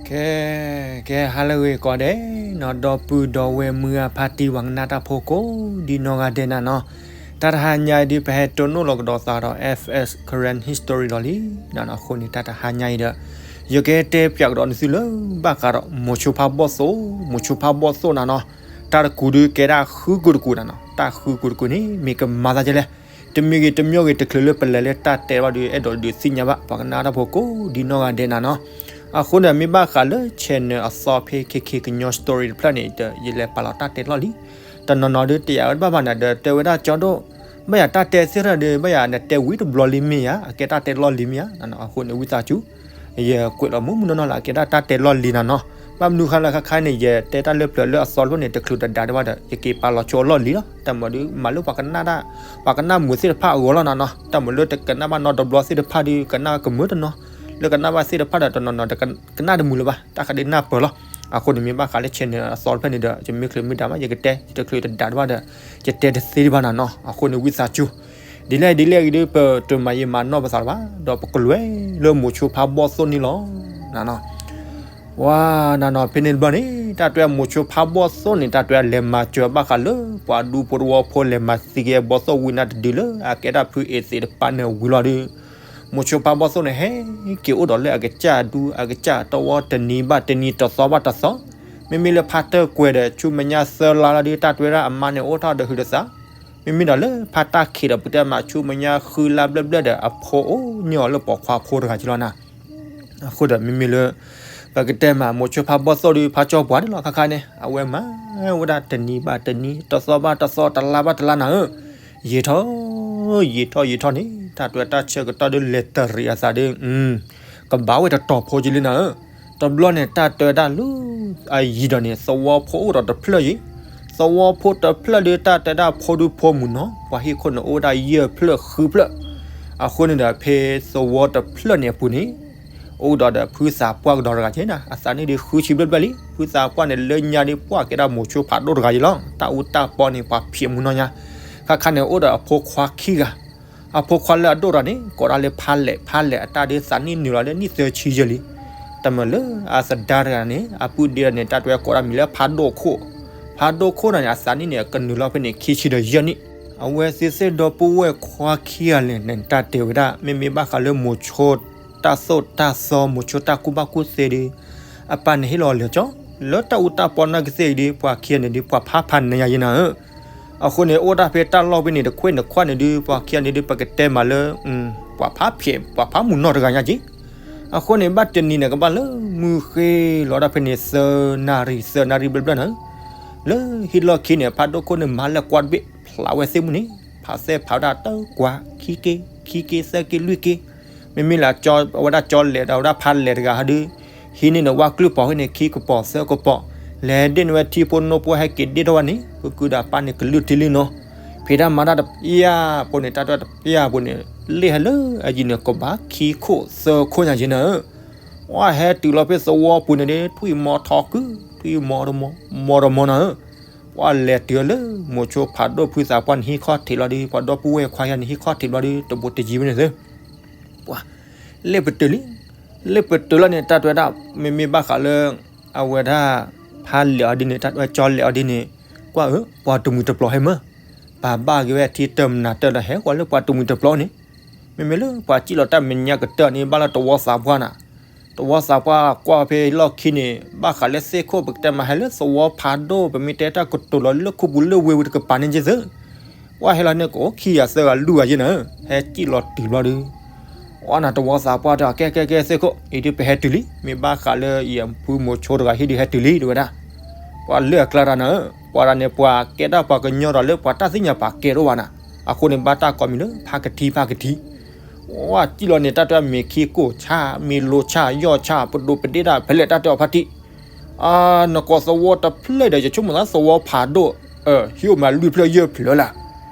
ကဲ ကဲ ဟါလၢအဂ့ၤကိးဂၤဒဲးနီၤ, ဒီပုၢ်ဒီဝဲၢ်မုၢ်ဂၢ်ဖါတံၢ် ပှၤကနၣ်တၢ်ဖိကိးဒ်နီၢ်ဂၤဒဲးနၤနီၤ. တၢ်တဟါညါအံၤဒုး ပဟဲတိၢ်နီၣ်လီၤကဒီးသးဒီး F S Karen History လီၤလံနၤနီၤ. အဃိန့ၣ် တၢ်တဟါညါအံၤဒီး ယကတဲပၠးကဒီးနသုလၢ ဘၣ်ဃးဒီးမိၤဆိဖါဘီၣ်သိၣ်, မိၤဆိဖါဘီၣ်သိၣ်နၤနီၤ. တၢ်တကူဒုးကဲဒၣ်ဃုကူတကူနၤနီၤ. တၢ်ဃုကူတကူန့ၣ် မ့ၢ်ကမၤသးဒ်လဲၣ်, တမ့ၢ်ဂ့ၤတမ့ၢ်ဂ့ၤ တချုးလၢပလဲၤလၢတၢ်တဲဘၣ်ဒီး အဲၣ်ဒိးဒုးသ့ၣ်ညါဘၣ် ပှၤကနၣ်တၢ်ဖိကိးဒ်နီၢ်ဂၤဒဲးနၤနီၤ. အဃိန့ၣ် မ့ၢ်ဘၣ်ဃးလၢ channel အသီဖဲ ခ့ခ့ကညီ story တဖျၢၣ်န့ၣ်ဒီး ယလဲၤပာ်လီၤတၢ်တဲလီၢ်လံ. တနီၤနီၤဒုးတယာ်ဝဲတဘၣ်ဘၣ်နၤဒီး တဲဝဲဒၣ်ကၠီဒိၣ်, ဘၣ်ယၤတၢ်တဲသ့ၣ်တဖၣ်ဒီး ဘၣ်ယၤနတဲဝံၤတဘျီလံမ့ၢ်ဧါ, အကဲတၢ်တဲလီၢ်လံၤမ့ၢ်ဧါ. အဃိန့ၣ် ဝံသးစူၤ ယကွဲးလီၤမုၢ်မုၢ်နီၢ်နီၢ်လၢအကဲဒၣ်တၢ်တဲလီၢ်လံၤနၤနီၤ. ဘၣ်မနုၤဃိလၢခါခါန့ၣ် ယတဲတၢ်လၢပျၢၤလၢအသီတဖျၢၣ်န့ၣ် တချုးတဒါဒံးဘၣ်ဒီး ယက့ၤပာ်လီၤဆိအလီၢ်လံၤလီၤ. တၢ်မၤဒုးမၤလၢပှၤကနၣ်တၢ်, ပှၤကနၣ်မုာ်သ့ၣ်တဖၣ်အဂီၢ်လီၤနၤနီၤ. တၢ်မၤလၢတကနၣ်ဘၣ်နီတဘျီသ့ၣ်တဖၣ်ဒီး ကနၣ်ကမုာ်တနီၤ, လၢကနၣ်ဘၣ်သ့ၣ်တဖၣ်ဒီး တနီၤနီၤတကနၣ်တမုာ်လၢၤဘၣ်, တၢ်ဃးဒုးနၢ်ပၢၢ်လီၤ. အဃိန့ၣ် မ့ၢ်ဘၣ်ဃးလၢ channel အသီတဖျၢၣ်န့ၣ်ဒီး ယမ့ၢ်ချုးမ့ၢ်ဒါမး ယကတဲ, ယတချုးတဒါဒံးဘၣ်ဒီး ယတဲတသ့ဒံးဘၣ်နၤနီၤ. အဃိန့ၣ် ဝံသးစူၤ ဒ်လဲၣ်ဒ်လဲၣ်ဂ့ၤဒီး ပတမၤယံာ်မၤနီၢ်ပသးလၢၤဘၣ်, ဒီးပကလဲၤလၢမိၤဆိဖါဘီၣ်သိၣ်န့ၣ်လီၤနၤနီၤ. ဝါနၤနီၤ ဖဲန့ၣ်တဘျီန့ၣ် တၢ်တဲမိၤဆိဖါဘီၣ်သိၣ်န့ၣ် တၢ်တဲလဲၤမၤစၢၤဘၣ်ဃးလၢ ပှၤဒူဖိတဝီဖိ လဲၤမၤသံက့ၤဘီၣ်သိၣ်ဝံၤနၢ်တဒုလၢ အကဲဒၣ်ဖုအ့သ့းတပၤန့ၣ်ဝံၤလီၤဒီး မိၤဆိဖါဘီၣ်သိၣ်န့ၣ် ဟဲက့ၤအိၣ်ဒီးလၢအကစၢ်ဒူ အကစၢ်တဝီ တနံၤဘၣ်တနံၤ တသီဘၣ်တသီ, မ့မ့ၢ်လၢဖါတၢၢ်ကွဲၤဒီး ဆူမဲာ်ညါသၢလါလီၤဒီး တၢ်တဲဝဲဒၣ်အမါန့ၣ်အိၣ်ထီၣ်ဒီးဟုးဒီးသး, မ့မ့ၢ်ဒီးလၢဖါတၢ်ခံးဒီး ပတဲမး ဆူမဲာ်ညါဃုလါဘျဲၣ်ဘျဲၣ်ဒီး အဖိအိၣ်န့ၢ်အီၤလၢပိာ်ခွါဖိတဂၤက့လီၤနၤ. အဃိဒီးမ့မ့ၢ်လၢ ပကတဲမး မိၤဆိဖါဘီၣ်သိၣ်ဒီး ဖါကၠီပှၤန့ၣ်လီၤ ခါခါန့ၣ် အဝဲမၤဝဲဒၣ်တနံၤဘၣ်တနံၤ တသီဘၣ်တသီ တလါဘၣ်တလါနၤဧၢ, ယံာ်ထီၣ် ယံာ်ထီၣ်ယံာ်ထီၣ်န့ၣ် တၢ်တဲတၢ်ဆၢကတီၢ်ဒီးလဲၤတရံးအသးဒီး ကဘၣ်ဝဲတတီၤဖိက့လံနၤဧၢ. တဘျီန့ၣ် တၢ်တဲဝဲဒၣ်လၢ အယံၤဒီးန့ၣ် သဝီဖိအိၣ်ဒီးတဖျၢၣ်ယံၤ, သဝီဖိတဖျၢၣ်ဒီး တၢ်တဲဒၣ်ဖိဒူဖိမုၣ်နီၤ ပှၤဟံၣ်ခိၣ်န့ၣ်အိၣ်ဝဲဒၣ်ယဲၢ်ဖျၢၣ်ဃုဖျၢၣ်. အဃိန့ၣ်ဒီး ဖဲသဝီတဖျၢၣ်န့ၣ်အပူၤန့ၣ် အိၣ်ဒီးဒီးဖုသးပှၢ်ကဒီးတဂၤက့နၤ, အသးနံၣ်ဒုးဃုဆံဘျဲၣ်ဘျဲၣ်လံ. ဖုသးပှၢ်န့ၣ် လၢညါဒုးပှၢ်ကဲဒၣ်မိၤဆိဖးဒိၣ်တဂၤယံၤလီၤ. တၢ်အူတၢ်ပီန့ၣ် ပှၤဖံးမူနီၢ်ညါ, ခါခါန့ၣ် အိၣ်ဒီးအဖိခွါခံဂၤ အဖိခွါလၢအဒိၣ်တဂၤန့ၣ် ကိးဒၣ်လၢဖးလဲၣ်, ဖးလဲၣ်အတၢ်ဒုးသးနံၣ်နုာ်လီၤလၢနံၣ်သၢဆံယဲၢ်လံ. တမ့ၢ်လၢအသဒါတဂၤန့ၣ် အပုၢ်ဒ့ဒီးန့ၣ် တၢ်တဲကိးဒၣ်မံၤလၢဖးဒိၣ်ခိၣ်, ဖးဒိၣ်ခိၣ်န့ၣ်န့ၣ် အသးနံၣ်န့ၣ် ကနုာ်လီၤဖဲန့ၣ် ခံဆံဒီးယဲၢ်နံၣ်. အဝဲသ့ၣ်သ့ၣ်ဒီပုၢ်ဝဲၢ်ခွါခံဂၤလဲၣ်န့ၣ် တၢ်တဲဝဲဒၣ် မ့မ့ၢ်ဘၣ်ဃးလၢမိၤဆိတၢ်သိၣ်တၢ်သီ မိၤဆိတၢ်ကူၣ်ဘၣ်ကူၣ်သ့ဒီး အပၢ်န့ၣ်ဟ့ၣ်လီၤလဲၤကၠီ လၢတၢ်အူတၢ်ပီနာ်ကသ့ၣ်အံၤဒီး ပှၤခံဂၤန့ၣ်ဒီး ပှၤဖးဖးနးယၤယဲနၤဧၢ. အဃိန့ၣ် အိၣ်ဒၣ်ဖဲတၢ်လီၢ်ဖဲန့ၣ် တခွဲးနခွးန့ၣ်ဒီး ပှၤခံဂၤန့ၣ်ဒီး ပကတဲမးလၢ ပှၤဖးဖံး ပှၤဖးမုၢ်နီၢ်တဂၤညါက့. အဃိန့ၣ် ဘၣ်တနံၤန့ၣ် ကဘၣ်လၢမုၢ်ဃ့လီၤဒၣ်ဖဲန့ၣ် သၢနၣ်ရံၣ် သၢနၣ်ရံၣ်ဘျဲၣ်ဘျဲၣ်နၤဧၢ. လၢဟံၣ်လီၢ်ခံန့ၣ် ဖးဒိၣ်ခိၣ်န့ၣ် မၤလဲၤကွၢ်တဘ့ၣ် ဖျါဝဲသ့ၣ်မုၢ်န့ၣ် ဖးသဲဖးဝဲဒၣ်တၢ်ကွၢ် ခံက့ ခံက့ သၢက့ လွံၢ်က့. မ့မ့ၢ်လၢ အဝဲဒၣ်ကၠီလဲၣ်ဒီး အဝဲဒၣ်ဖးလဲၣ်တဂၤဟီဒီး ဟံးန့ၢ်န့ၣ် ဝၣ်ကျုၢ်ပီၤဟံၣ်န့ၣ် ခံကပီၤ သၢကပီၤ, လဲၤဒ့ၣ်န့ၢ်ဝဲထံဖိနိဖိဟဲက့ၤဒ့ၣ်ထီၣ်ဝဲန့ၣ် ဖုကုဒီးအပၢ်န့ၣ် ကလုၢ်ထံလုၢ်နီၤ, ဖံးတၢ်မၤတၢ်တပျၢ်ဖိန့ၣ် တၢ်တပျၢ်ဖိန့ၣ် လ့ၣ်ဟဲလၢအယံၤန့ၣ် ကဘၣ်ခံခိၣ်သၢခိၣ်ညါယဲနၤဧၢ. ပှၤဟဲတုၤလီၤဖဲသဝီပူၤန့ၣ်ဒီး ထွံၣ်မီထီကု, ထွံၣ်မီတမီ, မီတမီနၤဧၢ. ပှၤလဲၤတုၤလၢ မိၤဆိဖးဒိၣ်ဖုသးပှၢ်န့ၣ် ဟံၣ်ခီၣ်ထံးလီၤဒီး ပှၤဒီပုၢ်ဝဲၢ်ခွါယၤန့ၣ် ဟံၣ်ခီၣ်ထံးဘျီဒီး တဘိးတယံၤဝဲန့ၣ်သ့ ပှၤ လ့ၣ်ပတုာ်လံ, လ့ၣ်ပတုာ်လီၤန့ၣ် တၢ်တဲဝဲဒၣ် မ့မ့ၢ်ဘၣ်ဃးလၢ အဝဲဒၣ် ဖးလဲၣ်အီၤဒ်န့ၣ် တၢ်တဲဝဲကၠီလဲၣ်အီၤဒ်န့ၣ် ကွၢ်ဧၢ ပှၤတမှံၤတပျီၤဟဲမၢ်, ပာ်ဘၣ်က့ၤဝဲထံတၢ်မနၤတၢ်ဒီး ဟဲကွၢ်လၢပှၤတမှံၤတပျီၤန့ၣ်, မ့မ့ၢ်လၢပှၤစံၣ်လီၤတၢ်မဲာ်ညါကတၢၢ်န့ၣ် ဘၣ်လၢသဝီသးပှၢ်နၤ, သဝီသးပှၢ်ကွၢ်ဖဲလီၢ်ခံန့ၣ် ဘၣ်ဃးလၢသ့ၣ်ခိၣ် ပကတဲမးဟဲလၢသဝီဖးဒိၣ် ပမ့ၢ်တဲတၢ်ကတိၤလီၤလၢခိၣ်ပူၤလၢဝ့ၢ်ဝံၤတကပၤန့ၣ်က့သ့ ပှၤဟဲလီၤန့ၣ် ကအိၣ်ခံဂၤသၢဂၤလွံၢ်ဂၤယဲနၤဧၢ, ဟဲစံၣ်လီၤတုၤဘျီဒီး အီနၤသဝီသးပှၢ်တဲ ကဲကဲကဲသ့ၣ်ခိၣ် အံၤဒုးပဟဲတုၤလံ, မ့ၢ်ဘၣ်ဃးလၢယဖုမိၤဆိတဂၤဟံၣ်ဒုးဟဲတုၤလံ တဲဝဲဒၣ်, ပှၤလၢအကျါတၢ်နၤဧၢ, ပှၤတဂၤန့ၣ် ပှၤကဲဒၣ်ပှၤကညီဒီးလၢပှၤတၢ်သ့ၣ်ညါပာ်ကဲတအိၣ်ဘၣ်နၤ, အဃိန့ၣ် ဘၣ်တၢ်ကိးမံၤလၢ ဖါကထံ ဖါကထံ ဝဲစံၣ်လီၤန့ၣ် တၢ်တဲမ့ၤခံကိၢ်ဆၣ် မ့ၤလိဆၣ် ယီၢ်ဆၣ် ပဒိးပဒ့ၣ်တၢ် ဖဲလဲၣ်တၢ်တဲအီၤဖါတံၢ်, နကိးသဝီတဖျၢၣ်ဒီး ယဆိကမိၣ်သးသဝီဖးဒိၣ်, ဟံၣ်အိၣ်မးလွံၢ်ဖျၢၣ်ယဲၢ်ဖျၢၣ်လၢ်,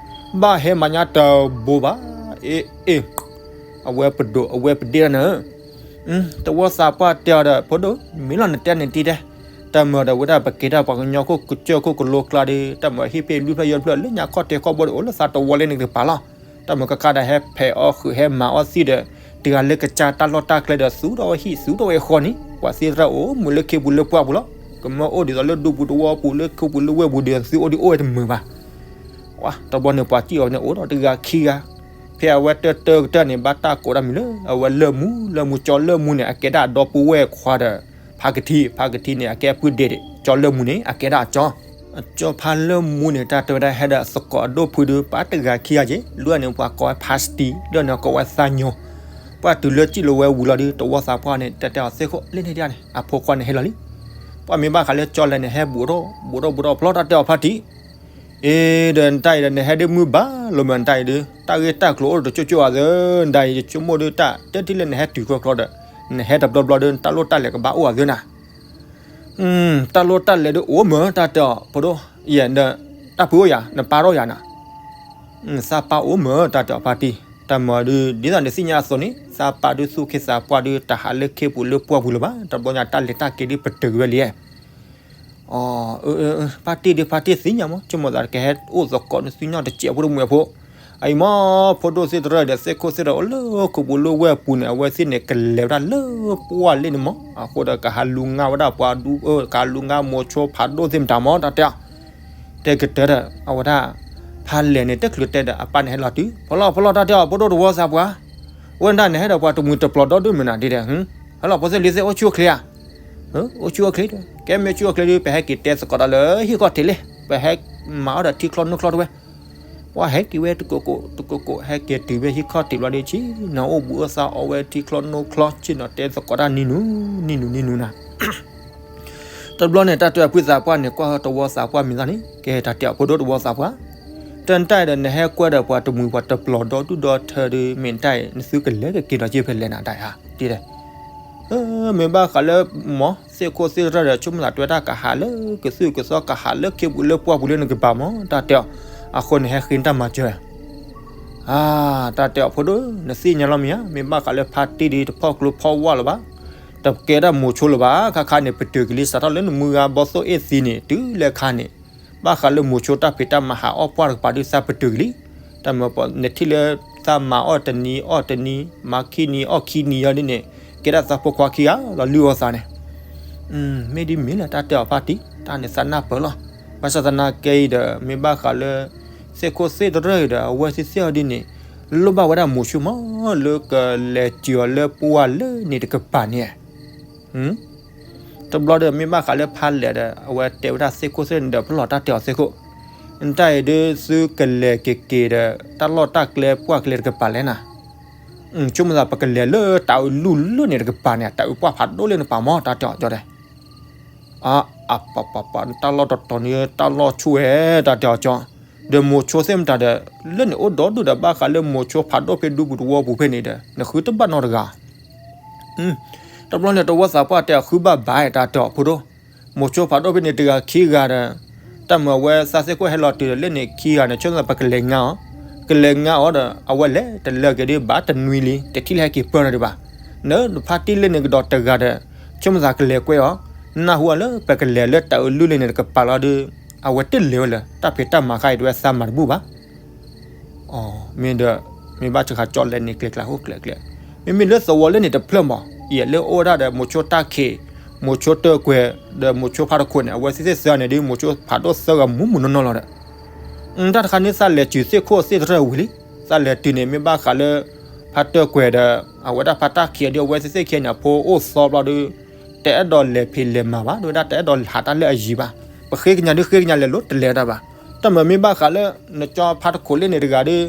ဘၣ်ဟဲမၤညါတဘိဘၣ်, အ့ အ့ အဝဲပဒိး အဝဲပဒ့ၣ်တၢ်နၤ သဝီသးပှၢ်တဲအီၤဒီး ဖိဒိၣ် မ့ၢ်လီၤနတဲန့ၣ်တံၢ်တဲ, တၢ်မၤဒီးဝဲဒၣ်ပကဲတၢ်ပှၤကညီခိၣ်ကစၢၢ်ခိၣ်ကလိကျါဒီး တၢ်မၤဟံၣ်ဖဲလွံၢ်ဖျၢၣ်ယဲၢ်ဖျၢၣ် လၢညါခီၣ်ထံးခီၣ်ဘိဒီး အိၣ်လၢသးတဝီလၢန့ၣ်တကပၤလီၤ, တၢ်မၤကခါဒီးဟဲဖဲးအီၣ်ဃုာ်ဟဲမၤအီၣ်သံဒီး တဂၤလၢကစၢ်တၢ်လီၢ်တၢ်ကျဲဒီး သူထီၣ်ဝဲဟံၣ် သူထီၣ်ဝဲဃီန့ၣ် ပှၤသ့ၣ်တဖၣ်အိၣ်မူလၢခ့ပူၤလၢပှၢ်ပူၤလီၤ. ကမၢအိၣ်ဒ်သိးလၢဒူပူၤသဝီပူၤ လၢခ့ပူၤလၢဝဲၢ်ပူၤဒီး သုအိၣ်ဒံးအိၣ်ဝဲတမုာ်ဘၣ်. တဘျီန့ၣ် ပှၤစံၣ်အီၤန့ၣ် အိၣ်ဒီးတဂၤခံဂၤ, ဖဲအဝဲတၢၢ်တၢၢ်ကတၢၢ်န့ၣ် ဘၣ်တၢ်ကိးတၢ်မံၤလၢ အဝဲလၢၢ်မူ, လၢၢ်မူ ကၠီလၢၢ်မူန့ၣ် အကဲဒၣ်ဒီပုၢ်ဝဲၢ်ခွါဒီး ဖါကထံ, ဖါကထံန့ၣ် အကဲပုၢ်ဒ့ဒ့ၣ်, ကၠီလၢၢ်မူန့ၣ် အကဲဒၣ်အကၠီ အကၠီဖါလၢၢ်မူန့ၣ် တၢ်တဲဝဲဒၣ် ဟဲဒီးသကိးအဒိၣ်ဖုဒုး ပာ်တဂၤခံဂၤက့ၤ, လၢန့ၣ်ပှၤကိးဝဲဖါစတံ, လၢန့ၣ်ကိးဝဲသးညိ, ပှၤတုၤလၢစံၣ်လီၤဝဲဝံၤလီၤဒုး တဝီသးပှၢ်န့ၣ် တၢ်တဲအီၤ သ့ၣ်ခိၣ် လၢန့ၣ်ဒ်န့ၣ် အဖိခွါန့ၣ်ဟဲလီၤလံ. ပှၤမ့ၢ်ဘၣ်ဃးလၢကၠီလဲၣ်န့ၣ် ဟဲဘူးထီၣ်ဘူးထီၣ်ဘူးထီၣ်ဖျီ တၢ်တဲအီၤဖါတံၢ် အ့ဒီး နတၢ်အံၤဒီး နဟဲဒ်မုၢ်ဘၣ်လိာ်မး နတၢ်အံၤဒုး တၢ်ဂ့ၢ်တၢ်ကျိၤအိၣ်တကၠိၢ်ကၠိၢ်အသး, နတၢ်အံၤ ယဆိကမိၣ်ဒုး တၢ်တထံၣ်လၢနဟဲတုၤချီချီဒီး နဟဲတဘျီဘျီဒုး နတၢ်လိၣ်တၢ်လဲၤကဘၣ်အိၣ်အသးနၤ. တၢ်လိၣ်တၢ်လဲၤဒုးအိၣ်မး တၢ်တဲအီၤ ဖိဒိၣ်, ယဲၢ်ဒီး တၢ်ဖုအိၣ်ယၤ နပၢ်ထီၣ်ယၤနၤ. သးပၢ်အိၣ်မး တၢ်တဲအီၤဖါတံၢ်, တၢ်မၤဒုး ဒ်သိးနသ့ၣ်ညါအသိးန့ၣ် သးပၢ်ဒုးသူၣ်ခ့သးပှၢ်ဒုး တဟးလၢခ့ပူၤလၢပှၢ်ပူၤလၢၤဘၣ်, တဘျီညါတၢ်လဲၤတၢ်က့ၤဒုးပတုာ်က့ၤဝဲလံ. အၢ ဖါတံၢ်ဒုး ဖါတံၢ်သ့ၣ်ညါမး ဆိကမိၣ်သး ကဟဲအိၣ်သကိးနသုညီတစဲးဖိတမုာ်အဖိ, အအံၤမး ဖိဒိၣ်သ့ၣ်တဖၣ်ဒီး သ့ၣ်ခိၣ်သ့ၣ်တဖၣ်အိၣ်လၢခူပူၤလၢဝဲၢ်ပူၤန့ၣ် အဝဲသ့ၣ်န့ၣ် ကလဲၤဝဲဒၣ်လၢပှၢ်လ့န့ၣ်မး, အဃိဒီး ကဟးလူၤငါဝဲဒၣ်ပှၤဒူ ကဟးလူၤငါမိၤဆိဖးဒိၣ်သ့ၣ်မတၤမး တၢ်တဲအီၤ တဲကတၢၢ်ဒီး အဝဲဒၣ် ဖါလဲၢ်န့ၣ် တချုးတဲဒီး အပၢ်န့ၣ်ဟဲလီၤတုၤ ဖီလီၢ်ဖီလီၢ် တၢ်တဲအီၤ ဖိဒိၣ်တဝီသးပှၢ်, ဝဲဒၣ်န့ၣ် ဟဲဒီးပှၤတမှံၤတပျီၤဒီဒူၣ်မနုၤဒ်ဒီး, ဟဲလီၤဖိသ့ၣ်လံၤသ့ၣ် အိၣ်ဆူၣ်အိၣ်ချ့ဧါ. အိၣ်ဆူၣ်အိၣ်ချ့ဒီး ကဲမ့ၢ်ဆူၣ်အိၣ်ချ့ဒီး ပဟဲက့ၤတဲသကိးတၢ်လၢဟံၣ်ခီၣ်ထံးလံ, ပဟဲမၤအီၣ်ဒီးထံချီနိချီတဝဲ, ပှၤဟဲက့ၤဝဲတကိးကိးတကိးကိး ဟဲက့ၤတုၤဝဲဟံၣ်ခီၣ်ထံးဘျီဒီး ဆ့ၣ်နီၤအိၣ်ဘူးအိၣ်သးအီၣ်ဝဲထံချီနိချီ ဆ့ၣ်နီၤတဲသကိးတၢ်နံၤနုၤ နံၤနုၤနံၤနုၤနၤ တဘျီန့ၣ် တၢ်တဲအီၤဖုသးပှၢ်န့ၣ် ကွၢ်တဝီသးပှၢ်မံၤသးန့ၣ် ကဲတၢ်တဲအီၤဖိဒိၣ်တဝီသးပှၢ်, တၢ်နတၢ်အံၤဒီး နဟဲကွဲဒီးပှၤတမှံၤပှၤတပျီၤဒီဒူၣ်ဒီထၢဒီး မ့ၢ်နတၢ်အံၤ နသုကလဲၤကက့ၤဒီးက့ၤဖဲလဲၣ်နၤ တၢ်အံၤဧါ တ့ၢ်ဒီး မ့ၢ်ဘၣ်ဃးလၢ မ့ၢ်သ့ၣ်ခိၣ်သ့ၣ်တဖၣ်ဒီး ဆိကမိၣ်သးတဲဝဲဒၣ် ကဟးလၢကသူၣ်ကသီ ကဟးလၢခ့ပူၤလၢပှၢ်ပူၤလၢနကပၤမး တၢ်တဲအီၤ, အဃိန့ၣ်ဟဲဃ့နတၢ်မၤစၢၤ အါ တၢ်တဲအီၤဖိဒိၣ် နသ့ၣ်ညါလီၤမ့ၢ်ဧါ, မ့ၢ်ဘၣ်ဃးလၢဖါတံၢ်ဒုး တဖီၣ်ကျိဖီၣ်ဝါလၢၤဘၣ်, တကဲဒၣ်မိၤဆိလၢၤဘၣ်, ခါခါန့ၣ် ပတုာ်က့ၤလံ စးထီၣ်လၢနမုၢ်ဂၤဘီသိၣ်အ့ၣ်သံန့ၣ် တုၤလၢခါန့ၣ်, ဘၣ်ဃးလၢမိၤဆိတၢ်ဖံးတၢ်မၤဟးအီၣ်ပှၢ်တကပၤဒုး သးပတုာ်က့ၤလံ, တၢ်မၤပီၤ နထံၣ်လၢသးမၤအီၣ်တနံၤအီၣ်တနံၤ မၤခံနံၤအီၣ်ခံနံၤယီၤဒ်န့ၣ်, ကဲဒၣ်သးဖိခွါခံဂၤလီၤလုၢ်အီၣ်သးန့ၣ် မ့ၢ်ဒ်မ့ၢ်လၢတၢ်တဲအီၤဖါတံၢ် တၢ်န့ၣ်သးနၢ်ပၢၢ်လီၤ, ဘၣ်ဆၣ်သနာ်က့အံၤဒီး မ့ၢ်ဘၣ်ဃးလၢ သ့ၣ်ခိၣ်သ့ၣ်တဖၣ်အံၤဒီး အဝဲသ့ၣ်သ့ၣ်အီၤဒ်န့ၣ် လိၣ်ဘၣ်ဝဲဒၣ်မိၤဆိမး လၢကလဲၤစၢၤအီၤလၢပှၢ်လၢန့ၣ်တကပၤန့ၣ် တဘျီဒီးမ့ၢ်ဘၣ်ဃးလၢဖါလဲၢ်ဒီး အဝဲတဲဝဲဒၣ်သ့ၣ်ခိၣ်သ့ၣ်န့ၣ်ဒီး ဖျီၣ်တၢ်တဲအီၤသ့ၣ်ခိၣ်, နတၢ်အံၤဒုးသုကလဲၤက့ၤက့ၤဒီး တၢ်လီၢ်တၢ်ကျဲပှၢ်ကျဲတကပၤလဲၣ်နၤ, ဆိကမိၣ်သးပကလဲၤလၢတၢ်အုးလူၢ်လၢန့ၣ်တကပၤန့ၣ် တၢ်အုးပှၢ်ဖးဒိၣ်လၢန့ၣ်ပၤမး တၢ်တဲအီၤကၠီတဲ အါ အါ ပပပ တၢ်လီၢ်တတီၤန့ၣ် တၢ်လီၢ်ဆူၣ်ဝဲ တၢ်တဲအီၤကၠီ, ဒီးမိၤဆိသ့ၣ်မတၤဒီး လၢန့ၣ်အိၣ်ဒီဒူၣ်ဒီး ဘၣ်ဃးလၢမိၤဆိဖးဒိၣ်ဖဲဒူပူၤသဝီပူၤဖဲန့ၣ်ဒီး နဃုတဘၣ်နီတဂၤ တဘျီန့ၣ် တဝီသးပှၢ်တဲအီၤ ဃုဘၣ်ဘၣ် တၢ်တဲအီၤဖိဒိၣ်, မိၤဆိဖးဒိၣ်ဖဲန့ၣ်တဂၤခံဂၤဒီး တၢ်မၤအဝဲသးသ့ၣ်ခိၣ်ဟဲလီၤတုၤဒီး လၢန့ၣ်ခံဂၤန့ၣ် ဆိကမိၣ်သးပကလဲၤငါအီၤ, ကလဲၤငါအီၤဒီး အဝဲလဲၤတလၢက့ၤဒုးဘၣ်တနွံလံ တထံၣ်လၢဟဲက့ၤပၢၢ်နီတဘၣ်, နဖါတံၢ်လၢန့ၣ်ကဒီးတဂၤဒီး ဆိကမိၣ်သးကလဲၤကွဲအီၤ, နၢ်ဟူအီၤလၢပကလဲၤလၢတၢ်အုးလူၢ်လၢန့ၣ်တကပၤလီၤဒီး အဝဲတလဲၤဝဲလၢ တၢ်ဖံးတၢ်မၤခါအံၤတဝဲသးမၤတဘူၣ်ဘၣ် အ မ့ၢ်ဒီး မ့ၢ်ဘၣ်စှၤကၠီလဲၣ်န့ၣ် ကျဲၤကျဲၤဟိၣ်ကျဲၤကျဲၤ, မ့မ့ၢ်လၢသဝီလၢန့ၣ်တဖျၢၣ်မး ယဲၢ်လၢအိၣ်ဝဲဒၣ်ဒီး မိၤဆိတၢ်ခံး, မိၤဆိတၢၢ်ကွဲၤ, ဒီးမိၤဆိဖါတခိးန့ၣ် အဝဲသ့ၣ်သၢဂၤန့ၣ်ဒုး မိၤဆိဖးဒိၣ်သၢဂၤမူးမူးနီၢ်နီၢ်လီၤဒီး, တၢ်တခါန့ၣ် သးလဲၤတုၤသ့ၣ်ခိၣ်သ့ၣ်တဖၣ်ဝံၤလံ, သးလဲၤတုၤန့ၣ် မ့ၢ်ဘၣ်ဃးလၢ ဖါတၢၢ်ကွဲၤဒီး အဝဲဒၣ်ဖါတၢ်ခံးအဒုး အဝဲသ့ၣ်သ့ၣ်ခံဂၤန့ၣ် အဖိအိၣ်သီဘျီဒီး တအဲၣ်ဒိးလဲၤဖံးလဲၤမၤဘၣ် ဒ်ဝဲဒၣ်တအဲၣ်ဒိးဟးတၢ်လၢအယံၤဘၣ်, ပဃ့ကညးဒုးဃ့ကညးလဲၤလိၤတလဲၤတၢ်ဘၣ်, တၢ်မၤမ့ၢ်ဘၣ်ဃးလၢ နကၠီဖါတခိးလၢန့ၣ်တဂၤဒီး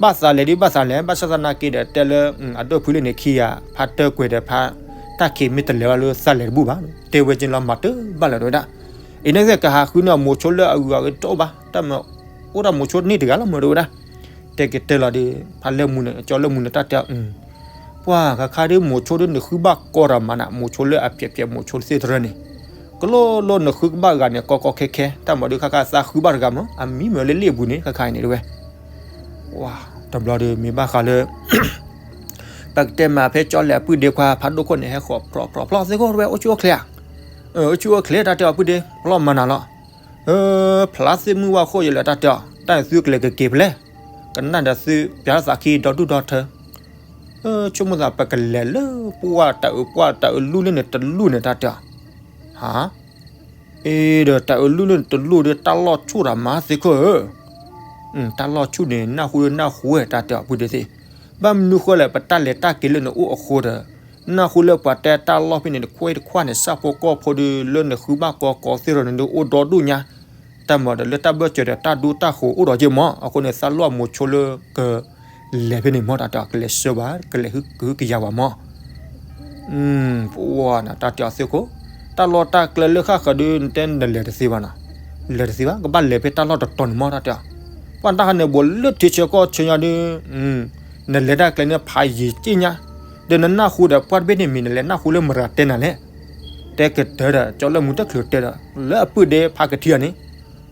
ဘၣ်သးလဲၤဒုးဘၣ်သးလဲၤ ဘၣ်ဆၣ်သနာ်က့ဒီး တဲလၢ အဒိၣ်ဖုလၢန့ၣ်ခံဂၤ ဖါတၢၢ်ကွဲၤဒီးဖါတၢ်ခံးမ့ၢ်တလဲၤဘၣ်လၢသးလဲၤတဘူၣ်ဘၣ်, တဲဝဲက့ၤလီၤမၤတဘၣ်လၢၤဒ်ဝဲဒၣ်, အံၤန့ၣ်ကဟးဃုန့ၢ်မိၤဆိလၢအဂုၤအဂၤတအိၣ်ဘၣ်, တၢ်မၤ အိၣ်ဒၣ်မိၤဆိန့ၢ်တဂၤလီၤမၢဒ်ဝဲဒၣ်, တဲက့ၤတဲလီၤဒီး ဖါလၢၢ်မူန့ၣ် ကၠီလၢၢ်မူန့ၣ် တၢ်တဲ ပှၤခါခါဒ်မိၤဆိဒ်နဃုဘၣ်ကီတၢ်မးနၤ မိၤဆိလၢအဖျဲးဖျဲးမိၤဆိသ့ၣ်တဖၣ်န့ၣ်, ကလိလိနဃုကဘၣ်ဂၤန့ၣ် ကီကီခဲခဲ တၢ်မၤဒုးခါခါသးဃုဘၣ်တဂၤမး အမံမၢလၢလ့ၣ်အပူၤန့ၣ် ခါခါအံၤန့ၣ်တဝဲ, တဘျီဒီးမ့ၢ်ဘၣ်ဃးလၢ ပကတဲမးဖဲကၠီလဲၣ်အပုၢ်ဒ့ခွါဖးဒိၣ်ခိၣ်န့ၣ် ဟဲဃီၤဖြီဖြီဖြီသ့ၣ်ခိၣ်တဝဲ အိၣ်ဆူၣ်အိၣ်ချ့ဧါ, အိၣ်ဆူၣ်အိၣ်ချ့ တၢ်တဲအီၤပုၢ်ဒ့ ဖျီမၤနၤလီၤ, ဖျါသ့ၣ်မုၢ်ဝါဃိယလဲၣ် တၢ်တဲအီၤ တၢ်သုကလဲၤကက့ၤဖဲလဲၣ်, ကနၣ်ဒီးသုပျးထီၣ်သးခံဒီဒူၣ်ဒီထၢ ဆိကမိၣ်သးပကလဲၤလၢပှၢ်တၢ်အၢ ပှၢ်တၢ်အၢလူၢ်လၢန့ၣ်တလူၢ်န့ၣ် တၢ်တဲအီၤ, ဟါ, အ့ဒီးတၢ်အၢလူၢ်လၢန့ၣ်တလူၢ်ဒီး တၢ်လီၢ်ဆူၣ်တၢ်မၤသ့ၣ်ခိၣ်ဧၢ, တၢ်လီၢ်ဆူၣ်န့ၣ် နၢ်ဟူလၢနၢ်ဟူဝဲ တၢ်တဲအီၤ ပုၢ်ဒ့သ့ၣ်, ဘၣ်မနုၤဃိလဲၣ် ပတၢ်လဲၤတၢ်က့ၤလၢနအိၣ်အဃိဒီး နၢ်ဟူလၢပှၤတဲတၢ်လီၢ်ဖဲန့ၣ် တခွဲတခွါန့ၣ် ဆၣ်ဖိကီၢ်ဖိဒီး လၢနဃုဘၣ်ကီကီသ့ၣ်ဒီးန့ၣ်ဒီး အိၣ်ဒီဒူၣ်ညါ, တၢ်မၤဒီးလၢတၢ်ဘၢၣ်စၢၤဒီးတၢ်ဒူတၢ်ဃိၤအိၣ်ဒီးက့မး, အဃိန့ၣ် သးလိၣ်အမိၤဆိလၢက လဲၤဖဲန့ၣ်မး တၢ်တဲအီၤ ကလဲၤဆှၢဘၣ် ကလဲၤဟုကဟုကယာ်ဘၣ်မး, ပဝဲနၤ တၢ်တဲအီၤသ့ၣ်ခိၣ်, တၢ်လီၢ်တၢ်ကျဲလၢဃၣ်ဃၢၤဒီး နတဲနလဲၤတသ့ဘၣ်နီၤ, လဲၤတသ့ဘၣ် ကဘၣ်လဲၤဖဲတၢ်လီၢ်တတီၤန့ၣ်မး တၢ်တဲအီၤ, ပှၤတၢ်ခါန့ၣ် ဘူးလၢထံဆၢကီၢ်ဆၢညါဒီး နလဲၤတၢ်ကျဲန့ၣ် ဖးယံာ်က့ၢ်ညါ, ဒီးနနၢ်ဟူဒီးပှၢ်တဘ့ၣ်န့ၣ်မ့ၢ် နလဲၤနၢ်ဟူလၢမတၤတဲနၤလဲၣ်, တဲကတၢၢ်ဒီး ကၠီလၢမူတချုးတဲဒီး လၢအပုၢ်ဒ့ဖးကထံၣ်ဧါန့ၣ်,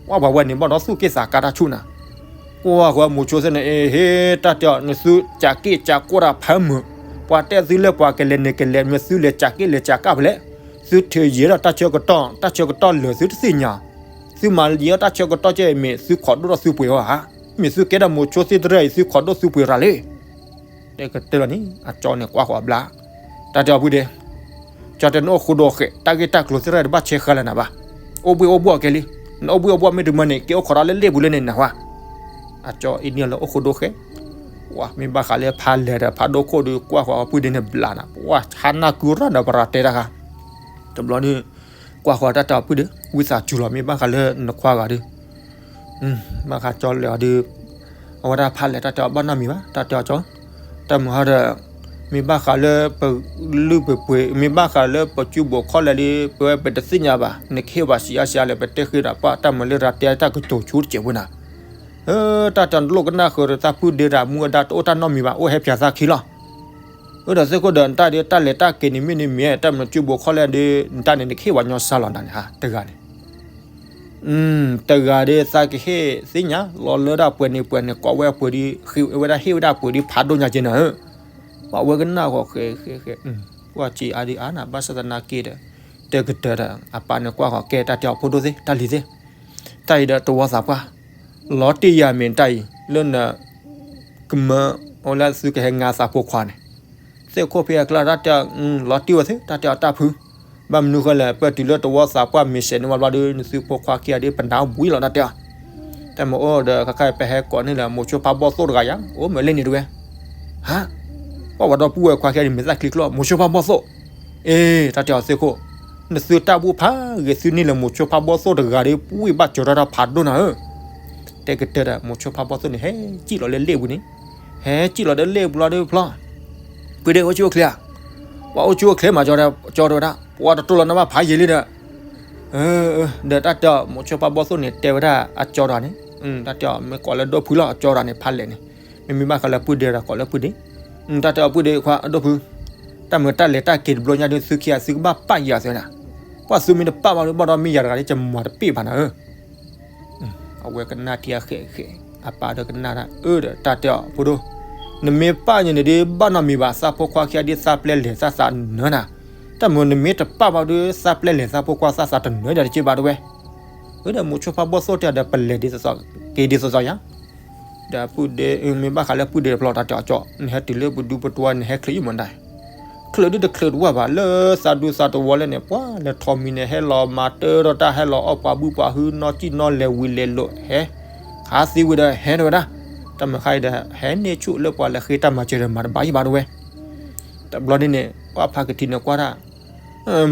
ပှၤပှၤဝဲန့ၣ် ဘၣ်ဒီးသူၣ်က့ၣ်သးကါတၢ်ဆူၣ်နၤ, ကွၢ်ဃီမိၤဆိသ့ၣ်န့ၣ် အ့ဟ့ တၢ်တဲအီၤ နသုကးက့ၣ်ကးကွၢ်တၢ်ဖးမုာ်, ပှၤတဲသုလၢပှၤကလဲၤန့ၣ်ကလဲၤ မ့ၢ်သုလဲၤကးက့ၣ်လဲၤကးကၣ်ဖဲလဲၣ်, သုထုးယံၤဒီးတၢ်ဆၢကတီၢ် တၢ်ဆၢကတီၢ်လၢာ်သုတသ့ၣ်ညါ, သုမၤယံၤဒီးတၢ်ဆၢကတီၢ်ကဲမ့ၢ် သုခိးဒိၣ်ထီၣ်သုပှ့ၤအီၤဧါ, မ့ၢ်သုကဲဒီးမိၤဆိသ့ၣ်တရၢၣ်အံၤ သုခိးဒိၣ်သုပှ့ၤရၤလံ တဲကတၢၢ်လီၤန့ၣ် အကၠီန့ၣ်ကွၢ်ဃီအဘျါ, တၢ်တဲအီၤပုၢ်ဒ့, ကၠီတဲနအိၣ်ဃိဒိၣ်ဃဲး တၢ်ဂ့ၢ်တၢ်ကျိၤသ့ၣ်တရၢၣ်တဘၣ်ဆဲးဃါလၢနၤဘၣ်, အိၣ်ဘှံးအိၣ်ဘှီၣ်ကဲလံ, နအိၣ်ဘှံးအိၣ်ဘှီၣ်မ့ၢ်တမၢန့ၣ် က့ၤအိၣ်ခိးဒီးလၢလ့ၣ်ပူၤလၢန့ၣ်နဟါ, အကၠီအ့န့ၢ်လၢအိၣ်ဃိဒိၣ်ဃဲး, ဝါ မ့ၢ်ဘၣ်ဃးလၢဖးလဲၢ်ဒီး ဖးဒိၣ်ခိၣ်ဒီး ကွၢ်ဃီအပုၢ်ဒ့န့ၣ်ဘျါနၤ ပှၤဟါနၢ်ကုရၢ်ဒီးပရၤတဲတၢ်ဃါ, တဘျီန့ၣ် ကွၢ်ဃီတၢ်တဲအီၤပုၢ်ဒ့ ဝံသးစူၤလီၤ မ့ၢ်ဘၣ်ဃးလၢနခွါဂၤဒီး ဘၣ်ဃးကၠီလဲၤအီၤဒီး အဝဲဒၣ်ဖးလဲၢ်တၢ်တဲအီၤဘၣ်နီတမံၤဘၣ် တၢ်တဲအီၤကၠီ, တၢ်မုာ်ဟီဒီး မ့ၢ်ဘၣ်ဃးလၢပလုၢ်ပပှ့ၤ မ့ၢ်ဘၣ်ဃးလၢပစုပူၤခီၣ်လဲၢ်ဒီး ပဝဲပတသ့ၣ်ညါဘၣ် နကဟ့ၣ်ပှၤစံးအါစံးအါလဲၣ် ပတဲဃ့ဒီးပှၤတၢ်မၤလၢရၤတဲတၢ်ကတိၤဆူတစဲးဖိနၤ, တၢ်တဲအီၤနလိၣ်ကနၣ်ဃုာ်ဒီးသးပုၢ်ဒ့တၢ်မူအဒါတအိၣ်တၢ်နီတမံၤဘၣ် အိၣ်ဟဲဖၠးသးခံလီၤ အၢ ဒီးသ့ၣ်ခိၣ်ဒီး နတၢ်ဒ်တၢ်လဲၤတၢ်က့ၤန့ၣ်မ့ၢ်န့ၣ်မ့ၢ် တၢ်မနုၤစုပူၤခီၣ်လဲၢ်ဒီး နတၢ်န့ၣ် နကဟ့ၣ်ပှၤညီစၢ်လီၤနၤန့ၣ် ဟါ တဂၤန့ၣ်, တဂၤဒီးသးကဟ့ၣ်သ့ၣ်ညါ လီၤလၢဒၣ်ပှဲၤန့ၣ်ပှဲၤန့ၣ် ကိးဝဲအပှ့ၤဒီး ဃ့ဝဲဒၣ်ဟ့ၣ်ဝဲဒၣ်ပှ့ၤဒီးဖးဒိၣ်ညါက့နၤဧၢ, ပှၤဝဲကနၣ်ဃီဃဲဃဲဃဲ, ကွၢ်စံးအါဒံးအါနၤ ဘၣ်ဆၣ်သနာ်က့ဒီး တဲကတၢၢ်ဒီး အပၢ်န့ၣ်ကွၢ်ဃီကဲ တၢ်တဲအီၤဖိဒိၣ်သ့ၣ် တၢ်လံၤသ့ၣ်, တၢ်အံၤဒီးတဝီသးပှၢ် လီၤတံၢ်ယၤမ့ၢ်တၢ်အံၤ လၢန ကမၢ အဝဲလၢသုကဟဲငါသးဖိခွါန့ၣ်, သ့ၣ်ခိၣ်ဖဲအကျါတၢ်တဲအီၤ လီၤတံၢ်ဝဲသ့ၣ် တၢ်တဲအီၤတၢ်ဖု, ဘၣ်မနုၤဃိလဲၣ် ပၢၢ်တုၤလၢတဝီသးပှၢ်မ့ၢ်စဲးန့ၢ်ဝဲဘျီဒီး နသုဖိခွါခံဂၤဒီး ပနၢ်အိၣ်ဘှံးလီၤတၢ်တဲအီၤ, တၢ်မ့ၢ်အိၣ်ဒီး ခါခါပဟဲကိးန့ၢ်လၢ မိၤဆိဖးဘီၣ်သိၣ်တဂၤယၤ အိၣ်မ့ၢ်လၢန့ၣ်တဝဲ, ဟါ, ပှၤဝဲဒီပုၢ်ဝဲၢ်ခွါခံဂၤန့ၣ် မ့ၢ်သၣ်ချံကျိ မိၤဆိဖးဘီၣ်သိၣ် အ့ တၢ်တဲအီၤသ့ၣ်ခိၣ်, နသုတၢ်ဘူၣ်ဖးဂ့ၤ သုန့ၢ်လၢမိၤဆိဖးဘီၣ်သိၣ်တဂၤဒီး ပှံၢ်ဘၣ်စၢၤထီၣ်တၢ်ဖးဒိၣ်နၤဧၢ, တဲကတၢၢ်ဒီး မိၤဆိဖးဘီၣ်သိၣ်န့ၣ် ဟဲစံၣ်လီၤလၢလ့ၣ်ပူၤန့ၣ်, ဟဲစံၣ်လီၤလၢလ့ၣ်ပူၤလီၤဒီးဖျီ, ပုၢ်ဒ့အိၣ်ဆူၣ်အိၣ်ချ့ဧါ, ပှၤအိၣ်ဆူၣ်အိၣ်ချ့မး ကၠီတဲဝဲဒၣ် ပှၤတတိၢ်လီၤနဘၣ်ဖးယံာ်လံဒီး, ဒီးတၢ်တဲအီၤ မိၤဆိဖးဘီၣ်သိၣ်န့ၣ် တဲဝဲဒၣ်အကၠီတဂၤန့ၣ်, တၢ်တဲအီၤ မ့ၢ်ကိးလၢဒိၣ်ဖုလီၤ အကၠီတဂၤန့ၣ် ဖးလဲၢ်န့ၣ်, မ့မ့ၢ်ဘၣ်ဃးလၢပုၢ်ဒ့ဒီးကိးလၢပုၢ်ဒ့, တၢ်တဲအီၤပုၢ်ဒ့ခွါအဒိၣ်ဖု, တၢ်မ့ၢ်တၢ်လဲၤတၢ်က့ၤတဘျီညါဒီး သုခံဂၤသုကဘၣ်ပာ်ယၤသ့နၤ, ပှၤသုမ့ၢ်တပာ်ဘၣ်ဒီး ဘၣ်ဒီးမ့ၢ်ယၤတဂၤဒီး ကမၤတပ့ၢ်ဘၣ်နၤဧၢ အဝဲကနၣ်ထံအဃဲးဃဲး, အပၢ်ဒီးကနၣ်တၢ်အၢဒီး တၢ်တဲအီၤဖိဒိၣ်, နမ့ၢ်ပာ်ယၤန့ၣ်ဒီး ဘၣ်နီတမံၤဘၣ် သးဖိခွါခံဂၤဒ်သးပျဲလဲၤသးသးနၢနၤ, တၢ်မ့ၢ်နမ့ၢ်တပာ်ဘၣ်ဒီး သးပျဲလဲၤသးဖိခွါသးသးတနၢယၤတက့ၢ်ဘၣ်တဝဲ, အၢဒီးမိၤဆိဖးဘီၣ်သိၣ်တဲဒီး ပလဲၤဒ်သိးသိး က့ၤဒ်သိးသိးယၤ ဒီးပုၢ်ဒ့ မ့ၢ်ဘၣ်ဃးလၢပုၢ်ဒ့တဖျီ တၢ်တဲအီၤကၠီ နဟဲတုၤလၢပဒူပတွၤ နဟဲချုးယံာ်မးဒၣ်, ချုးဒ်တချုးတဝၢ်ဘၣ် လၢသးဒူသးတဝီလဲၣ်န့ၣ် ပှၤလဲၤထီၣ်မံၤန့ၣ် ဟဲလီၤမၤတၢ်ဒီးတၢ် ဟဲလီၤအီၣ်ပှၤဘုပှၤဟု နီၢ်ကံၣ်နီၢ်လဲၤဝံၤလဲၤလိာ် ဟဲ ခးသံဝံၤဒီး ဟဲတဝဲဒၣ်, တၢ်မုာ်ခါအံၤဒီး ဟဲန့ၢ်ဆူၣ်လၢပှၤလဲၤဃ့တၢ်မၤစၢၤဒီး မၤတဘၣ်ယံၤဘၣ်တဝဲ, တဘျီန့ၣ်န့ၣ် ပှၤဖးကထံးန့ၣ်ကွၢ်တၢ်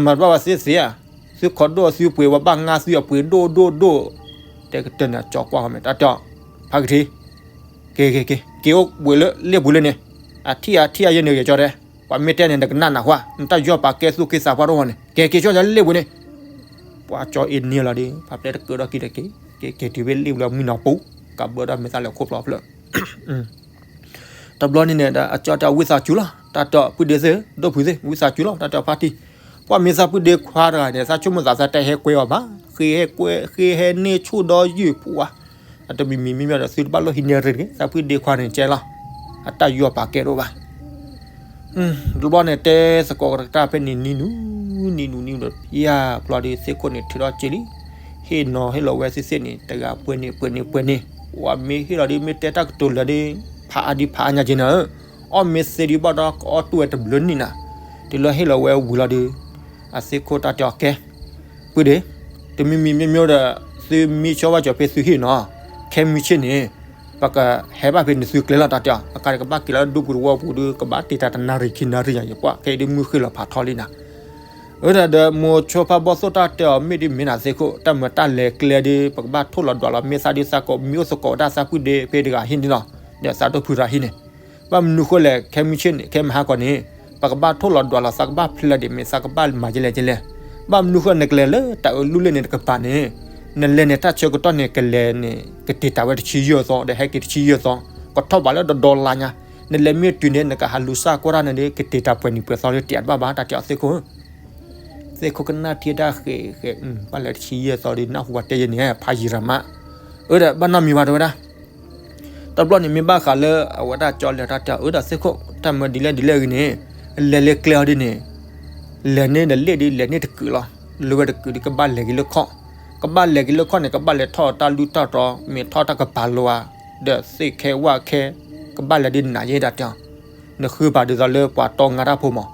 မၤတဘၣ်ဝဲသ့သ့ဧါ, သုခိးဒိၣ်သုပှ့ၤဝဲဘၣ်ငါသုအပှ့ၤဒိၣ်ဒိၣ်ဒိၣ်, တဲကတၢၢ်န့ၣ် ကၠီကွၢ်ဃီမဲာ် တၢ်တဲအီၤ, ဖးကထံး, က့ၤက့ၤက့ၤ က့ၤအိၣ်ဘှံးလၢလ့ၣ်ပူၤလၢန့ၣ်, အထံၣ်အထံၣ်အယဲၢ်န့ၣ်ဂ့ၤကၠီတဲ, ပှၤမ့ၢ်တဲန့ၣ် နကနၣ်နၢ်ဟူဧါ, နတၢ်ယီၢ်ပာ်ကဲသူၣ်က့သးပှၢ်တအိၣ်န့ၣ် က့ၤက့ၤကၠီယၤလၢလ့ၣ်ပူၤန့ၣ်, ပှၤကၠီအ့န့ၢ်လီၤဒီး ဖးပျဲတကၢၢ်ဒီးက့ၤဒီးက့ၤ, က့ၤက့ၤတုၤဖဲလ့ၣ်ပူၤလၢမုၢ်နီၤပူၤ, ကးဘၢဒီးမ့ၢ်သးလဲၤခိၣ်ဖျီဖျၢၣ် တဘျီန့ၣ်န့ၣ်ဒီး အကၠီတဲအီၤဝံသးစူၤလီၤ, တၢ်တဲအီၤပုၢ်ဒ့သ့ၣ် ဒိၣ်ဖုသ့ၣ် ဝံသးစူၤလီၤ တၢ်တဲအီၤဖါတံၢ်, ပှၤမ့ၢ်သးပုၢ်ဒ့ခွါတဂၤန့ၣ် သးဆိကမိၣ်သးသးတဲဟဲကွဲအီၤမး, ဃ့ဟဲကွဲ ဃ့ဟဲန့ၢ်ဆူၣ်ဒီးယုၢ်ပူၤဧါ, အတမံၤမံၤမံၤမံၤဒီး သုတဘၣ်လိၣ်ဟံးန့ၢ်ရ့တဂ့ၤ, သးပုၢ်ဒ့ခွါန့ၣ်ကဲလီၤ, အတၢ်ယီၢ်ပာ်ကဲတအိၣ်ဘၣ် တဘျီန့ၣ် တဲသကိးကတၢၢ်ဖဲန့ၣ် နံၤနူၤ နံၤနူၤ နံၤနူၤဒီး ယၤ ဘျီဒီး သ့ၣ်ခိၣ်န့ၣ်ထုးထီၣ်က့ၤလံ, ဟ့ၣ်နီၤဟ့ၣ်လီၤဝဲသ့ၣ်သ့ၣ်န့ၣ် တဂၤပှဲၤန့ၣ် ပှဲၤန့ၣ် ပှဲၤန့ၣ်, ပှၤမ့ၢ်ဟ့ၣ်လီၤဒီး မ့ၢ်တဲတၢ်ကတိၤလၢာ်ဒီး ဖးအါဒံးဖးအါညါက့ၤနၤဧၢ, အီၣ်မ့ၤသ့ဒံးဘၣ်ဒီး ကအီၣ်တူၢ်ဝဲတဘျုးနံၣ်နၤ, တုၤလၢဟ့ၣ်လီၤဝဲဝံၤလီၤဒီး အသ့ၣ်ခိၣ်တၢ်တဲအီၤကဲ, ပုၢ်ဒ့, တမံၤမံၤမ့မ့ၢ်ဒီး သုမံဆၢဝဲကၠီၤဖဲသုဟံၣ်နီၤ, ခဲမုၢ်ဆ့ၣ်န့ၣ် ပကဟဲဘၣ်ဖဲန့ၣ်သုကျဲလီၤတၢ်တဲအီၤ, အကါဒကဘၣ်က့ၤလီၤဒူပူၤတဝီပူၤဒီး ကဘၣ်တ့ၢ်တၢ်တနၣ်ရံၣ်ခံနၣ်ရံၣ်ယၤ ယပှၢ်ခဲအံၤဒ်မုၢ်ဃ့ၢ်လီၤဖးထီလံနၤ အၢ ဒီးမိၤဆိဖးဘီၣ်သိၣ်တၢ်တဲအီၤ မ့ၢ်ဒ်မ့ၢ်နၤသ့ၣ်ခိၣ် တၢ်မၤတၢ်လဲၤကျဲဒီး ပကဘၣ်ထိၣ်လီၤဒွးလီၤမ့ၢ်သးဒ်သးကိးမံၤအိၣ်သကိးဝဲဒၣ်သးပုၢ်ဒ့ဖဲတဂၤဟံၣ်န့ၣ်လီၤ, ဒီးသးဒိၣ်ဖုရၤဟံၣ်န့ၣ်, ဘၣ်မနုၤဃိလဲၣ် ခဲမုၢ်ဆ့ၣ်န့ၣ် ခဲမဟါကီးန့ၣ် ပကဘၣ်ထိၣ်လီၤဒွးလီၤ သးကဘၣ်ဖျဲးလီၤဒ်မ့ၢ်သးကဘၣ်မၤကလဲၣ်ကလဲၣ်, ဘၣ်မနုၤဃိနကလဲၤလၢတၢ်အၢလုၢ်လ့ၣ်န့ၣ်တကပၤန့ၣ်, နလဲၤန့ၣ်တၢ်ဆၢကတီၢ်န့ၣ် ကလဲၤန့ၣ် ကတ့ၢ်တၢ်ဝဲတဆံယဲၢ်သီ ဒီးဟဲက့ၤတဆံယဲၢ်သီ, ကထီၣ်ဘးလၢဒီဒီလါညါ, နလဲၤမ့ၢ်တုၤန့ၣ် နကဟးလူၤစၢ်ကွၢ်တၢ်န့ၣ်ဒီး ကတ့ၢ်တၢ်ပှဲၤနံၣ်ပှဲၤသီဒီး တ့ၢ်အတဘၣ်ဘၣ် တၢ်တဲအီၤသ့ၣ်ခိၣ် သ့ၣ်ခိၣ်ကနၣ်ထံတၢ်ဃဲးဃဲး ဘၣ်လဲၤတဆံယဲၢ်သီဒီး နၢ်ဟူဝဲတဲယဲန့ၣ် ဖးယံာ်ရၤမး, အၢ ဒီးဘၣ်နီတမံၤဘၣ်တဲဝဲဒၣ်, တဘျီန့ၣ်မ့ၢ်ဘၣ်ဃးလၢအဝဲဒၣ်ကၠီလဲၤတၢ်တဲအီၤ အၢ ဒီးသ့ၣ်ခိၣ် တၢ်မၤဒ်လဲၣ်ဒ်လဲၣ်ဂ့ၤန့ၣ်, လဲၤလၢကျဲအီၤဒ်န့ၣ်, လဲၤန့ၢ်ဒီးလ့ၣ်ဒီး လဲၤန့ၢ်တကုာ်လီၤ, လၢဝဲတကုာ်ဒီးကဘၣ်လဲၤက့ၤလၢခီၣ်, ကဘၣ်လဲၤက့ၤလၢခီၣ်န့ၣ် ကဘၣ်လဲၤထီၣ်တၢ်လုၢ်တၢ်တီၤ မ့ၢ်ထီၣ်တၢ်ကပၤလိၤဧါ, ဒီးသ့ၣ်ခဲဝၣ်ခဲ, ကဘၣ်လဲၤဒ်နၤယဲဒၣ်တဲအီၤ, နဃုပာ်ဒ်သိးလၢပှၤတီငါတၢ်ဖိမး,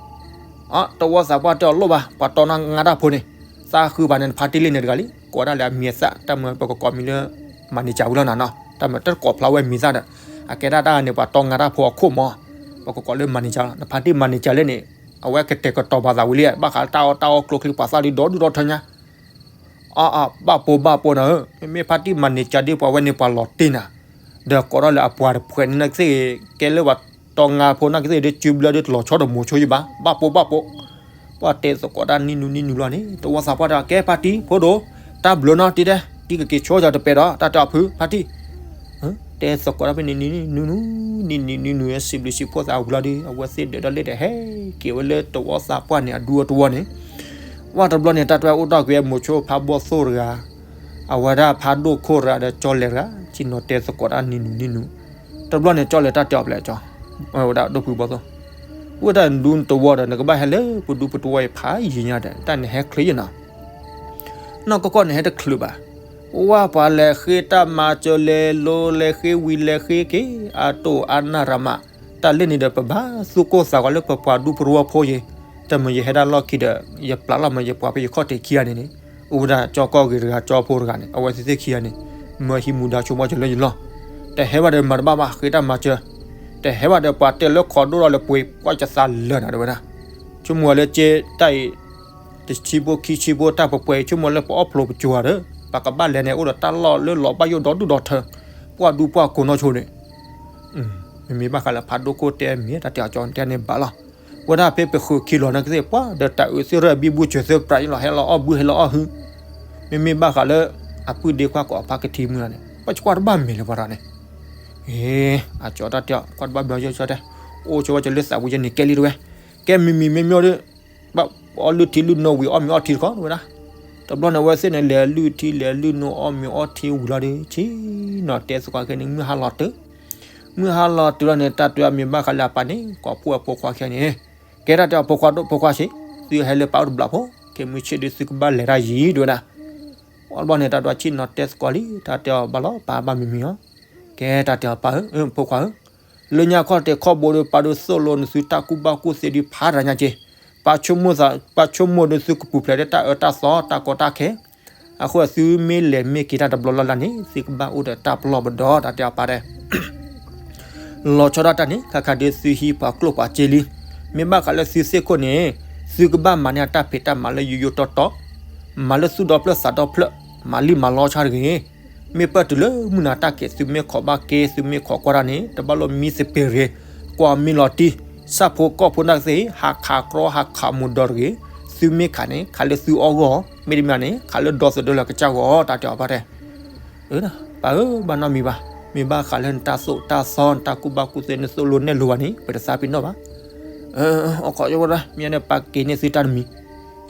အ တဝီသးပှၢ်တဲအီၤလိၣ်ဘၣ် ပှၤတီငါတၢ်ဖိန့ၣ်, သးဃုပာ်န့ၣ် နဖါတံၢ်လံန့ၣ်တဂၤလံ ကိးဒၣ်လၢအမံၤအသၣ် တၢ်မၤပကကိးမံၤလၢ မၤန့ၢ်ကၢ်ဝံၤလီၤနၤနီၤ တၢ်မၤတကိးဖျါဝဲမံၤသၣ်ဒီး, အကဲဒၣ်တၢ်ဂၤန့ၣ် ပှၤတီငါတၢ်ဖိအခိၣ်မး, ပကကိးလၢမၤန့ၢ်ကၢ်လီၤ နဖါတံၢ်မၤန့ၢ်ကၢ်လံန့ၣ်, အဝဲကတဲာ်ကတီၤပာ်သးဝံၤလံ ဘၣ်ဃးတၢ်အီၣ်တၢ်အီကျိချံပှၤသၣ်ဒုဒီဒူၣ်ဒီထၢညါ အါအါ ဘၣ်ပိာ်ဘၣ်ပိာ်နၤဧၢ, မ့မ့ၢ်ဖါတံၢ်မၤန့ၢ်ကၢ်ဒ်ပှၤဝဲန့ၣ်ပှၤလီၤတ့ၢ်နၤ, ဒီးကိးထီၣ်လၢအပှၤတဖှဲးန့ၣ်နာ်ကသ့ၣ်ဂ့ၤ, ကဲလၢပှၤတီငါဖိနာ်ကသ့ၣ်ဂ့ၤဒီး စုဘျၢဒုတလီၤဆီတမိၤဆိယဘၣ်, ဘၣ်ပိာ်ဘၣ်ပိာ်, ပှၤတဲသကိးတၢ်နံၣ်နူနံၣ်နူလီၤန့ၣ် တဝီသးပှၢ်တဲ ကဲဖါတံၢ်ဖိဒိၣ်, တၢ်ဘျုးနီၤတံၤတဲ, တံၤကက့ၤဆိကီၤတပဲဒီး တၢ်တဲအီၤဖု ဖါတံၢ် တဲသကိးတၢ်ဖဲန့ၣ်နံၣ်နူနံၣ်နူ, နံၣ်နံၣ်နံၣ်နူ စံးဘျုးစံးဖှိၣ်သးဝံၤလီၤဒီး အဝဲသ့ၣ်ဒၢးဒီးလ့ၣ်ဒီးဟဲက့ၤဝဲလၢတဝီသးပှၢ်န့ၣ် အဒူအတဝီန့ၣ်, ဝဲတဘျီန့ၣ် တၢ်တဝဲအိၣ်ဒီးကွံာ်မိၤဆိဖးဘီၣ်သိၣ်တဂၤ, အဝဲဒၣ်ဖးဒိၣ်ခိၣ်တဂၤဒီးကၠီလဲၤတဂၤ, ဆ့ၣ်နီၤတဲသကိးတၢ်နံၣ်နူနံၣ်နူ, တဘျီန့ၣ်ကၠီလဲၤတၢ်တဲအီၤဖဲလဲၣ်ကၠီ, ဝဲဒၣ်ဒိၣ်ဖုဘီၣ်သိၣ်, ဝဲဒၣ်ဒူတဝီဒီး နကဘၣ်ဟဲလၢပဒူပတဝီအံၤဖးယံာ်ညါဒီး တၢ်န့ၣ်ဟဲချုးယဲနီၤ နီၢ်ကီၢ်ကီၢ်န့ၣ်ဟဲတချုးဘၣ်, ဝဲပှၤလဲၤဃ့တၢ်မၤစၢၤလဲၤလိၤလဲၤဃ့ဝံၤလဲၤဃ့က့ၤ အတိၢ်အါနၢ်ရၤမး, တၢ်လၢန့ၣ်ဒီးပဘၣ်သူၣ်ကိၢ်သးဂီၤလၢပပှၤဒူပတဝီဖိယံၤ, တၢ်မ့ၢ်ယဟဲဒၣ်လီၢ်ခံဒီး ယပျးလီၤမ့ၢ်ယပှၤဖဲယခီၣ်ထံးခံဂၤန့ၣ်န့ၣ်, အိၣ်ဝဲဒၣ်ကၠီကီၢ်ဂ့ၤတဂၤ ကၠီဖိတဂၤန့ၣ် အဝဲသ့ၣ်သ့ၣ်ခံဂၤန့ၣ်, မၢဟံးမူဒါဆိကမိၣ်ကၠီလၢယလီၢ်, တဟဲဘၣ်ဒီးမၤတဘၣ်ဘၣ် ဃ့တၢ်မၤစၢၤ, တဟဲဘၣ်ဒီးပှၤတဲလၢခိးဒိၣ်ထီၣ်လၢပှ့ၤ ကွၢ်ကသးလၢာ်နၤတဲဝဲဒၣ်, ဆိကမိၣ်ဝဲလၢက့တၢ်အံၤ တဆံဖိခံဆံဖိတၢ်ပှဲၤပှဲၤအံၤ ဆိကမိၣ်လၢပအီၣ်ဖျိပစိၤဧါဒီး ပကဘၣ်လဲၤန့ၣ် အိၣ်ဒီးတၢ်လီၢ်လၢလီၤဘၣ်ယိၣ်ဒီဒူၣ်ဒီထၢ, ပှၢ်ဒူပှၢ်ကိးနီၢ်ဆိန့ၣ်, မ့မ့ၢ်ဘၣ်ဃးလၢဖးဒိၣ်ခိၣ်တဲမ့ၢ်တၢ်တဲအီၤကၠီတဲန့ၣ်ဘၣ်လီၤ, ဝဲဒၣ်ဖဲပဃုာ်ခံလီၤနာ်ကသ့ၣ် ပှၤဒီးတၢ်အုးသ့ၣ်ရၢၣ်ဘံဘူစၢၤသ့ၣ်ပြးယလီၤ ဟဲလီၤအီၣ်ဘုဟဲလီၤအီၣ်ဟု, မ့မ့ၢ်ဘၣ်ဃးလၢ အပုၢ်ဒ့ခွါကိးအဖါကထံမုၢ်လီၤန့ၣ် ပှၤကွၢ်တဘၣ်မဲာ်လၢပှၤတၢ်န့ၣ်, အကၠီတၢ်တဲအီၤ ကွၢ်တဘၣ်မဲာ်ကၠီတဲ, အိၣ်ဆိဝဲကၠီလၢသးဝံၤယဲန့ၣ်ကဲလံတဝဲ, ကဲမံၤမံၤမ့မ့ၢ်ဒီး ဘၣ်အီၣ်လုၢ်ထံလုၢ်နိဝံၤအီၣ်မ့ၤအီထံတခီဝဲဒၣ်, တဘျီန့ၣ် အဝဲသ့ၣ်န့ၣ် လဲၤလုၢ်ထံလဲၤလုၢ်နိအီၣ်မ့ၤအီထံဝံၤလီၤဒီး ဆ့ၣ်နီၤတဲသကိးခဲန့ၣ် မုၢ်ဟါလီၤတုၤ, မုၢ်ဟါလီၤတုၤလီၤန့ၣ် တၢ်တဲအီၤမ့ၢ်ဘၣ်ဃးလၢအပၢ်န့ၣ် ကိးဖှိၣ်အဖိခွါခဲန့ၣ်, ကဲတၢ်တဲအီၤဖိခွါဒိၣ်ဖိခွါဆ့ၣ်, သုဟဲလၢပၢ်အိၣ်တဘျီဖိ, ခဲမုၢ်ဆ့ၣ်ဒီးသုကဘၣ်လဲၤတၢ်ယံၤဒဝဲဒၣ် အီၣ်တဘျီန့ၣ် တၢ်တဲအီၤဆ့ၣ်နီၤတဲသကိးလံ တၢ်တဲအီၤဘၣ်လီၤပၢ်ဘၣ်မံၤမံၤအီၤ, ကဲတၢ်တဲအီၤပၢ်ဧၢ, ဖိခွါဧၢ, လၢညါခီၣ်ထံးခီၣ်ဘိဒီး ပၢ်ဒုးသိၣ်လိနသုတၢ်ကူၣ်ဘၣ်ကူၣ်သ့ဒုးဖးတၢ်ညါက့ၤ, ပၢ်ဆိကမိၣ်သး ပၢ်ဆိကမိၣ်ဒီးသုကပူၤဖျဲးဒီးတၢ်အၢတၢ်သီတၢ်ကီတၢ်ခဲ, အဃိသုမ့ၢ်လဲၤမ့ၢ်က့ၤတၢ်တဘျီလၢ်လၢ်န့ၣ် သုကဘၣ်အိၣ်ဒီးတၢ်ပလီၢ်ပဒီ တၢ်တဲအီၤပၢ်တဲ လီၤဆီဒၣ်တၢ်န့ၣ် ခါခါဒုးသုဟံးပှၤကျိၣ်ပှၤစ့လံ, မ့ၢ်ဘၣ်ဃးလၢသုစ့ၢ်ခိၣ်န့ၣ် သုကဘၣ်မၤန့ၢ်အတၢ်ဖံးတၢ်မၤလၢယိယိတီတီ, မၤလၢသူၣ်ဒီဖျၢၣ်သးဒီဖျၢၣ်, မၤလံမၤလီဆါတဂ့ၤ, မ့ၢ်ပၢၢ်တုၤလၢမုၢ်နၤတၢ်ကဲး သုမ့ၢ်ခိးဘၣ်က့ သုမ့ၢ်ခိးကွၢ်တၢ်န့ၣ် တဘၣ်လိၣ်မံသပ့ၤတဂ့ၤ, ကွၢ်မံလီၤတံၢ်, ဆၣ်ဖိကီၢ်ဖိနာ်ကသ့ၣ် ဟးခးကြီဟးခးမူဒီတဂ့ၤ, သုမ့ၢ်ခးန့ၣ် ခးလၢသုအီၣ်ဂီၢ်, မ့တမ့ၢ်န့ၣ် ခးလၢဒီသဒၢလၢကစၢ်ဂီၢ် တၢ်တဲအီၤပၢ်တဲ အၢ ပၢ်ဧၢ ဘၣ်နီတမံၤဘၣ်, မ့ၢ်ဘၣ်ဃးလၢနတၢ်သိၣ်တၢ်သီ နတၢ်ကူၣ်ဘၣ်ကူၣ်သ့ နသိၣ်လိနဲၣ်လိဘၣ်န့ၣ် ပတသးပ့ၤနီၣ်ဘၣ်. အိၣ်ခိးယဝဲဒၣ် မ့ၢ်န့ၣ်ပၢ်က့ၤန့ၢ်သုတၢ်တမံၤ,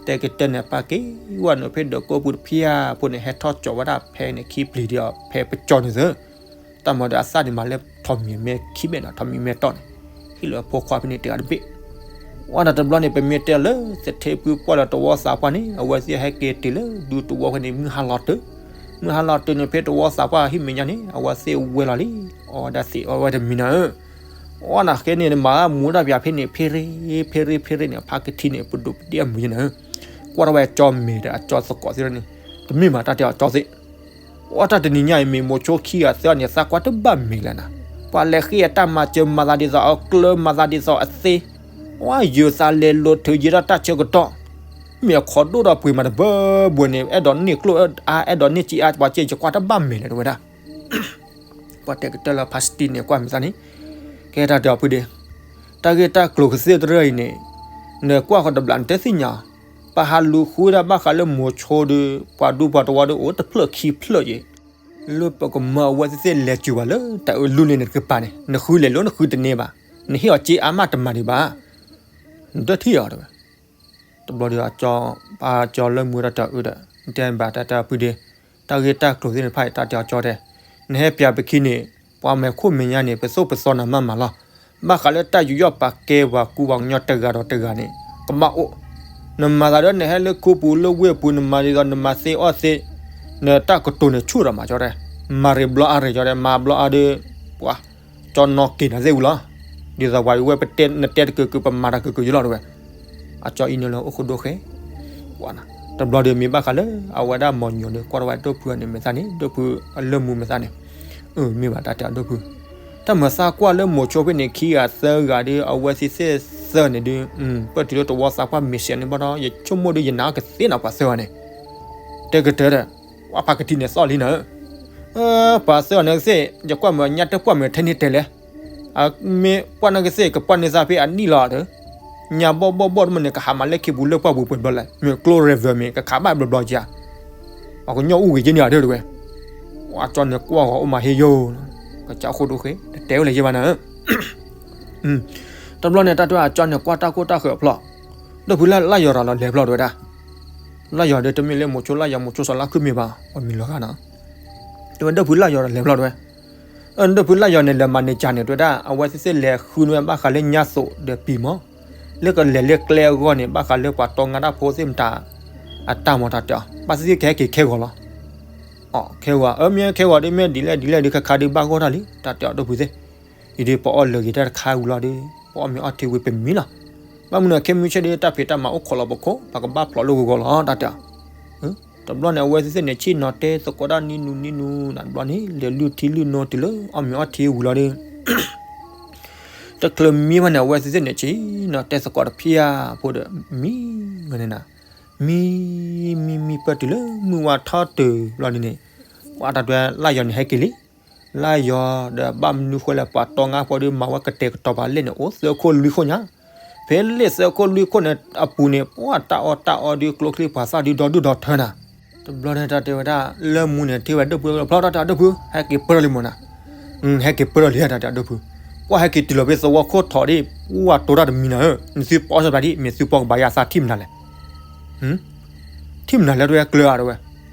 တဲကတဲန့ၣ် ပၢ်က့ၤဝဲန့ၣ် ဖဲဒၢးကိးပူၤတဖၣ်အဖိန့ၣ် ဟဲထီၣ်ကၠီၤဝဲဒၣ်ဖဲန့ၣ် ခံပျံၤဒီး ဖဲပကၠီၤန့ၣ်သၢ တၢ်မၤဒီးအသၣ်န့ၣ်မၤလၢထိးမံၤမဲခံဘ့ၣ်နီၤ, ထိးမံၤမဲတီၢ်န့ၣ် ဟ့ၣ်လီၤဖိခွါဖဲန့ၣ်တဂၤတဘ့ၣ်. ဝဲဒၣ်တဘျီန့ၣ် ပမ့ၢ်တဲလၢသထ့ဖုပှၢ်လၢတဝီသးပှၢ်န့ၣ် အဝဲသ့ၣ်ဟဲက့ၤတုၤလၢဒူတဝီဖဲန့ၣ် မုၢ်ဟါလီၤတုၤ, မုၢ်ဟါလီၤတုၤန့ၣ် ဖဲတဝီသးပှၢ်ဟံၣ်မဲာ်ညါန့ၣ် အဝဲသ့ၣ်ဝဲလီၤလံ, အီၣ်ဝဲဒၣ်သ့ၣ်အီၣ်ဝဲတမံၤနၤဧၢ, အီနၤဃဲန့ၣ် နမၤမူတၢ်ပၠးဖဲန့ၣ် ဖဲရ့ ဖဲရ့ ဖဲရ့န့ၣ် ဖါကထံန့ၣ် ပဒိၣ်ပဒ့အမုာ်ယဲန့ၣ်, ကွၢ်ထီၣ်ဝဲအကၠီမဲာ်ဒီးအကၠီသကိးသ့ၣ်န့ၣ်, တမ့ၢ်မးတၢ်တဲအီၤကၠီသ့ၣ်, အီတၢ်တနံၤညါအံၤ မ့ၢ်မိၤဆိခံဂၤသၢဂၤန့ၣ် သးကွၢ်တဘၣ်မဲာ်လၢၤနၤ, ပှၤလဲၤဃ့အတၢ်မၤစၢၤမၤသးဒ်သိးအကျၢၤ မၤသးဒ်သိးအသ့, အီယုၤသးလဲၤလိၤထုးယဲဒၣ်တၢ်ဆၢကတီၢ်, မ့ၢ်အခီဒိၣ်ဒီးပှ့ၤမးတဘၢဘၢန့ၣ် အဲၣ်ဒိးန့ၢ်ကျိၣ်အါ အဲၣ်ဒိးန့ၢ်စ့အါ ပှၤကဲယကွၢ်တဘၣ်မဲာ်လၢၤတဝဲဒၣ် ပှၤတဲကတၢၢ်လၢဖါစတံန့ၣ် ကွၢ်မဲာ်သၣ်န့ၣ်, ကဲတၢ်တဲအီၤဖုဒ့, တၢ်ဂ့ၢ်တၢ်ကျိၤကသ့ၣ်တရၢၢ်အံၤန့ၣ်, နကွၢ်ဃီတဘျီနတသ့ၣ်ညါ, ပဟးလူၤဃုဒၣ်ဘၣ်ဃးလၢမိၤဆိဒီး ပှၤဒူပှၤတဝီဒီးအိၣ်တဖျၢၣ်ခံဖျၢၣ်ယဲၢ်, လၢပကမၢအဝဲသ့ၣ်သ့ၣ်လဲၤစူၤဘၣ်လၢတၢ်အၢလူန့ၣ်နကပၤန့ၣ် နဃုလဲၤလိၤနဃုတန့ၢ်ဘၣ်, နဟ့ၣ်အီၤစ့အါမးတမၤဒံးဘၣ်, နတထံၣ်အီၤတဝဲ တဘျီဒီးအကၠီ, ပၢ်ကၠီလၢမူဝဲတၢ်တၢ်အၢဒီး နတဲဘၣ်တၢ်တဲအီၤဖုဒ့, တၢ်ဂ့ၢ်တၢ်ကျိၤသ့ၣ်တဖၣ်အံၤ တၢ်တဲအီၤကၠီတဲ, နဟဲပၠးပခံန့ၣ်, ပှၤမဲာ်ခိၣ်မဲာ်ညါန့ၣ် ပသိၣ်ပသီနၤမးမးလီၤ. ဘၣ်ဃးလၢတၢ်ယူးယီၣ်ပာ်ကဲပှၤကူပှၤကညီတဂၤဒီးတဂၤန့ၣ် ကဘၣ်အိၣ်, နမၤသးဒီးနဟဲလၢခူပူၤလၢဝ့ၢ်ပူၤ နမၤဒ်သိးနမၤသ့အီၣ်သ့, နတၢ်ကတိၤန့ၣ်ဆူၣ်ဒီးမးကၠီတဲ, မၤရ့ဘျီအါရ့ကၠီတဲ မၤဘျီအါဒီး, ပှၤ ကၠီနီၢ်က့ၤနၤသ့ၣ်ဝံၤလီၤ. ဒ်သိးပှၤဝဲပတဲနတဲတကၢၢ်ကၢၢ် ပမၤတၢ်ကၢၢ်ကၢၢ်ယလီၤတဝဲ, အကၠီအံၤန့ၣ်လၢအိၣ်ဃိဒိၣ်ဃဲ, တဘျီဒီးမ့ၢ်ဘၣ်ဃးလၢ အဝဲဒၣ်မီၤညီၤဒီး ကွၢ်ထီၣ်ဝဲဒိၣ်ဖုန့ၣ်မဲာ်သၣ်န့ၣ် ဒိၣ်ဖုအလၢမူမဲာ်သၣ်န့ၣ်, အမ့ၢ်ဘၣ်တၢ်တဲအီၤဒိၣ်ဖု, တၢ်မၤသးကွၢ်လၢမိၤဆိဖဲန့ၣ် ခံဂၤသၢဂၤဒီး အဝဲသ့ၣ်သ့ၣ်သၢန့ၣ်ဒီး, ပၢၢ်တုၤလၢတဝီသးပှၢ်မ့ၢ်စဲးန့ၣ်ဘၣ်ဒီး ယဆိကမိၣ်ဒီးယနာ်ကသ့နၤပှၤသၢဂၤန့ၣ်, တဲကတၢၢ်ဒီး, ပှၤဖးကထံန့ၣ်သီၣ်လံနၤ, ပှၤသၢဂၤန့ၣ်ကသ့ၣ် ယကွၢ်မ့ၢ်ညါတပှၢ်မ့ၢ်ထဲန့ၣ်တဲလဲၣ် မ့ၢ်ပှၢ်န့ၣ်ကသ့ၣ် ကပှၢ်န့ၢ်သးဖဲအနံၣ်လီၤဒီး, ညါဘီၣ်ဘီၣ်ဘီၣ်တမ့ၢ်န့ၣ် ကဟးမၤလၢခံပူၤလၢပှၢ်ပူၤပှဲၤဘျီလဲၣ်, မ့ၢ်ကျိရ့ဝဲမ့ၢ် ကခးဘၣ်ဘျီဘျီက့ၤဧါ, ပှၤကညီအိၣ်ဂ့ၤက့ၤန့ၣ်ဧါဒၢတဝဲ, အကၠီန့ၣ်ကွၢ်ဂီၤအိၣ်မးဟ့ယိာ်, ကစၢ်ဃိဒိၣ်ဃဲ တတဲဝဲလၢၤယဲဘၣ်နၤ တဘျီန့ၣ် တၢ်တဲအကၠီန့ၣ် ကွၢ်တၢ်ကိၢ်တၢ်ဃၢၤအဖျီၣ်, ဒိၣ်ဖုလၢ်ယီၤဒီးလဲၤဖျီၣ်တဝဲဒၣ်, လၢ်ယီၤဒီးတမ့ၢ်လၢမိၤဆိလၢ်ယီၤ မိၤဆိစီၤလါခုၣ်မ့ၢ်ဘၣ် ပှၤမံၤလီၤဂာ်နီၤ, တဝဲဒိၣ်ဖုလၢ်ယီၤဒီးလဲၤဖျီၣ်တဝဲ, ဒိၣ်ဖုလၢ်ယီၤန့ၣ် လဲၤမၤန့ၢ်ကၢ်န့ၣ် တဝဲဒၣ် အဝဲသ့ၣ်သ့ၣ်လဲၤဃုန့ၢ်ဘၣ်ဃးလၢညါသိးဒီးပံၤမီၢ်, လၢကလဲၤလၢကျဲအဂီၢ်န့ၣ် ဘၣ်ဃးလၢပှၤတီငါတၢ်ဖိသ့ၣ်မတၤ အတၢ်မီၢ်တၢ်တဲအီၤ ဘၣ်သ့ၣ်သ့ၣ်ကဟဲက့ၤခဲဂီၤလီၤ အခဲဂီၤ အမ့ၢ်ခဲဂီၤဒ်မ့ၢ်ဒ်လဲၣ်ဒ်လဲၣ်ဒ်ခါခါဒ်ဘၣ်ဂီၢ်တၢ်လံ တၢ်တဲအီၤဒိၣ်ဖုသ့ၣ်, အံၤဒ်ပအီၣ်လၢာ်ဂ့ၤတၢ်တခါဝံၤလီၤဒီး ပအီၣ်မ့ၤအီထံဝံၤပမံလီၤ, ဘၣ်မနုၤခဲမုၢ်ဆ့ၣ်ဒ်တၢ်ဖံးတၢ်မၤအိၣ်ခိးလီၤပခိၣ် ပှၤကဘၣ်ဖျိးလၢဂီၤဂီၤလီၤ တၢ်တဲအီၤ, တဘျီန့ၣ် အဝဲသ့ၣ်သ့ၣ်န့ၣ်ဆ့ၣ်နီၤတဲသကိးတၢ်နံၤနူနံၤနူနၤတဘျီန့ၣ် လဲၤလုၢ်ထံလုၢ်နိတုၤလၢအီၣ်မ့ၤအီထံဝံၤလီၤဒီး တချုးမံဘၣ်န့ၣ် အဝဲသ့ၣ်သ့ၣ်န့ၣ်ဆ့ၣ်နီၤတဲသကိးတဖံးဧါဖိဒီး မံဝဲန့ၣ်နၤ, မံ မံမံပၢၢ်တုၤလၢမုၢ်ဝါထီၣ်တုၤဘျီဒ်န့ၣ်, ပှၤတၢ်တဲလၢ်ယီၤန့ၣ်ဟဲက့ၤလံ, လၢ်ယီၤဒီးဘၣ်မနုၤဃိလဲၣ် ပှၤတီငါဖိဒီးမၤဝဲကတဲာ်ကတီၤပှၤလ့ၣ်န့ၣ် အိၣ်သၢခိၣ်လွံၢ်ခိၣ်ညါ, ဖဲလ့ၣ်သၢခိၣ်လွံၢ်ခိၣ်န့ၣ်အပူၤန့ၣ် ပှၤတၢ်အီၣ်တၢ်အီဒီးကျိချံပှၤသၣ်ဒုဒီဒုဒီထၢနၤ တဘျီန့ၣ်တၢ်တဲဝဲဒၣ် လၢမူန့ၣ် ထံၣ်ဝဲဒိၣ်ဖုဖျီတၢ်တဲအီၤဒိၣ်ဖု ဟဲက့ၤပၢၢ်လံမ့ၢ်နၤ, ဟဲက့ၤပၢၢ်လံတၢ်တဲအီၤဒိၣ်ဖု, ပှၤဟဲက့ၤတုၤလီၤဖဲသဝီခိၣ်ထီးဒ် ပှၤတိၤတၢ်တမံၤနၤဧၢ, နသုပီၣ်စၢၤပှၤဒ် မ့ၢ်သုပီၣ်ကဘၣ်ယၤသးထံၣ်မနုၤလဲၣ်, ထံၣ်မနုၤလဲၣ်တဝဲကျၢၤအါတဝဲ,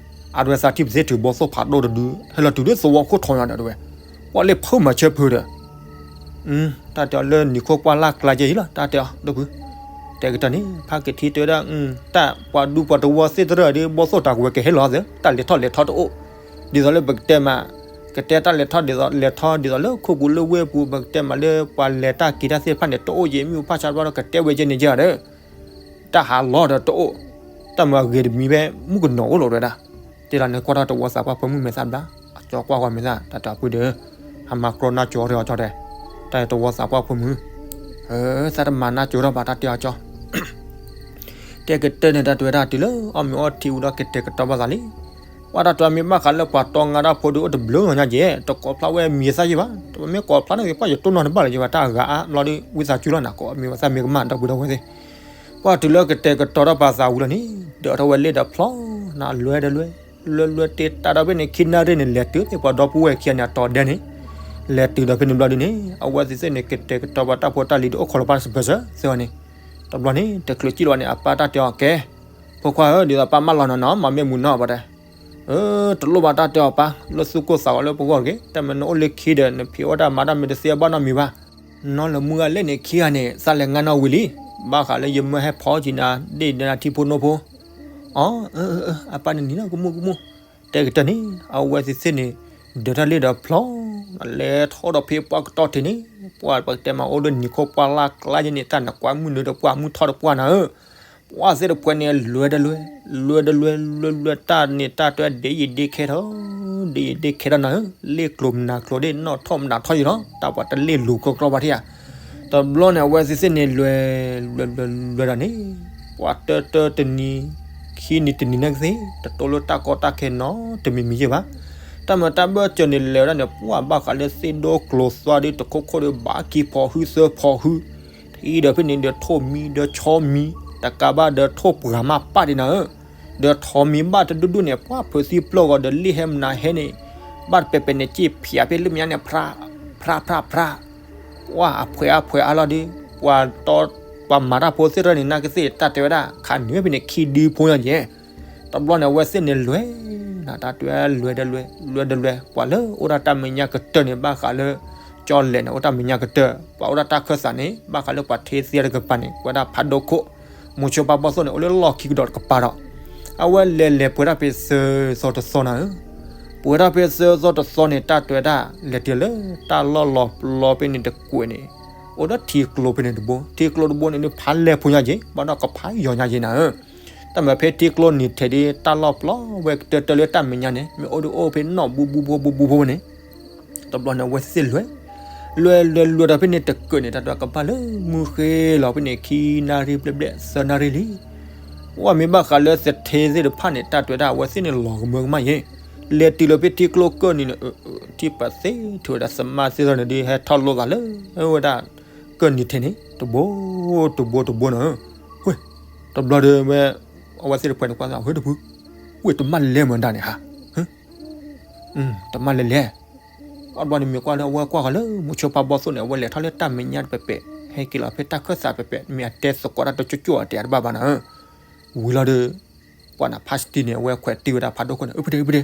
အတဝဲသးထံၣ်ပသ့ၣ်ထုးဘီသိၣ်ဖးဒိၣ်တဒု ဟဲလီၤတုၤဒ်သဝီခိၣ်ထီးညါဒီးတဝဲ, ပှၤလၢဖုမၤဆၢဖုဒီး တၢ်တဲအီၤလၢနံၤခိၣ်ပှၢ်လၢ်ကျါကဲအံၤလီၤ တၢ်တဲအီၤဒိၣ်ဖု, တဲကတၢၢ်န့ၣ် ဖးကထံတဲဝဲဒၣ် တၢ်ပှၤဒူပှၤတဝီသ့ၣ်တရၢၢ်ဒီး ဘီသိၣ်တၢ်ကဝဲကဟဲလီၤသၢ တၢ်လဲၤထီၣ်လဲၤထီတအိၣ်, ဒ်သိးလၢပကတဲမး, ကတဲတၢ်လဲၤထီၣ်ဒ်သိးလဲၤထီဒ်သိးလၢခိၣ်ပူၤလၢဝ့ၢ်ပူၤ ပကတဲမးလၢပှၤလဲၤတၢ်က့ၤတၢ်သ့ၣ်တဖၣ်န့ၣ် တအိၣ်ယဲၢ်မ့ၣ်အူဖးဆါတဘျီဒီး ကတဲဝဲကဲန့ၣ်ကဲဒီး တၢ်ဟးလီၤဒီးတအိၣ်, တၢ်မၤဂ့ၤတမံၤဖဲမုၣ်ကနီၤအိၣ်လီၤတဝဲဒၣ်, တဲလီၤန့ၣ်ကွၢ်ထီၣ်တဝီသးပှၢ်ဖိမုၣ်မဲာ်သၣ်ဘျါ, အကၠီကွၢ်ဃီမဲာ်သၣ် တၢ်တဲအီၤဖုဒီး, ဟးမၤကြီနၢ်ကၠီထီၣ်အီၤကၠီတဲ, တၢ်တဲတဝီသးပှၢ်ဖိမုၣ်, သးတမၤနၢ်ကၠီထီၣ်ဘၣ်တၢ်တဲအီၤကၠီ တဲကတၢၢ်န့ၣ် တၢ်တဲဝဲဒၣ်တုၤလၢအီၣ်မ့ၤအီထံဝံၤဒီးကတဲာ်ကတီၤဘၣ်သးလံ, ပှၤတၢ်တဲမ့ၢ်ဘၣ်ဃးလၢပှၤတီငါတၢ်ဖိဒီးအိၣ်တဘျုးဂၤညါကဲ, တကိးဖျါဝဲမံၤသၣ်ယံၣ်ဘၣ်, တမ့ၢ်ကိးဖျါန့ၣ် ပှၤယတိၢ်နီၢ်တဘၣ်လၢၤယံၣ်ဘၣ် တၢ်အဂၤအါဘျီဒီး ဝံသးစူၤလီၤနၤ ကိးမံၤဝဲသၣ်မ့ၢ်ကမၣ်ဒီပုၢ်ဒီဝဲၢ်သ့ၣ်, ပှၤတုၤလၢကတဲာ်ကတီၤဒီးပာ်သးဝံၤလီၤန့ၣ် ဒၢးထီၣ်ဝဲလ့ၣ်ဒီးဖျီ, နလွဲဒီးလွဲ, လွဲလွဲတ့တၢ်ဒီးဖဲန့ၣ် ခံနၣ်ရံၣ်န့ၣ် လဲၤတုၤန့ၣ် ပှၤဒီပုၢ်ဝဲၢ်ခံဂၤန့ၣ် အတီၤဒဲန့ၣ်, လဲၤတုၤဒီးဖဲန့ၣ်ဘျီဒ်န့ၣ် အဝဲသ့ၣ်သ့ၣ်န့ၣ် ကတဲာ်ကတီၤပှၤတၢ်ဖိတၢ်လံၤဒီးအိၣ်ခိးလီၤပၢ်စၢၤပၢၢ်စၢၤသ့ဝဲန့ၣ်, တဘျီန့ၣ် တချုးစံၣ်လီၤန့ၣ် အပၢ်တၢ်တဲအီၤကဲ, ဖိခွါဧၢ ဒ်သိးပၢ်မၢလီၤနၤနီၤ မၤမ့ၢ်မုာ်နီၤပှၤတဲ တလိၣ်ဘၣ်တၢ်တဲအီၤပၢ်, လၢသူၣ်ကိၢ်သးဂီၤလၢပဂီၢ်တဂ့ၤ, တၢ်မ့ၢ်နအိၣ်လၢခံဒီး နဖံးအီၣ်တၢ်မၤတၢ်မ့ၢ်တသ့အဘၣ်နီတမံၤဘၣ်. နီၢ်လၢမုၢ်ဂၤလဲၣ်န့ၣ်ခံဂၤန့ၣ် သးလဲၤငါနီၢ်ဝံၤလံ. ဘၣ်ဃးလၢယမၢဟဲဖီကံနၤ ဒ့ၣ်ဒၣ်နၤထံဖိနိဖိ. အၢ အပၢ်န့ၣ်နံၤနီၤ ကမူၣ်ကမူၣ်. တဲကတၢၢ်န့ၣ် အဝဲသ့ၣ်သ့ၣ်န့ၣ် ဒၢးထီၣ်လ့ၣ်ဒီးဖျီ လဲၤထီၣ်ဒီးဖဲပှၢ်ကတီၢ်ထံးန့ၣ်, ပှၢ်ပကတဲမးအိၣ်ဒီးနံၤခိၣ်ပှၢ်လၢ်ကျါယဲန့ၣ် တၢ်နကွၢ်မုၢ်နုာ်ဒီးပှၢ်မုၢ်ထီၣ်ဒီးပှၢ်နၤဧၢ, ပှၢ်သ့ၣ်တဖှဲးန့ၣ် လွဲဒီးလွဲ, လွဲဒီးလွဲ လွဲလွဲတၢ်န့ၣ် တၢ်တဲဒ်ယံာ်ဒ်ခဲထီၣ်, ဒ်ယံာ်ဒ်ခဲထီၣ်နၤဧၢ, လ့ၣ်ကျိၤမနၤကျိၤဒ်နီၣ်ထီၣ်မနၤထီၣ်ယံာ်လီၤ, တၢ်ပှၤတလ့ၣ်လူၤကျိကျီဘၣ်ထံၣ်ဧါ. တဘျီန့ၣ် အဝဲသ့ၣ်သ့ၣ်န့ၣ်လွဲ, လွဲလွဲလွဲဒီးန့ၣ်, ပှၢ်တၢတၢတနံၤ, ခံနံၤတနံၤန့ၣ်ကသ့ၣ် တတိၢ်လၢတၢ်ကီတၢ်ခဲနီတမံၤမံၤယဲၢ်ဘၣ်. တၢ်မၤတၢ်ဘၢၣ်စၢၤန့ၣ်လဲၤဝဲဒၣ်န့ၣ် ပှၢ်ဘၣ်ဃးလၢသ့ၣ်ဒိၣ်ကျိၤသွါဒီးတခိၣ်ခိၣ်ဒီးဘၣ်ကံဖီၣ်ဟုသၢဖီၣ်ဟု, ထံဒီးဖဲန့ၣ်ဒီးထိၣ်မံဒီးဆီမံ, တကးဘၣ်ဒီးထိၣ်ပှၢ်မးပၢ်ဒံးနၤဧၢ, ဒီးထိၣ်မံဘၣ်တဒူၣ်ဒူၣ်န့ၣ် ပှၢ်ဖုးသံပျိၢ်ဂီၤဒီးလ့ၣ်ဟဲမနၤဟဲန့ၣ်, ဘၣ်တပဲာ်ပဲာ်န့ၣ် က့ၣ်ဖျးဖဲလၢမဲာ်ညါန့ၣ် ဖြါ, ဖြါဖြါဖြါ ပှၢ်အဖှဲးအါဖှဲးအါလီၤဒီး, ပှၤတီ, ပှၤမၤတၢ်ဖိသ့ၣ်တဖၣ်န့ၣ် နာ်ကသ့ၣ်တၢ်တဲဝဲဒၣ် ခးနုာ်ဖဲန့ၣ်ခံဒုဖိညါယဲၢ်. တဘျီန့ၣ် အဝဲသ့ၣ်န့ၣ်လွဲ, နတၢ်တဲလွဲဒီးလွဲ, လွဲဒီးလွဲ, ပှၤလၢအိၣ်ဒၣ်တၢ်မဲာ်ညါကတၢၢ်န့ၣ် ဘၣ်ဃးလၢ ကၠီလဲၣ်န့ၣ် အိၣ်တၢ်မဲာ်ညါကတၢၢ်, ပှၤအိၣ်ဒၣ်တၢ်ခၢၣ်စးန့ၣ် ဘၣ်ဃးလၢပှၤထ့သ့တကပၤန့ၣ် ကိးဝဲဒၣ်ဖးဒိၣ်ခိၣ်, မိၤဆိဖးဘီၣ်သိၣ်န့ၣ် အိၣ်လၢလီၢ်ခံကဒီးတကပၤဒီး အဝဲလဲၤလဲၤပှဲၤတၢ်ဖဲသၢသီတသီနၤဧၢ, ပှဲၤတၢ်ဖဲသၢသီတသီန့ၣ် တၢ်တဲဝဲဒၣ် လဲၤတုၤလၢတၢ်လီၢ်လီၤပျီဖဲန့ၣ်တကွဲးန့ၣ်, အိၣ်ဒီးထံကျိဖဲန့ၣ်တဘိ, ထံကျိတဘိန့ၣ်ဒုးဖးလဲၢ်ဖိညါက့ၤ ဘၣ်ဒီးကဖးယီၤညါက့ၤနၤဧၢ, တၢ်မၤဖဲထံကျိနံၤထဲးဒ်တၢ်လီၢ်ပျီဝဲကတၢၢ်တၢၢ်လၢတၢ်မဲာ်ညါန့ၣ် မ့ၢ်အိၣ်ဒုးအိၣ်ဖဲနီၣ်ဘူဘူဘူဘူဖိန့ၣ် တဘျီန့ၣ် အဝဲသ့ၣ်လွဲ, လွဲလွဲလွဲဒီးဖဲန့ၣ်တကၢၢ်န့ၣ် တၢ်တဲကဘၣ်လၢမုၢ်ဃ့လီၤဖဲန့ၣ် ခံနၣ်ရံၣ်ဘျဲၣ်ဘျဲၣ် သၢနၣ်ရံၣ်လံ. ပှၢ်မ့ၢ်ဘၣ်ဃးလၢသထ့သ့ၣ်တဖၣ်န့ၣ် တၢ်တဲဝဲဒၣ် အဝဲသ့ၣ်န့ၣ်လီၤကမၢကမၣ်ယဲၢ်, လဲၤတုၤလီၤဖဲထံကျိကၢၢ်နံၤန့ၣ် ထံၣ်ပသ့ထုးဝဲဒၣ်သမၣ်သ့ၣ်တဖၣ်န့ၣ်ဒုး ဟဲထီၣ်လိာ်သးလၢဝဲဒၣ်ကၢၢ်နံၤထဲးန့ၣ် တဘိ တဘိတဘိနၤဧၢ, ဝ့ၢ်, တဘျီဒီးဝဲ အဝဲသ့ၣ်တဖှဲးန့ၣ်ကွၢ်သး ဟ့ၣ်တဖု, ဝ့ၢ်တမၣ်လဲၤမတၤန့ၣ်ဟါ တမၣ်လဲၤလဲၤ, အဘျီန့ၣ်မ့ၢ်ကွၢ်လၢအဝဲကွၢ်ဃီၤလၢမိၤဆိဖးဘီၣ်သိၣ်န့ၣ် အဝဲလဲၤထီၣ်လၢတၢ်မဲာ်ညါတပဲာ်ပဲာ် ဟဲက့ၤလီၤဖဲတၢ်ခၢၣ်စးပဲာ်ပဲာ် မ့ၢ်အတဲသကိးတၢ်တကၠိကၠိအတဲတဘၣ်ဘၣ်နၤဧၢ, ဝံၤလီၤဒီး ပှၤနဖါစတံန့ၣ် အဝဲခွဲးတံၢ်ဝဲဒၣ်ဖးဒိၣ်ခိၣ်န့ၣ် အုပဒ့အုပဒ့,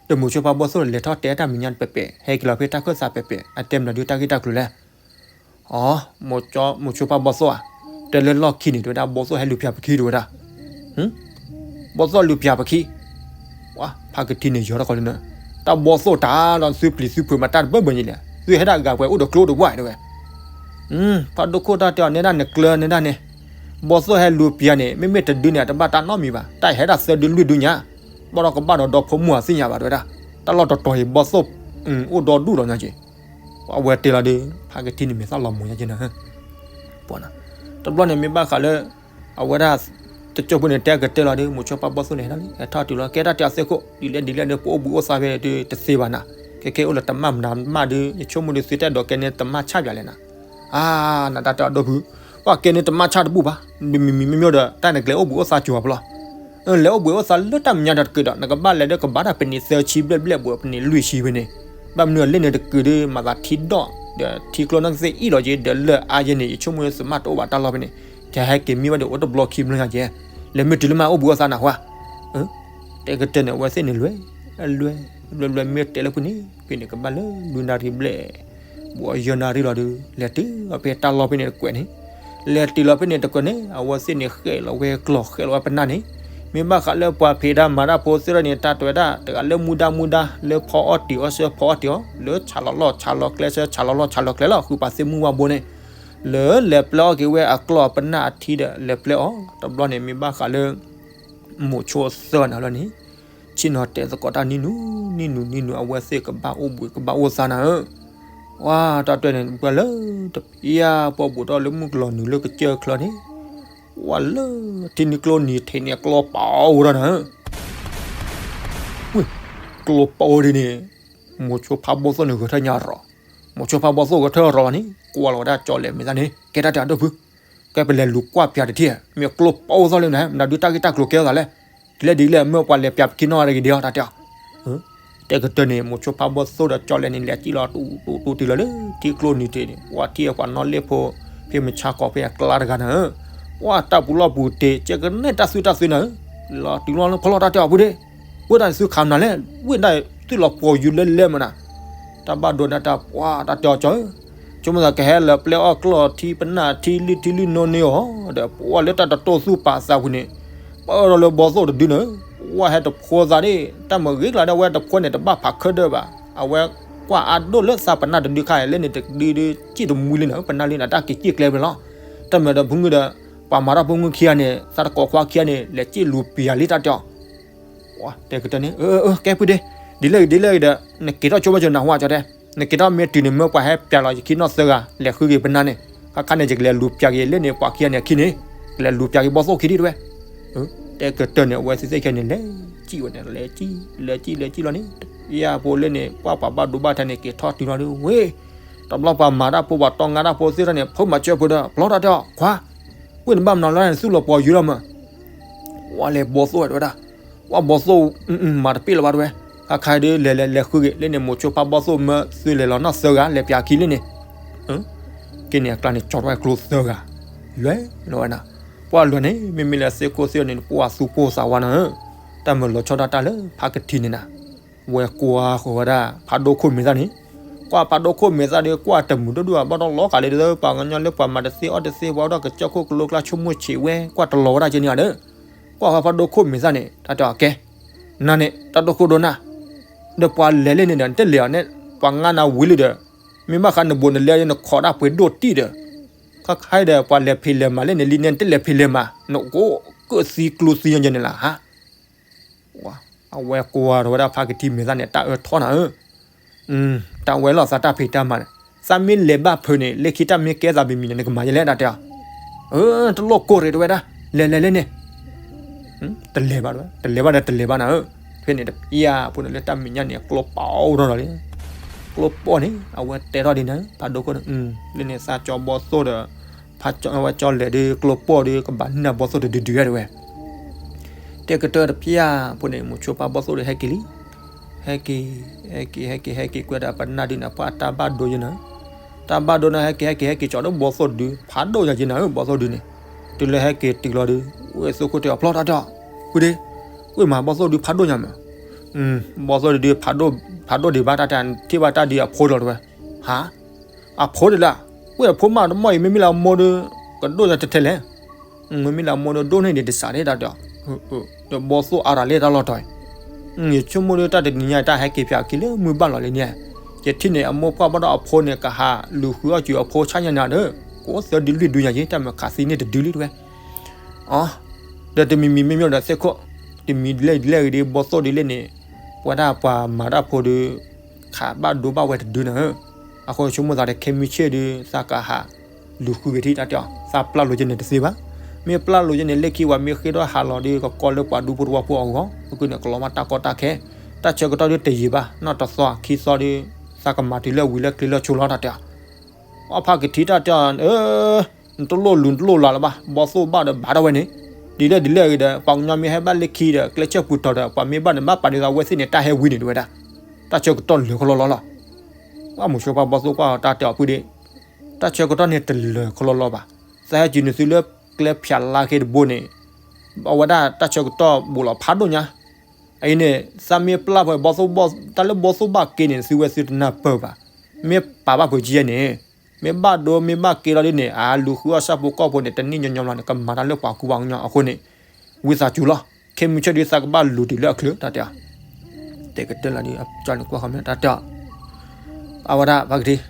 ဒီးမိၤဆိဖးဘီၣ်သိၣ်လဲၤထီၣ်တဲတၢ်မဲာ်ညါတပဲာ်ပဲာ် ဟဲက့ၤလီၤဖဲတၢ်ခၢၣ်စးပဲာ်ပဲာ် အတဲမနုၤဒုးတၢ်ဂ့ၢ်တၢ်ကျိၤလဲၣ် အ မိၤဆိဖးဘီၣ်သိၣ်ဧါ, တဲလၢလီၢ်ခံန့ၣ် တဲဝဲဒၣ် ဘီၣ်သိၣ်ဟဲလူၤပၠးပခံ တဲဝဲဒၣ်, ဘီၣ်သိၣ်လူၤပၠးပခံ, ဝါ ဖါကထံန့ၣ်ယီၤထီၣ်ကီးလၢန, တၢ်ဘီၣ်သိၣ်တၢ်ဒီးသုပျံၤသုဖုးမးတၢ်တဘၢဘၢညါလဲၣ်, သုဟဲဒၣ်ဂၤပှဲၤအိၣ်ဒီးကျိတဝၢ်တဲဝဲ ဖးဒိၣ်ခိၣ်တၢ်တဲအီၤ နဲဒၣ်နကျၢၤနဲဒၣ်န့ၣ်, ဘီၣ်သိၣ်ဟဲလူၤပၠးန့ၣ် မ့မ့ၢ်တဒုန့ၣ် အတဘၣ်တၢ်နီတမံၤဘၣ်, တၢ်ဟဲဒၣ်သၢဒုလွံၢ်ဒုညါ, ဘၣ်ဒီးကဘၣ်ဒီးဒီဖိမုၣ်အသ့ၣ်ညါဘၣ်တဲဝဲဒၣ်, တၢ်လီၢ်တတီၤအံၤ ဘီၣ်သိၣ်အိၣ်ဒီဒူၣ်ဒီးညါက့ၤ, အဝဲတဲလီၤဒီး ဖါကထံန့ၣ်မ့ၢ်သးလီၤမိၤညါက့ၤနၤ, တဘျီန့ၣ်မ့ၢ်ဘၣ်ဃးလၢ အဝဲဒၣ် တကၠိဖိန့ၣ် တဲကတၢၢ်လီၤဒီး မိၤဆိဖးဘီၣ်သိၣ်န့ၣ် ဟဲထီၣ်လံ ဟဲထီၣ်တုၤလီၤ ကဲတၢ်တဲအီၤသ့ၣ်ခိၣ် ဒ်လဲၣ်ဒ်လဲၣ်ဒီး ပအိၣ်ဘှံးအိၣ်သါဖဲဒီးတသ့ဘၣ်နၤ, ခဲကဲအိၣ်လၢတမၣ်မနုၤမၣ်ဒီး ယဆိကမိၣ်ဒီးသုတအဲၣ်ဒိးကဲန့ၢ်တမၣ်ဆၣ်ပၠးလဲၣ်နၤ, အါ နတၢ်တဲအီၤဒိၣ်ဖု, ပှၤကဲန့ၢ်တမၣ်ဆၣ်တဘူၣ်ဘၣ်, မ့မ့ၢ်မ့မ့ၢ်ဒီး တၢ်နကလဲၤအိၣ်ဘှံးအိၣ်သါကၠိၤအဖီလီၤ လဲၤအိၣ်ဘှံးအိၣ်သါလၢတၢ်မဲာ်ညါဒီးတကုာ်ဒီး နကဘၣ်လဲၤဒီးကဘၣ်တၢ်ပနံာ်သၢဆံဘျဲၣ်ဘျဲၣ်ဘှံးပနံာ်လွံၢ်ဆံဖဲန့ၣ်, ဘၣ်မနုၤအလ့ၣ်န့ၣ်တကုာ်ဒီး မၤသးထံဒီၣ် ဒီးထံကျိနၢ်ကသ့ၣ်အံၣ်လီၤက့ၤ ဒီးလၢအါယဲန့ၣ် ယဆိကမိၣ်သမၣ်တအိၣ်ဘၣ်တၢ်လီၢ်ဖဲန့ၣ်, ကဟဲက့ၤမံဘၣ်ဒီးအိၣ်တဘျီခံဘျီညါက့ၤ, လဲၤမ့ၢ်တုၤလၢမ့ၢ်အိၣ်ဘှံးအိၣ်သါနၢ်ဟူဧါ တဲကတၢၢ်န့ၣ် အဝဲသ့ၣ်န့ၣ်လွဲ, လွဲ, လွဲလွဲမ့ၢ်တဲလၢဖဲန့ၣ် ဖဲန့ၣ်ကဘၣ်လၢလွံၢ်နၣ်ရံၣ်ဘျဲၣ် ဘှံးယဲၢ်နၣ်ရံၣ်လီၤဒီး လဲၤတုၤလီၤဖဲတၢ်လီၢ်ဖဲန့ၣ်တကွဲးန့ၣ်, လဲၤတုၤလီၤဖဲန့ၣ်တကွဲးန့ၣ် အဝဲသ့ၣ်န့ၣ်ဃဲးလီၤဝဲကျီၢ်ဃဲးလီၤဝဲပနၢ်န့ၣ်, မ့ၢ်ဘၣ်ဃးလၢပှၤဖံးတၢ်မၤတၢ်ဖိသ့ၣ်တဖၣ်န့ၣ် တၢ်တဲဝဲဒၣ် တဂၤလၢမူဒါမူဒါ လၢဖီအီၣ်တံၢ်အီၣ်ဆၢဖီအီၣ်တံၢ်အီၣ် လၢဆးလီၤလီၢ်ဆးလီၤကျဲဆၢဆးလီၤလီၢ်ဆးလီၤကျဲလီၤ ဃုပာ်သ့ၣ်မုၢ်ဝါဘိန့ၣ် လၢလဲၤပျဲအီၣ်က့ၤဝဲအကျီၢ်အပနၢ်အထံဒီး လဲၤပျဲအီၤ တဘျီန့ၣ် မ့ၢ်ဘၣ်ဃးလၢ မိၤဆိသၢနၤလီၤန့ၣ် ဆ့ၣ်နီၤတဲသကိးတၢ်နံၣ်နူၤ နံၣ်နူၤ နံၣ်နူၤ အဝဲသ့ၣ်ကဘၣ်အိၣ်ဘှံးကဘၣ်အိၣ်သါနၤဧၢ, ဝါ တၢ်တဲန့ၣ် ပှၤလၢတပျၢ်ပှၢ်ဘူးထီၣ်လၢမုၢ်ကလီၤနုာ်လၢကစၢၢ်ချၢန့ၣ်, ဝါလၢထံနံၤကျိနံၤထံးန့ၣ် ကျိပအိၣ်ဝဲဒၣ်နၤဧၢ ဝ့ၢ် ကျိပအိၣ်ဒ်န့ၣ် မိၤဆိဖးဘီၣ်သိၣ်န့ၣ်ဂဲၤထၢၣ်ညါရီၤ, မိၤဆိဖးဘီၣ်သိၣ်ဂဲၤထၢၣ်ရီၤလီၤန့ၣ် ကွၢ်လီၤဝဲဒၣ်ကၠီလဲၣ်မ့ၢ်သးန့ၣ် ကဲတၢ်တဲအီၤဒိၣ်ဖု, ကဲပလဲၤလူၤကွၢ်ပၠးတထံၣ် မ့ၢ်ကျိပအိၣ်သီလၢနၤ မနုၤဒုးတၢ်ဂ့ၢ်တၢ်ကျိၤကဲထီၣ်သးလဲၣ်, ဒ်လဲၣ်ဒ်လဲၣ် မ့ၢ်ပှၤလဲၤပၠးပခံနီၣ်ရက့ၤဒံးအီၤ တၢ်တဲအီၤ တဲကတၢၢ်န့ၣ် မိၤဆိဖးဘီၣ်သိၣ်ဒီးကၠီလဲၣ်န့ၣ် လဲၤစံၣ်လီၤတူတူတူတုၤလီၤလၢထံကျိနံၤထံးန့ၣ် ပှၤထံၣ်ပှၤနီၣ်လ့ၣ်ဖိ ဖဲမုၢ်ဆါခီဖဲအကျါတဂၤနၤဧၢ, ပှၤတၢ်ပူၤလီၢ်ပူၤတ့ၤ ကဲကနဲၣ်တၢ်သွံၣ်တၢ်သွဲနၤဧၢ, လီၤတုၤလီၤလၢဖီလီၢ်တၢ်တဲအီၤဖုဒ့, ဝ့ၢ်တၢ်န့ၣ်သုခးမနုၤလဲၣ်, ဝ့ၢ်ဒၣ်သုလီၤပှီၤယူၤလဲလဲမနၤ, တၢ်ဘၣ်ဒိဒၣ်တၢ်ပှၤတၢ်တဲအီၤကၠီဧၢ ဆိကမိၣ်သးကဟဲလၢပျဲအီၣ်ကျီၢ်ထံပနၢ်ထံလုၢ်ထံလုၢ်နီၢ်န့ၢ်အီၤ ဒီးပှၤလၢတၢ်တတိၢ်သူၣ်ပာ်သးပူၤန့ၣ်, ပၢၢ်ဒီးလၢဘီသိၣ်တဒုနၤ, ပှၤဟဲတဖိသးဒၣ်, တၢ်မ့ၢ်ဂ့ၤကျါဒီးအဝဲတဖိန့ၣ် တဘၣ်ဖးခဲဒၢဘၣ်, အဝဲ ကွၢ်အါဒိၣ်လၢသးပနၢ်တဒုခါ လၢန့ၣ်တဒုဒု စံၣ်တမှံလံန့ၣ် ပနၢ်လံန့ၣ် တၢ်က့ၤစံၣ်ကျဲဖဲလီၤ. တၢ်မၤဒီးဖုငုၢ်ဒီး ပှၤမၤတၢ်ဖိငုၢ်ခံဂၤန့ၣ် သးတကိးခွါခံဂၤန့ၣ် လဲၤစံၣ်လူၤပျၢၤလံတၢ်တဲအီၤ တဲကတၢၢ်န့ၣ် အၢ အၢ ကဲဖုဒ့ ဒ်လဲၣ်ဂ့ၤ ဒ်လဲၣ်ဂ့ၤဒီး နက့ၤထီၣ်ဆိမ့ၢ်ကၠိနၢ်ဟူကၠီတဲ, နက့ၤထီၣ်မ့ၢ်တုၤန့ၣ် မၢပှၤဟဲပျၢၤလီၤယခံနီၢ်သၢဂၤ လဲၤဃုက့ၤပနၢ်န့ၣ်, ခါခါန့ၣ် ယကလဲၤလူၤပျၢၤက့ၤလၢန့ၣ် ပှၤခံဂၤန့ၣ်အခံန့ၣ်, ကလဲၤလူၤပျၢၤက့ၤဘီၣ်သိၣ်ခံဒံးတဲဝဲ. တဲကတၢၢ်န့ၣ် အဝဲသ့ၣ်သ့ၣ်ခဲန့ၣ် လဲၤစံၣ်ဝဲန့ၣ် လဲၤစံၣ် လဲၤစံၣ် လဲၤစံၣ်လီၤန့ၣ်, ယဖိလၢန့ၣ် ကွၢ်ပှၤဘၣ်ဒိဘၣ်ထံးန့ၣ် က့ၤထီၣ်တုၤလီၤဒုးဝဲ, တဘျီပှၤမၤတၢ်ဖိ ပှၤတီငါတၢ်ဖိသ့ၣ်တဖၣ်န့ၣ် ဖုမၤစၢၤဖုဒီး ပျီတၢ်တဲအီၤ ခွါ, ဝ့ၢ်နဘၣ်မနုၤလၢန့ၣ် သူၣ်လီၤပှီၤယုၢ်လီၤမး ဝဲလဲၤဘီၣ်သိၣ်ဝဲတဲဝဲဒၣ်, ဝဲဘီၣ်သိၣ် မၤတပ့ၢ်လၢၤဘၣ်တဲဝဲ, ခါခါဒုးလဲၤလဲၤလဲၤဃုက့ၤလၢန့ၣ် မိၤဆိဖါဘီၣ်သိၣ်မၢသုလဲၤလီၤနီၢ်သၢဂၤ လဲၤပျၢၤခံလၢန့ၣ်, က့န့ၣ် အကျါန့ၣ်ကၠီထီၣ်ဝဲကျိသၢဂၤ, လွဲၢ်လီၤဝဲနၤ, ပှၢ်လွဲၢ်န့ၣ် မ့မ့ၢ်လၢသ့ၣ်ခိၣ်သ့ၣ်န့ၣ် ပှၢ်သူၣ်ပိၢ်သးဝါနၤဧၢ, တၢ်မၤလီၤဆီဒၣ်တၢ်လၢဖါကထံန့ၣ်နၤ, ဝဲကွၢ်ဃီၤဝဲဒၣ် ဖးဒိၣ်ခိၣ်မဲာ်သၣ်န့ၣ်, ကွၢ်ဖးဒိၣ်ခိၣ်မဲာ်သၣ်ဒီး ကွၢ်တမုာ်ဒိၣ်ဒိၣ်ဘၣ်ဒီးလီၤကးလၢ ပှၤကညီလၢပှၤမၤတသ့အီၣ်တသ့ ပှၤအိၣ်ဒီးကစၢၢ်ခိၣ်ကလိကျါဆိကမိၣ်ဆံးဝဲ ကွၢ်တလီၤဝဲဒၣ်ကဲန့ၣ်ဒီး, ကွၢ်ဃီဖးဒိၣ်ခိၣ်မဲာ်သၣ်န့ၣ် တၢ်တဲအီၤကဲ, နၤန့ၣ် တၢ်ဒိၣ်ခိၣ်ဒိၣ်နၢ်, ဒီးပှၤလဲၤလၢန့ၣ်ဒီး နတလဲၤအီၤန့ၣ် ပှၤငါနၤဝံၤလံဒီး, မ့ၢ်ဘၣ်ဃးနဘူးနလဲဒီး နခိးဒၣ်ပှ့ၤဒိၣ်တံၢ်ဒီး, ခါခါဒီး ပှၤလဲၤဖံးလဲၤမၤလၢန့ၣ်လံန့ၣ် နတလဲၤဖံးလဲၤမၤ နအိၣ်ကၢၣ်သံကျိသံညါန့ၣ်လၢဟါ အဝဲကွၢ်ထီၣ်ဝဲဒၣ်ဖါကထံမဲာ်သၣ်န့ၣ် တၢ်အၢထီၣ်နၤဧၢ, တၢ်ဝဲလီၤသးတၢ်ဖံးတၢ်မၤန့ၣ်, သးမ့ၢ်လဲၤဘၣ်ဖုးန့ၣ် လၢခံတၢ်မ့ၢ်ကဲသးဘံမံၤန့ၣ် နကမၤယဲလဲၣ်တၢ်တဲအီၤ, တလိၣ်ကိၢ်ရ့ၣ်တဲဝဲဒၣ်, လဲၤလဲၤလဲၤန့ၣ်, တလဲၤဘၣ်တဲဝဲ တလဲၤဘၣ်ဒီးတလဲၤဘၣ်နၤဧၢ, ဖဲန့ၣ်တပျၢ်ဖိန့ၣ်လၢတၢ်မဲာ်ညါန့ၣ် ကျိပိာ်ထီၣ်ဒီးလံ, ကျိပိာ်န့ၣ် အဝဲတဲထီၣ်ဒ်န့ၣ် ဖးဒိၣ်ခိၣ်န့ၣ်, လၢန့ၣ်သးကၠီဘီၣ်သိၣ်ဒီး ဖးဝဲကၠီလဲၤဒုးကျိပိာ်ဒုး ကဘၣ်နၢ်ဘီၣ်သိၣ်တဒုဒုတဲဝဲ, တဲကတၢၢ်တပျၢ်ဖိန့ၣ် မိၤဆိဖါဘီၣ်သိၣ်ဒီးဟဲက့ၤလံ, ဟဲက့ၤ ဟဲက့ၤ ဟဲက့ၤ ဟဲက့ၤကွဲးဒၣ်ပနၢ်ဒုးန့ၣ် ပှၢ်တၢ်ဘၣ်ဒိယဲနၤ, တၢ်ဘၣ်ဒိန့ၣ် ဟဲက့ၤ ဟဲက့ၤ ဟဲက့ၤကၠီဒီးဘီၣ်သိၣ်တဒု ဖးဒိၣ်ယၤက့ၤနၤဧၢ ဘီၣ်သိၣ်ဒုန့ၣ်, တုၤလၢဟဲက့ၤတုၤလီၤဒုး ဝဲသ့ၣ်ခိၣ်တဲအီၤဖျီတၢ်တဲအီၤ, ဝံၤဒ့, ဝ့ၢ်မၤဘီၣ်သိၣ်ဒုဖးဒိၣ်ညါမး, ဘီၣ်သိၣ်ဒု ဖးဒိၣ်ဒံးဘၣ်တၢ်တဲ ထံၣ်ဘၣ်တၢ်ဒုးအဖိဒီးတဲဝဲ, ဟါ အဖိဒံးလၢ, ဝဲအဖိမးတမီၢ်အံၤ မ့မ့ၢ်လၢအမိၢ်ဒီး ကဒိၣ်ညါထဲထဲလဲၣ်, မ့မ့ၢ်လၢအမိၢ်ဒီးဒိၣ်န့ၢ်ဒံးတစးန့ၣ်တၢ်တဲအီၤ, ဒီးဘီၣ်သိၣ်အါတၢ်လၢတၢ်လီၢ်တီၤအံၤ, ယဆိကမိၣ်ဒီးတၢ်တနံၤညါတၢ်ဟဲက့ၤဖၠးအခံလၢမုၢ်ဘၣ်လီၤလံန့ၣ်, ယထံၣ်န့ၣ် အမိၢ်ပှၢ်ဘၣ်ဒီးအဖိန့ၣ် ကဟးလူၤဃုအီၣ်စူၤအဖိဆၣ်ညါနၤဒီး ကိးသၢဒုလွံၢ်ဒုညါက့ၤ တၢ်မၤခးသံန့ၣ်တဒုလံတဲဝဲ အ ဒီးတမံၤမံၤမ့မ့ၢ်ဒီးသ့ၣ်ခိၣ်, တမံၤဒ်လဲၣ်ဒ်လဲၣ်ဂ့ၤဒီး ဘီၣ်သိၣ်ဒုးလဲၣ်န့ၣ်, ပဝဲဒၣ်ပှၤမၤတၢ်ဖိဒုး, ခးဘၣ်ဒိဘၣ်ဝဲတဒုနၤဧၢ, အဃိဆိကမိၣ်သးဒီးခဲမုၢ်ဆ့ၣ်ဒုး သးကဟး, လူၤဃုက့ၤထံၣ်တၢ်တဲအီၤ သးပျၢ်လိာ်က့ၤန့ၣ်တသ့ဘၣ်, မ့ၢ်ပျၢ်လိာ်က့ၤန့ၣ် လၢခံဝဲမ့ၢ်ဃ့ထီၣ်ဟးလီၤဒီး ကကီလၢပှၤဒူဖိတဝီဖိအဂီၢ်, အဃိန့ၣ် ကလီၤမၢ်တၢ်ကီတၢ်ခဲ, တၢ်ဆၢကတီၢ်ဒုးတယံာ်ဘၣ် နီၢ်တသီခံသီဒုး, သးကမၤတုၤလၢဝံၤလၢကျဲလၢဆိလီၤတၢ်တဲအီၤ အဖါကထံၣ်တၢ်တဲအီၤ, နတလိၣ်လူၤနတလိၣ်လၤလၢၤဘၣ်, ဘီၣ်သိၣ်ဘၣ်ဒီးဘၣ်ထီၣ်ဝဲန့ၣ်, ဒ်လဲၣ်ဒ်လဲၣ်ဂ့ၤဒီး ပှၤကညီမ့ၢ်ဟဲဘၣ်လၢခံဒီး ကျဲဆၢပူၤတီၤဒီး ပှၤမ့ၢ်ဘၣ်န့ၣ် ဘၣ်ပာ်ဒ်သိးအဝဲသ့ၣ်န့ၣ် တၢ်ဟဲဝံၤန့ၣ်တဝဲဒၣ်, တၢ်ဆၢကတီၢ်လၢာ်ခီလီလီလီၤ, ပှၢ်မိၤဆိပှၢ်ဘီၣ်သိၣ်ကွၢ်တၢ်တဲအီၤဖုဒ့, တၢ်ဆၢကတီၢ်န့ၣ်တလၢာ်ခီလီလီဘၣ်, သးဟဲက့ၤနသုလၢကျဲဖၠးလါခ့တဘိန့ၣ်, အဝဲဒၣ်တၢ်ဆၢကတီၢ်ဘူးလီၤဖးဒိၣ်ညါ အအံၤန့ၣ် သးမ့ၢ်ပျၢ်ဖဲဘီၣ်သိၣ်ဘၣ် တၢ်လၢဘီၣ်သိၣ်ဘၣ်က့ၤန့ၣ် သုဝဲသုတနၢ်ပၢၢ်ဘၣ်, မ့ၢ်ပာ်ဘၣ်ဖုးကယဲၢ်န့ၣ်, မ့ၢ်ဘၣ်ဒိမ့ၢ်ဘၣ်က့ၤလီၤဒ်န့ၣ် အလူၤဃုအီၣ်ဆၣ်ဖိကီၢ်ဖိန့ၣ် တနံၣ်ညီညီလီၤန့ၣ် ကမၤတၢ်လၢပှၤကူပှၤကညီအဃိန့ၣ်, ဝံသးစူၤလီၤ, ခဲမုၢ်ဆ့ၣ်ဒုးသးကဘၣ်လူၤတုၤလၢအချုးတၢ်တဲအီၤ, တဲကတၢၢ်လၢဒ်အကၠီန့ၣ်ကွၢ်ဃီမ့ၢ်တၢ်တဲအီၤ အဝဲဒၣ်ဖါကထံၣ်,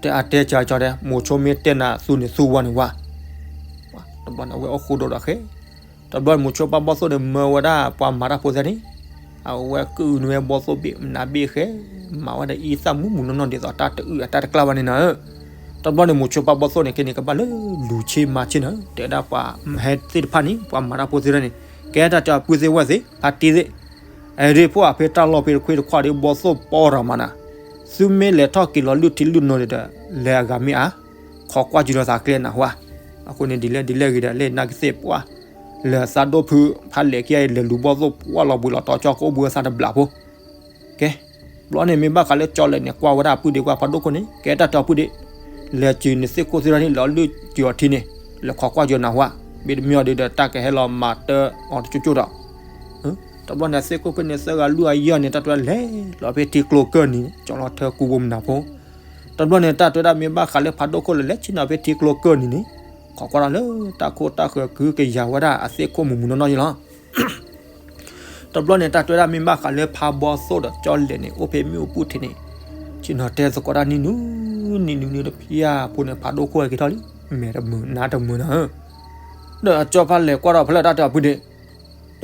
တဲအါတဲကၢကၠီတဲ မိၤဆိမ့ၢ်တဲနၤသူန့ၣ်သူဝါန့ၣ်ဝါ, တဘျီန့ၣ် အဝဲအိၣ်ဃူဒိၣ်ဒီးဃဲ, တဘျီန့ၣ် မိၤဆိပှၢ်ဘီၣ်သိၣ်န့ၣ် မၢဝဲဒၣ်ပှၤမၤတၢ်ဖိသ့ၣ်န့ၣ်, အဝဲကုၢ်နွဲဘီၣ်သိၣ်ဘ့ၣ် မနၤဘ့ၣ်ဃဲ, မၤဝဲဒၣ်အံသၣ်မုၢ်မုၢ်နီၢ်နီၢ်ဒ်သိးတၢ်တအုၣ်အတၢ်တကျၢ်ဘၣ်န့ၣ်နၤဧၢ, တဘျီန့ၣ် မိၤဆိပှၢ်ဘီၣ်သိၣ်န့ၣ် က့န့ၣ် ကဘၣ်လၢလူၤဆ့မၤဆ့နၤဧၢ, တဲဝဲဒၣ်ပှၤဟဲသ့ၣ်တဖၣ်န့ၣ် ပှၤမၤတၢ်ဖိသ့ၣ်တဖၣ်န့ၣ်, ကဲတၢ်တဲအီၤပုၢ်သ့ၣ်ဝဲၢ်သ့ၣ် ဖါတံၢ်သ့ၣ် အရ့ၣ်ဖိအဖဲတၢ်လီၢ်ဖဲတခွ့တခွါဒီးဘီၣ်သိၣ်ပီရၤမၤနၤ, သုမ့ၢ်လဲၤထီၣ်က့ၤလီၤလုၢ်ထံလုၢ်နိဒီး လဲၤအဂၤမ့ၢ်အါ, ခိးကွၢ်ကၠူၤဒီးသးကျဲနၢ်ဟူဧါ, အဃိန့ၣ်ဒ်လဲၣ်ဒ်လဲၣ်ဂ့ၤဒီး လၢနၢ်ကသ့ၣ်ပှၢ်, လၢသးဒိၣ်ဖု ဖးလဲၣ်ခံဂၤအံၤ လဲၤလူၤဘီၣ်သိၣ်ပှၢ်လီၤဘှံးလီၤတီၤကၠီကအိၣ်ဘှံးအသးတဘျးဖိ ကဲ, ဘျီန့ၣ် မ့ၢ်ဘၣ်ဃးလၢကၠီလဲၣ်န့ၣ် ကွၢ်ဝဲဒၣ်ပုၢ်ဒ့ကွၢ်ဖးဒိၣ်ခိၣ်န့ၣ် ကဲတၢ်တဲအီၤပုၢ်ဒ့, လဲၤစၢၤနသ့ၣ်ခိၣ်သ့ၣ်တဖၣ်န့ၣ် လီၤလုၢ်စၢၤအီၤထံန့ၣ်, လဲၤခိးကွၢ်ကၠူၤနၢ်ဟူဧါ, မ့တမ့ၢ်အီၤဒုးဒီး တၢ်ကဟဲလီၤမၤတၢ်အီၤတကၠိကၠိဒီး တဘျီန့ၣ် သ့ၣ်ခိၣ်ဖဲန့ၣ် သၢဂၤလွံၢ်ဂၤယဲၢ်န့ၣ် တၢ်တဲဝဲဒၣ်လဲၤလီၤဖဲထံကျိကၢၢ်နံၤန့ၣ် ကၠီလီၤထၢကူဘိမုၢ်နၤဖိ, တဘျီန့ၣ် တၢ်တဲဝဲဒၣ်မ့ၢ်ဘၣ်ဃးလၢဖးဒိၣ်ခိၣ်လၢ လဲၤဆ့ၣ်နီၤဖဲထံကျိကၢၢ်နံၤန့ၣ် ခိးကွၢ်တၢ်လၢတၢ်ခိၣ်တၢ်ဃၢၤကုကယၤဝဲဒၣ်အသ့ၣ်ခိၣ်မုၢ်မုၢ်နီၢ်နီၢ်ယဲလီၤ. တဘျီန့ၣ် တၢ်တဲဝဲဒၣ်မ့ၢ်ဘၣ်ဃးလၢဖးဘီသိၣ်ဒီးကၠီလဲၣ်န့ၣ် အိၣ်ဖဲမ့ၣ်အူပူၤထံးန့ၣ်, ဆ့ၣ်နီၤတဲသကိးတၢ်နံၤနုၤ, နံၤနုၤနံၤတဖျၢၣ်ဖိန့ၣ် ဖးဒိၣ်ခိၣ်ဟဲက့ၤထီၣ်လံ, မဲာ်တမုာ်နါတမုာ်နၤဧၢ, ဒီးအကၠီဖးလဲၤကွၢ်ဒီးဖဲလဲၣ်တၢ်တဲအီၤဖုဒ့, ဒီ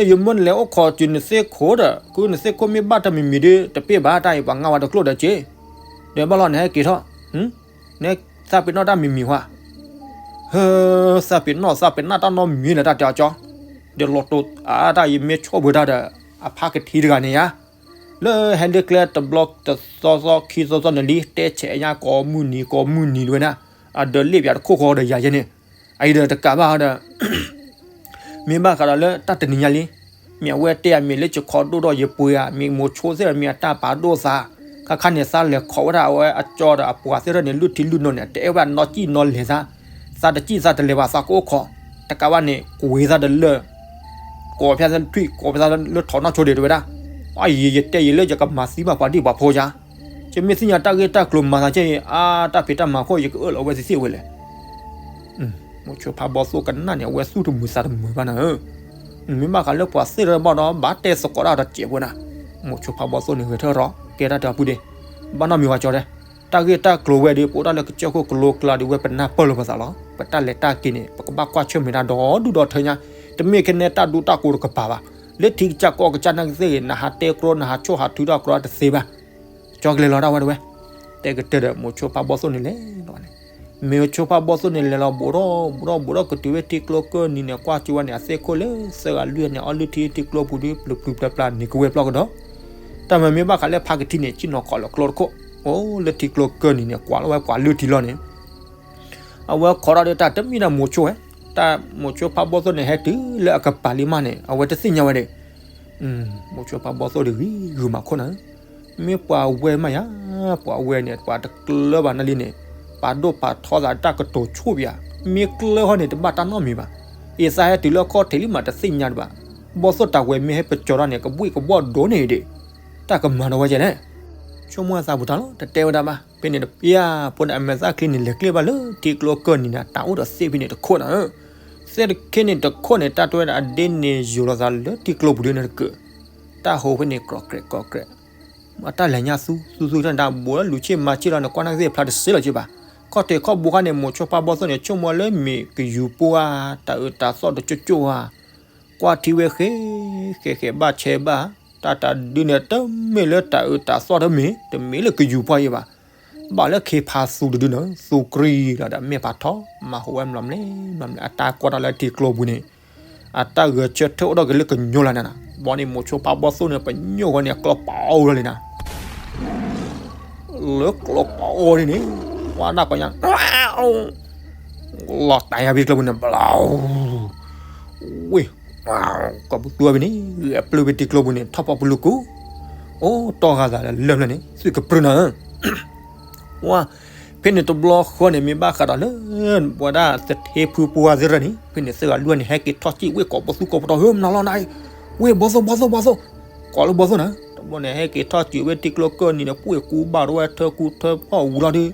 းယမၢနလဲၤအိၣ်ခိးတုၤနသ့ၣ်ခိၣ်ဒီး ခုနသ့ၣ်ခိၣ်မ့ၢ်ဘၣ်တမံၤမံၤဒီး တပ့ၢ်ဘၣ်တၢ်အံၤ ပှၤငါဝဲတကျိၣ်ဒီးက့ၤ, ဒီးဘၣ်လီၤနဟဲက့ၤထီၣ်, နသးပ့ၤနီၣ်တၢ်မံၤမံၤဟါ, ဟၢ, သးပ့ၤနီၣ်သးပ့ၤနီၣ်တၢ်နီတမံၤလၢတၢ်တဲအီၤကၠီ, ဒီးလီၤတိၤအါတၢ်ယမ့ၢ်ဆိၣ်ပှဲၤတၢ်ဒီး အဖါကထံတဂၤန့ၣ်ယါ လၢဟဲလၢကျဲတဘျီတသီသီခံသီသီန့ၣ်လံ တဲဆဲးညါကိးမုၢ်နံၤကိးမုၢ်နံၤတဝဲဒၣ်, အဒၢးလ့ၣ်ပၠးတခိၣ်ဃီဒီးယၤယဲန့ၣ်, အအံၤဒီးတကးဘၣ်ဒီး မ့ၢ်ဘၣ်ဃးဒီးလၢတၢ်တနံၤညါလံ, မ့ၢ်အဝဲတဲအမ့ၢ်လၢယခီဒိၣ်ဒီးယပှ့ၤဧါ, မ့ၢ်မိၤဆိသ့ၣ်ဒီးမ့ၢ်အတၢ်ပာ်ဒိၣ်သး, ခါခါန့ၣ်သးလဲၤခိးဝဲဒၣ်အဝဲအကၠီဒီးအပှၤသ့ၣ်ထီၣ်န့ၣ် လုၢ်ထံလုၢ်နိန့ၣ် တအဲၣ်ဝဲဒၣ်နီၢ်ကံၣ်နီၢ်လဲၤသး, သးတကံၣ်သးတလဲၤဘၣ်သးကအိၣ်ခိး, တကးဘၣ်န့ၣ် ကွ့ၤသးတလၢ ကိးဖျါသးထွံၣ် ကိးဖျါသးလၢထိးနီၢ်ဆိဒ့းတဝဲဒၣ်, အယံၤယတဲယံၤလၢယကမၤသံဘၣ်ပှၤဒံၣ်ပှၤဖိယါ, ယမ့ၢ်သ့ၣ်ညါတၢ်ဂ့ၢ်တၢ်ကျိၤမၤသးကဲအံၤ အါတၢ်ဖံးတၢ်မၤခိၣ် ယကအၢၣ်လီၤဝဲသ့ၣ်သ့ၣ်ဝဲလဲၣ်. မိၤဆိဖးဘီသိၣ်ကနၣ်န့ၣ် အဝဲသူၣ်တမုာ်သးတမုာ်ဘၣ်နၤဧၢ, မ့ၢ်ဘၣ်ဃးလၢပှၤသ့ၣ်တဖၣ်ဘၣ်ဒီး ဘၣ်တဲသကိးတၢ်ဒီးစဲးဖိနၤ, မိၤဆိဖးဘီသိၣ်န့ၣ်ဂဲၤထၢၣ်ထီၣ် ကဲတၢ်တၢ်ဖုဒ့, ဘၣ်နီတမံၤဝဲကၠီတဲ တၢ်ဂ့ၢ်တၢ်ကျိၤဝဲဒီး ပအိၣ်ဒၣ်လၢကစၢၢ်ခိၣ်ကလိကျါဒီး ဝဲပနၢ်ပၢၢ်လိာ်ပသးလီၤ. ပတၢ်လဲၤတၢ်က့ၤန့ၣ် ပကဘၣ်ကွၢ်ဆၢၣ်မဲာ်တၢ်ဒီဒူၣ်ဒီထၢညါ, တမ့ၢ်ခဲန့ၣ်တၢ်ဒူတၢ်ကိးတကပၤဘၣ်. လၢထံကစၢ်ကီၢ်ကစၢ်နာ်က့သ့ၣ်ဂ့ၤ နဟးတဲကျိ နဟးဆိၣ်ဟးထုတၢ်ကျိတသ့ဘၣ်. ကၠီကလဲၤလီၤဒၣ်ဝဲတဝဲ, တဲကတၢၢ်ဒီး မိၤဆိဖးဘီသိၣ်န့ၣ်လဲၤလီၤန့ၣ်, မိၤဆိဖးဘီသိၣ်န့ၣ်လဲၤလီၤဘူးထီၣ်ဘူးထီၣ်ဘူးထီၣ်ကတုၤဝဲထံကျိကၢၢ်နံၤန့ၣ် ကွၢ်ကၠိဝဲန့ၣ် အသ့ၣ်ခိၣ်လၢသၢဂၤလွံၢ်ဂၤန့ၣ် အီၣ်လုၢ်ထံထံကျိပူၤဒီး ပျုၤပျုၤပျါပျါန့ၣ်ကဝဲၤပျီကဒီး တၢ်မၤမ့ၢ်ဘၣ်ဃးလၢဖါကထံန့ၣ် ကံၣ်နီၤခိးလီၤကျိတခိၣ်, အိၣ်လၢထံကျိကၢၢ်နံၤန့ၣ် ကွၢ်လီၤဝဲကွၢ်လုၢ်ထံလီၤန့ၣ်, အဝဲခိးထီၣ်ဒီးတၢ်တမံၤဒီးမိၤဆိဝဲ, တၢ်မိၤဆိဖးဘီသိၣ်န့ၣ် ဟဲတုၤလၢအကပၤလံမးန့ၣ် အဝဲတသ့ၣ်ညါဝဲဒီး, မိၤဆိဖးဘီသိၣ်ဒီးဂံၤဂုာ်မၤခိၣ်နၤဧၢ, မ့ၢ်ပှၤဝဲမးယါ, ပှၤဝဲန့ၣ် ပှၤတကျၢၤဘၣ်နၤလံန့ၣ်, ပာ်ဒိၣ်ပာ်ထီသးတၢ်ကတိၤဆိၣ်ပယၤ, မ့ၢ်ကျၢၤဃီန့ၣ် တဘၣ်တၢ်နီတမံၤဘၣ်. အံၤသးဟဲတုၤလၢအခီၣ်ထံးလံမးတသ့ၣ်ညါတဘၣ်, ဘီသိၣ်တၢ်ဝဲမ့ၢ်ဟဲပကၠီၤထီၣ်န့ၣ် ကဘှံၣ်ကဘှီၣ်ဒိၣ်န့ၣ်ဒီး, တၢ်ကမၤဒီးဝဲကဲလဲၣ်. ဆိကမိၣ်သးပူၤတၢ်လီၤ တတဲဝဲဒၣ်ဘၣ်, ဖဲန့ၣ်တပျၢ်ဖိန့ၣ် အမဲာ်သၣ်ချံန့ၣ် လဲၤကျ့ဘၣ်လၢထံကျိကၢၢ်နံၤန့ၣ် တၢ်အိၣ်ဒီးသ့ၣ်ဖဲန့ၣ်တခိၣ်နၤဧၢ, သ့ၣ်တခ့န့ၣ်တခိၣ်န့ၣ် တၢ်တဲဝဲဒၣ်အဒ့န့ၣ်ယိာ်လီၤသးလၢထံကျိပူၤဒ်န့ၣ်တကၢၢ်, တၢ်ဟိဖဲန့ၣ် ကြီးကြဲးကြီးကြဲး အတၢ်လဲၤညါသူသူသူတၢ်န့ၣ် ဘူးလၢလူၤဆ့ၣ်မၤဆ့ၣ်လီၤန့ၣ် ကွၢ်နာ်က့သ့ၣ်ဖျါတစ့လီၤက့ဘၣ်. ခီၣ်ထံးခီၣ်ဘိခါန့ၣ် မိၤဆိဖးဘီသိၣ်န့ၣ် ဆိကမိၣ်လၢမ့ၢ်ကယူၤပှၢ်ဧါ တၢ်အၢတၢ်သီၣ်တကၠိကၠိဧါ, ကွၢ်ထံဝဲဃဲ, ဃဲဃဲဘၣ်ဆဲးဘၣ်, တၢ်တၢ်ဒုန့ၣ် တမ့ၢ်လၢတၢ်အၢတၢ်သီၣ်တမ့ၢ်, တမ့ၢ်လၢကယူၤပှၢ်အံၤဘၣ်. ဘၣ်လၢခ့ဖးသူတဒုန့ၣ် သူကြံလီၤဒီးမ့ၢ်ဖးထီ, မၤဟူးဝဲမျီးမျီး, အတၢ်ကွၢ်တၢ်လၢထံကျိပူၤန့ၣ် အတၢ်ဂဲၤဆၢထၢၣ်အိၣ်ထီၣ်က့ၤလၢကညီလၢနၤ, ဘီန့ၣ်မိၤဆိဖးဘီသိၣ်န့ၣ် ပညိၣ်ဃီန့ၣ် အကျီပာ်အီၤလီၤလံနၤ, လၢကျီပာ်အီၤဒ်န့ၣ်, ဝါဒၣ်ကီညါ, လီၤတၢ်ယါဖဲကျိပူၤန့ၣ် ဘျီ, ဝ့ၢ်, ကီၢ်ပူၤသူဝဲဖဲန့ၣ် ဂဲၤပျုၢ်ဖဲထံကျိပူၤန့ၣ် ထီၣ်ဖီၣ်ပလူၤကူ, အိၣ်တီၢ်ဂၤသးလၢလၢၢ်ဖျၢၣ်န့ၣ် သုကပြုၢ်နၤဧၢ ဝါ, ဖဲန့ၣ်တဘျီဃီန့ၣ် မ့ၢ်ဘၣ်ဃးဒီးလၢ ပဝဲဒၣ်သထ့ဖုပှၢ်သ့ၣ်ရၢၢ်န့ၣ် ဖဲန့ၣ်သၢဂၤလွံၢ်ဂၤန့ၣ် ဟဲက့ၤထီၣ်စံၣ်ဝ့ၢ်ကိးပသူကိးပတီၢ် ဟၢမနုၤလီၤနၤ, ဝ့ၢ်ဘီသိၣ်ဘီသိၣ်ဘီသိၣ်, ကိးလၢဘီသိၣ်နၤ, တဘျီန့ၣ် ဟဲက့ၤထီၣ်စံၣ်ဝ့ၢ်ထံကျိကၢၢ်နံၤန့ၣ် ပှ့ၤကူဘၣ်တဝဲထၢကူထၢဖီၣ်ဝံၤလီၤဒုး,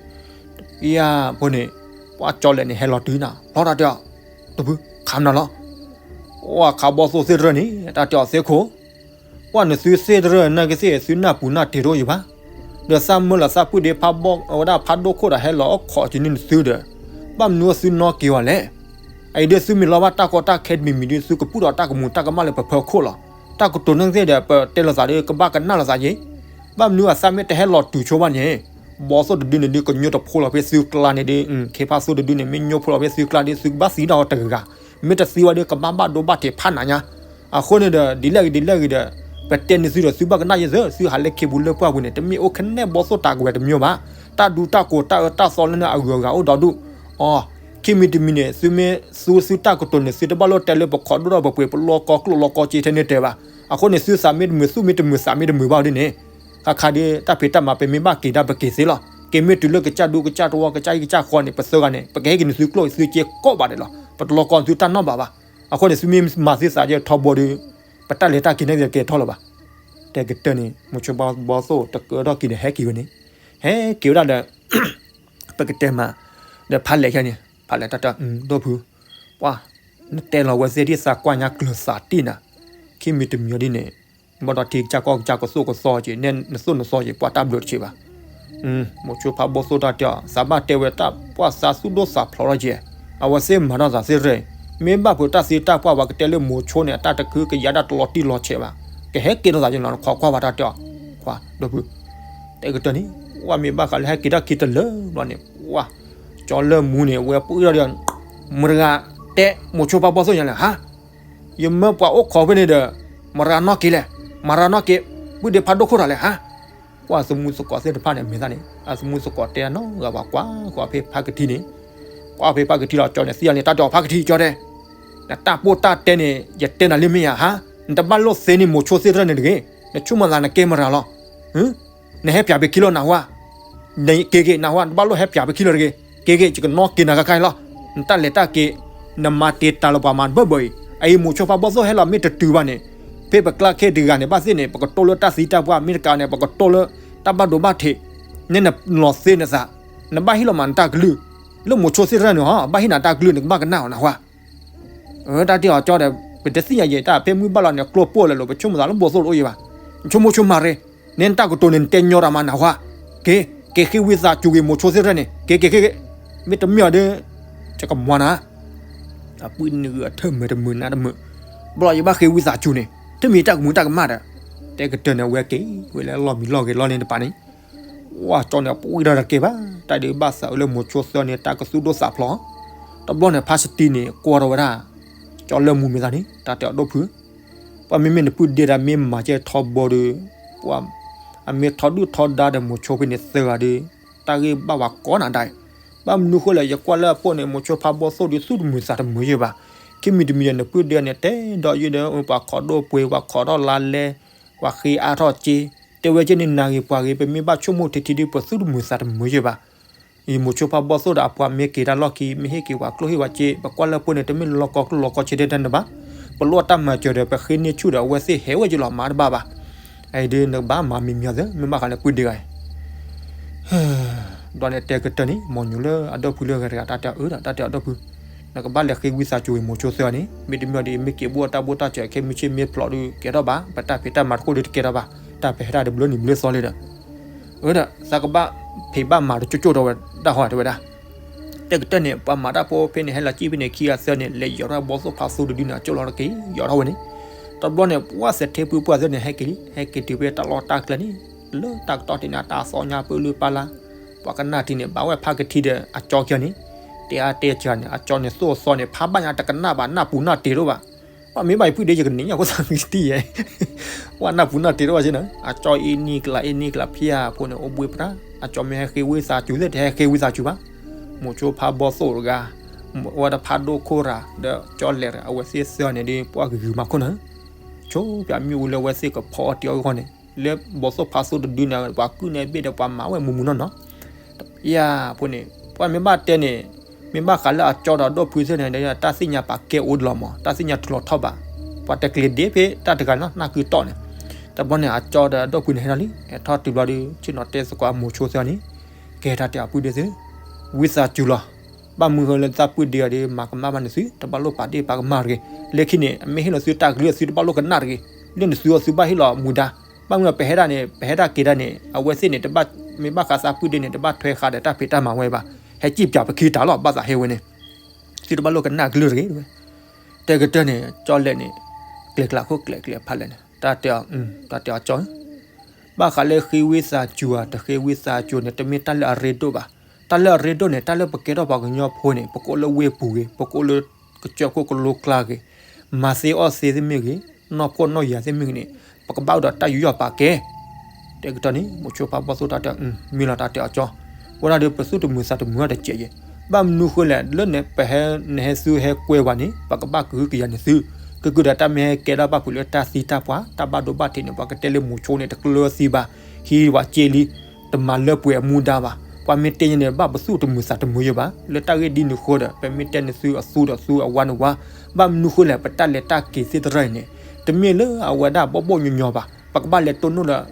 ယၤဖိန့ၣ်, ပှၤကၠီလဲၣ်န့ၣ် ဟဲလီၤတုၤနၤ လီၤတၢ်တဲအီၤ, တဖု, ခးမနုၤလီၤ ဝါခးဘီသိၣ်သ့ၣ်တရၢၢ်န့ၣ် တၢ်တဲအီၤသ့ၣ်ခိၣ်, ပှၤနသုသ့ၣ်တရၢၢ်နာ်က့သ့ၣ် သုနၢ်ပူၤနၢ်တ့ၢ်တအိၣ်ယံၤဘၣ်, ဒီးသးမၢလီၤသးဖုဒ့ဖးဘီ အဝဲဒၣ်ဖးဒိၣ်ခိၣ်ဒီးဟဲလီၤအိၣ်ခိးက့ၤန့ၢ်နသုဒီး, ဘၣ်မနုၤသုနီၢ်က့ၤဝဲလဲၣ်. အအံၤဒ်သုမ့ၢ်လီၤဘၣ်တၢ်ကီတၢ်ခဲတမံၤမံၤဒ် သုကပူၣ်ဒီးတၢ်ကမူၤတၢ်ကမၣ်လၢပဖၢခိၣ်လီၤ. တၢ်ကတိၤနာ်က့သ့ၣ်ဒီး ပတဲလိာ်သးဒီး ကဘၣ်ကနၣ်လိာ်သးယ့ၣ်, ဘၣ်မနုၤအသးမ့ၢ်တဟဲလီၤတုၤဆိဘၣ်န့ၣ် ဘီသိၣ်တဒုန့ၣ်ဒုး ကညိတဖိလီၤဖဲသုကျါန့ၣ်ဒုး, ခ့ဖးသိၣ်တဒုန့ၣ် မ့ၢ်ညိဖိလီၤဖဲသုကျါဒုး သုကဘၣ်သံဒီးတဂၤဂၤ, မ့ၢ်တသံဝဲဒုး ကဘၣ်ဘၣ်ဒိဘၣ်ထံးဖးနးညါ. အဃိန့ၣ်ဒီး ဒ်လဲၣ်ဂ့ၤဒ်လဲၣ်ဂ့ၤဒီး ပတဲန့ၢ်သုဒီး သုဘၣ်ကနၣ်ယ့ၢ်သု, သုဟးလၢခ့ပူၤလၢပှၢ်ပူၤန့ၣ် တမ့ၢ်အိၣ်ခဲနဲၣ်ဘီသိၣ်တၢ်ကဝဲၤတမံၤဘၣ်, တၢ်ဒူတၢ်ကိးတၢ်အၢတၢ်သီလၢနအဂုၤအဂၤအိၣ်ဒီဒူၣ်. အီ, ခံမံၤတမံၤန့ၣ် သုမ့ၢ်သူသုတၢ်ကတိၤန့ၣ် သုတဘၣ်လိၣ်တဲလၢပခိးဒိၣ်ဒီးပပှ့ၤပလီၢ်ကီကျိၣ်လီၢ်ကီစ့ထဲန့ၣ်တဲဘၣ်. အဃိန့ၣ် သုသးမ့ၢ်တမုာ် သူၣ်မ့ၢ်တမုာ် သးမ့ၢ်တမုာ်ဘၣ်ဒ်န့ၣ်, ခါခါဒ်တၢ်ဖံးတၢ်မၤ ပမ့ၢ်ဘၣ်က့ၤဒၣ်ပက့ၤသ့လီၤ. က့ၤမ့ၢ်တုၤလၢကစၢ်ဒူကစၢ်တဝီ ကစၢ်ဟံၣ်ကစၢ်ဃီန့ၣ် ပသၢဂၤန့ၣ် ပကဟဲက့ၤန့ၢ်သုကျိၣ် သုစ့ကိးဘၣ်ဒဲးလီၤ. ပတလီၢ်ကီသုတၢ်နီတဘၣ်ဘၣ်. အဃိန့ၣ် သုမ့ၢ်မၤသုသးယဲၢ်ထီဘိဒီး ပတၢ်လဲၤတၢ်က့ၤန့ၣ်က့ၤထီလၢၤဘၣ်. တဲကတၢၢ်န့ၣ် မိၤဆိဘီသိၣ်တကၢထီၣ်က့ၤဒီးဟဲက့ၤဝဲန့ၣ်, ဟဲက့ၤဝဲဒၣ်ဒီး ပကတဲမး ဒီးဖးလဲၢ်ခဲန့ၣ် ဖးလဲၢ်တၢ်တၢ် ဒိၣ်ဖု, ပှၤ နတဲလီၤဝဲသ့ၣ်ဒ်သးကွၢ်ညါကျၢၤသးတံၢ်နၤ, ခံမံၤတမံၤဒ်န့ၣ်, ဘၣ်ဒီးထံကစၢ်ကီၢ်ကစၢ်ကသိၣ်ကသီက့ၤ နဲနသိၣ်နသီက့ၤ ပှၤတၢ်ဘျုးတဆံးဘၣ်. မိၤဆိဖးဘီသိၣ်တၢ်တဲအီၤ သးဘၣ်တဲဝဲတၢ်ပှၢ်သးသူၣ်ဒိၣ်သးဖျိးထီၣ်ကဲ, အဝဲသ့ၣ်မၤထီၣ်သးသ့ၣ်ရဲၣ်, မ့ၢ်ဘၣ်ဖုးတၢ်သံတၢ်ပှၢ် ပှၤကတဲလၢမိၤဆိန့ၣ် အတၢ်တခုကယၤဒၣ်တလီၤတံၢ်လီၤဆဲးဘၣ်, ကဟဲက့ၤထီၣ်သးက့ၤလီၤ နခိးကွၢ်ဝဲတၢ်တဲအီၤ, ခွါဒီပုၢ်, တဲကတၢၢ်န့ၣ်, ဝဲမ့ၢ်ဘၣ်ဃးလၢဟဲက့ၤတၢ်ခံတလၢာ်ဘျီန့ၣ်, ဝဲ, ကၠီလၢမူန့ၣ် ဝဲပှၢ်ဒီး မတၤတဂၤတဲမိၤဆိဖးဘီသိၣ်ညါလဲၣ်ဟါ, ယမၢပှၤအိၣ်ခိးဖဲန့ၣ်ဒီး, မတၤတဂၤနီၣ်က့ၤလဲၣ်, မတၤတဂၤနီၣ်က့ၤ, ပုၢ်ဒ့ဖးဒိၣ်ခိၣ်တၢ်လဲၣ်ဟါ, ကွၢ်သမူသကိးသ့ၣ်တဖၣ်န့ၣ် မ့ၢ်သးန့ၣ် အသမူသကိးတဲနီတဂၤဘၣ် ကွၢ်ဃီဖဲဖးကထံန့ၣ်, ကွၢ်ဖဲဖးကထံလီၤ ကၠီန့ၣ်သံအီၤန့ၣ် တၢ်တဲအီၤဖးကထံကၠီတဲ, နတၢ်ပိၢ်တၢ်တဲန့ၣ် ယတဲနၤလံမ့ၢ်ဧါဟါ, နတဘၣ်လိၣ်သ့န့ၢ်မိၤဆိသ့ၣ်တဖၣ်န့ၣ်တဂ့ၤ, နဆိကမိၣ်သးနကဲမတၤလီၤ နဟဲပၠးပခံလီၤနဟါ, က့ၤက့ၤနဟါ တဘၣ်လိၣ်ဟဲပၠးပခံလီၤတဂ့ၤ, က့ၤက့ၤ ယကနီၣ်က့ၤနၤခါခါလီၤ, နတၢ်လဲၤတၢ်က့ၤ, နမၤတ့ၢ်တၢ်လၢပှၤမၤတဘၢဘၢအံၤ, အအံၤမိၤဆိဖးဘီသိၣ်ဟဲလီၤမ့ၢ်တတုၤဘၣ်န့ၣ်, ဖဲပကျါခဲတဂၤန့ၣ် ဘၣ်သ့ၣ်န့ၣ် ပကတိၢ်လၢတၢ်သံတၢ်ပှၢ် မ့ၢ်တကးန့ၣ် ပကတိၢ်လၢတၢ်ဘၣ်ဒိဘၣ်ထံး, နဲနလီၤသ့နသး, နဘၣ်ဟ့ၣ်လီၤမးနတၢ်ကလုၢ်, လၢမိၤဆိသ့ၣ်တဖၣ်န့ၣ်ဟီ ဘၣ်ဟ့ၣ်နၤတၢ်ကလုၢ် နကဘၣ်ကနၣ်အီၤနဟါ တၢ်တဲအီၤကၠီဒီး ပတသ့ၣ်ညါယဲၢ်တၢ်ဖဲမုၢ်ဘၣ်လီၤန့ၣ် ကျိပိၢ်လဲၤလိာ် ပဆိကမိၣ်သးလၢဘီသိၣ်တအိၣ်ယံၤဘၣ်, ဆိကမိၣ်ဆိကမးရ့, နဲနတၢ်ကတိၤန့ၣ် နတဲညီတၢ်မးနဟါ, က့ၤ, က့ၤဃ့ဝံသးစူၤက့ၤမိၤဆိသ့ၣ်တဖၣ်န့ၣ် က့ၤက့ၤက့ၤက့ၤ, မ့တမ့ၢ်အီၤဒီး ယကမၤနၤ အပုၢ်နဂုၤအထၢၣ်မုာ်တမုာ်နါတမုာ်, ဘျီယဘၣ်ဃ့ဝံသးစူၤန့ၣ် တမ့ၢ်တၢ်ကမူၤတၢ်ကမၣ်ဒီး, တဲကတၢၢ်န့ၣ် အဝဲက့ၤဝဲလၢလီၢ်မံလီၢ်ဂ့ၤလီၢ်န့ၣ်တပၤန့ၣ်, ဝဲကၠီန့ၣ် အပှ့ၤဒီးတကဲဘၣ်, တၢ်ဒုးဘၣ်သးအၢလၢမိၤဆိသ့ၣ်န့ၣ် တၢ်ကသူၣ်ဒိၣ်သးဖျိး, တဘျီန့ၣ် ဖါစတံန့ၣ် ကွၢ်ထီၣ်ဝဲဒၣ်, ကၠီလၢမူမ့ၢ်သးန့ၣ် တၢ်တဲအီၤဒိၣ်ဖု ပှၤမ့မ့ၢ်နပုၢ်ဒ့ဒီးမ့ၢ်မၤကဲထီဘိဒီး, ပှၤ, အမ့ၢ်ထီဒုၣ်ထီဒါဒီးမိၤဆိဖဲန့ၣ်သၢဂၤဒီး, တၢ်ဂ့ၢ်ဘၣ်ဝဲကိးနၤဒၣ်အံၤ, ဘၣ်မနုၤဃိလဲၣ် ယကွၢ်လၢအပိၢ်န့ၣ် မိၤဆိဖးဘီသိၣ်ဒီးသူၣ်တမုာ်သးတမုာ်ယဲၢ်ဘၣ်, ခံမံၤတမံၤဒီးနပုၢ်ဒ့န့ၣ် တဲဒီးယုၢ်ဒီး ပှၤခိးဒိၣ်ပှ့ၤ ပှၤခိးထီၣ်လါလဲ, ပှၤဃ့အါထီၣ်က့, တဲဝဲက့န့ၣ်နၤဂ့ၤပှၤဂ့ၤ ပမ့ၢ်ဘၣ်ဆိကမိၣ်ထံထံဒီး ပသူၣ်တမုာ်သးတမုာ်ယဲၢ်ဘၣ် အံၤမိၤဆိဖးဘီသိၣ်ဒီးအပှၤမ့ၢ်က့ၤတၢ်လီၢ်ခံ မ့ၢ်ဟ့ၣ်က့ၤပှၤကျိၣ်ဟ့ၣ်ပှၤစ့ ပကွၢ်လၢအပိၢ်န့ၣ် တမ့ၢ်လီၤကီကျိၣ်လီၤကီစ့ဒဲဒဲန့ၣ်ဘၣ်, ပလိၣ်တၢ်မၤစၢၤဒီး ပဃ့န့ၢ်ဆူၣ်ဒီး အဝဲသ့ၣ်ဟဲဝဲယလီၤမၤတဘၣ်ဘၣ်, အံၤဒ်နကဘၣ်မၤမံၤမံၤအီၤသ့ မ့ၢ်ဘၣ်ဃးလၢပုၢ်ဒ့ဂၤအံၤ ဒီးန့ၣ်တဲကတၢၢ်န့ၣ် မ်ညိးလၢအဒီပုၢ်လၢဂၤတဂၤ တၢ်တဲအီၤအၢဒီး တၢ်တဲအီၤဒီပုၢ်, နကဘၣ်လဲၤဃ့ဝံသးစူၤအံၤမိၤဆိသ့အီၤန့ၣ် မ့တမ့ၢ်ဒီး မ့ၢ်က့ၤဘိၣ်တၢ်ဘိၣ်တၢ်စၢၤခဲမုၢ်ဆ့ၣ်မ့ၢ်ဖျိးဒီး ကဲထီၣ်ဘၣ် ပတၢ်ဖံးတၢ်မၤတခိၣ်ဒီးတကဲထီၣ်ဘၣ်, တၢ်ပဟဲတၢ်ဒီးဘျၢနံၤဘျၢသီလံဒီး အၢဒီး သးကဘၣ်ဖံးဘၣ်မၤတကၠိၣ်ကၠိၣ်ဒီးဝဲဒၣ်ဟီတဲဝဲဒၣ်, တဲကတၢၢ်န့ၣ် ပှၤမၤတၢ်ဖိဖဲန့ၣ် ဟဲလီၤကံၣ်ဖဲန့ၣ် ခံဂၤသၢန့ၣ် လဲၤယီၤထီၣ်ဘီသိၣ်ဖးသိၣ်တဒုန့ၣ် အကၠိၣ်လီၤတက့ၢ် ယီၤထီၣ်ဝဲန့ၣ်, တဘျီန့ၣ် ပှၢ်စဲးထဲပုၢ်ပှၢ်သ့ၣ်န့ၣ် ဟဲက့ၤလံ ဟဲက့ၤတုၤဖဲတၢ်လီၢ်တၢ်ကျဲန့ၣ်, လၢတၢ်ကတီၢ်တ့ၢ်န့ၣ် အတၢ်သီညါပၢလၢပၢ်လၢ်, ပှၤကနၣ်ထံန့ၣ် ဘၣ်ဝဲဖးကထံဒီး အကၠီကၢန့ၣ်, တဲအါတဲစှၤန့ၣ် အကၠီန့ၣ်သိၣ်သီန့ၣ် ဖးဘၣ်ညါတကနၣ်ဘၣ် နၢ်ပူၤနၢ်တ့ၤတအိၣ်ဘၣ်, ပှၤမ့ၢ်ဘၣ်ယပုၢ်ဒ့ ယကန့ၢ်ညါဖိသၣ်မံတံၢ်ယဲ ပှၤနၢ်ပူၤနၢ်တ့ၤတအိၣ်ဘၣ်စ့ၢ်န့ၣ် အကၠီအ့ၣ်နံၣ်ကျါအ့ၣ်နံၣ်ကျါ ဖဲအဖိန့ၣ် အိၣ်ဘှံးပြၢ် အကၠီမ့ၢ်ဟဲဃ့ဝံသးစူၤသ့ၣ် တဟဲဃ့ဝံသးစူၤဘၣ်, မိၤဆိဖးဘီသိၣ်တဂၤ, ဝဲဒၣ်ဖးဒိၣ်ခိၣ်ရၤ ဒီးကၠီလဲၤတဂၤ အဝဲသ့ၣ်သၢန့ၣ်ဒီး ပှၤဂုာ်ဂုာ်မၤခိၣ်နၢ်, ဆိပၠးမ့ၣ်အူလၢအဝဲသ့ၣ်ကဖီအီၣ်တ့ၤအီၣ်ဂီၢ်န့ၣ်, လၢဘီသိၣ်ဖးသိၣ်တဒုန့ၣ် ပှၤကုၢ်န့ၢ်ဘ့ၣ်ဒီးပှၤမၤဝဲမူးမူးနီၢ်နီၢ်, တပျၢ်ဖိန့ၣ် ပှၤမ့ၢ်ဘၣ်တဲန့ၣ်, မ့ၢ်ဘၣ်ဃးလၢအကၠီဒီးအဒိၣ်ဖုသ့ၣ်န့ၣ် တၢ်သ့ၣ်ညါပာ်ကဲအိၣ်တလီၤမး တၢ်သ့ၣ်ညါထူလီၤထီၣ်ဘၣ်, ပှၤတကျ့ၤဒ့ဖဲတၢ်တဂၤနီၢ်နၢ်ကုတီၢ်န့ၣ်, တဘျီန့ၣ် အကၠီဒီးအဒိၣ်ဖုန့ၣ်ဟဲထီၣ်လံ ဟဲထီၣ်တုၤဘျီဒီး ဆ့ၣ်နီၤတဲသကိးအမိၤဆိသ့ၣ်န့ၣ်, ကဲတၢ်တဲအပုၢ်ဒ့သ့ၣ်, ဝံသးစူၤလီၤ, ဘၣ်မနုၤဃိလၢသးပုၢ်ဒ့အီၤဒီး မၤကမၣ်ဘၣ်န့ၣ်သု တဘၣ်လိၣ်ပာ်ဒ့ၣ်ပာ်ကမၣ်တဂ့ၤ, လၢခံန့ၣ် အမ့ၢ်ဟ့ၣ်လီၤသုတၢ်ကလုၢ်အသု တဘၣ်လိၣ်ကနၣ်တဂ့ၤ, လၢနသုအီၤသုဘၣ်ဟ့ၣ်လီၤမူဒါ, ဘၣ်မနုၤပဟဲဒၣ်န့ၣ် ပဟဲဒၣ်က့ၤဒၣ်န့ၣ် အဝဲသ့ၣ်န့ၣ် တဘၣ်, မ့ၢ်ဘၣ်ဃးသးပုၢ်ဒ့န့ၣ် တဘၣ်ထွဲဃာ်ဒီးတၢ်ဖံးတၢ်မၤဝဲဘၣ်, ဟဲစံၣ်ပၠးပခံတၢ်လီၤ ဘၣ်သးဟဲဝဲန့ၣ်, သုတဘၣ်လိၣ်ကနၣ်ကလုၢ်တဂ့ၤ, တဲကတၢၢ်န့ၣ် ကၠီလဲၣ်န့ၣ်, ကျဲၤကျးခိၣ်ကျဲၤကျဲၤဖးလဲၣ်န့ၣ် တၢ်တဲအီၤ, တၢ်တဲအီၤကၠီ ဘၣ်ဃးလၢဃ့ဝံသးစူၤဧါ တဃ့ဝံသးစူၤန့ၣ် တမ့ၢ်တၢ်လၢအရ့ဒိၣ်ဘၣ်, တၢ်လၢအရ့ဒိၣ်န့ၣ် တၢ်လၢပကဲထီၣ်ပှၤကညီဖိန့ၣ် ပကအိၣ်လၢဝ့ၢ်ပူၤဂ့ၤ ပကအိၣ်လၢကစၢၢ်ခိၣ်ကလိကျါဂ့ၤ, မၤသ့အီၣ်သ့သ့ၣ်မ့ၢ်ဂ့ၤ, နီၢ်ဖှီၣ်နီၢ်ယာ်သ့ၣ်မ့ၢ်ဂ့ၤန့ၣ်, ပကဘၣ်အိၣ်ဒီးတၢ်ယူးယီၣ်ပာ်ကဲ တဲကတီၢ်န့ၣ် မိၤဆိဖးဘီသိၣ်တၢ်တဲအီၤ, မ့ၢ်လီၤတၢ်တဲအီၤကၠီ, ဝဲဒၣ်ဒီးပသူၣ်တမုာ်သးတမုာ်အီၤတစဲးယဲၢ်, ဘၣ်မနုၤဃိလဲၣ် လၢနပဟဲနဟဲသုဟဲကွဲဝဲန့ၣ် ပကဘၣ်ကဟုကယာ်န့ၢ်သု, ကကုာ်ဒီးတၢ်မ့ၢ်ဟဲကဲထီၣ်ဘၣ်ဖုးလၢတၢ်သံတၢ်ပှၢ် တၢ်ဘၣ်ဒိဘၣ်ထံးန့ၣ် ပှၤကတဲလၢမိၤဆိန့ၣ် တကျၢၤသံဘၣ်, ဟံးဝဲစ့လံ, တမၤလၢပှဲၤအမူဒါဘၣ်, ပှၤမ့ၢ်တဲန့ၣ် ဘၣ်ပသူၣ်တမုာ်သးတမုာ်ယဲၢ်ဘၣ်, လၢတၢ်ဂ့ၢ်ဒ်န့ၣ်အဃိဒီး ပမ့ၢ်တဲန့ၢ်သုအသူဒီးသုအဝါန့ၣ်ဝါ, ဘၣ်မနုၤဃိလဲၣ် ပတၢ်လဲၤတၢ်က့ၤသ့ၣ်တဖၣ်အံၤန့ၣ်, တမ့ၢ်လၢအဝဲဒၣ်ဘီၣ်ဘီၣ်ညီညီဘၣ်, ပကဘၣ်လဲၤတိၢ်နီၣ်ဒီး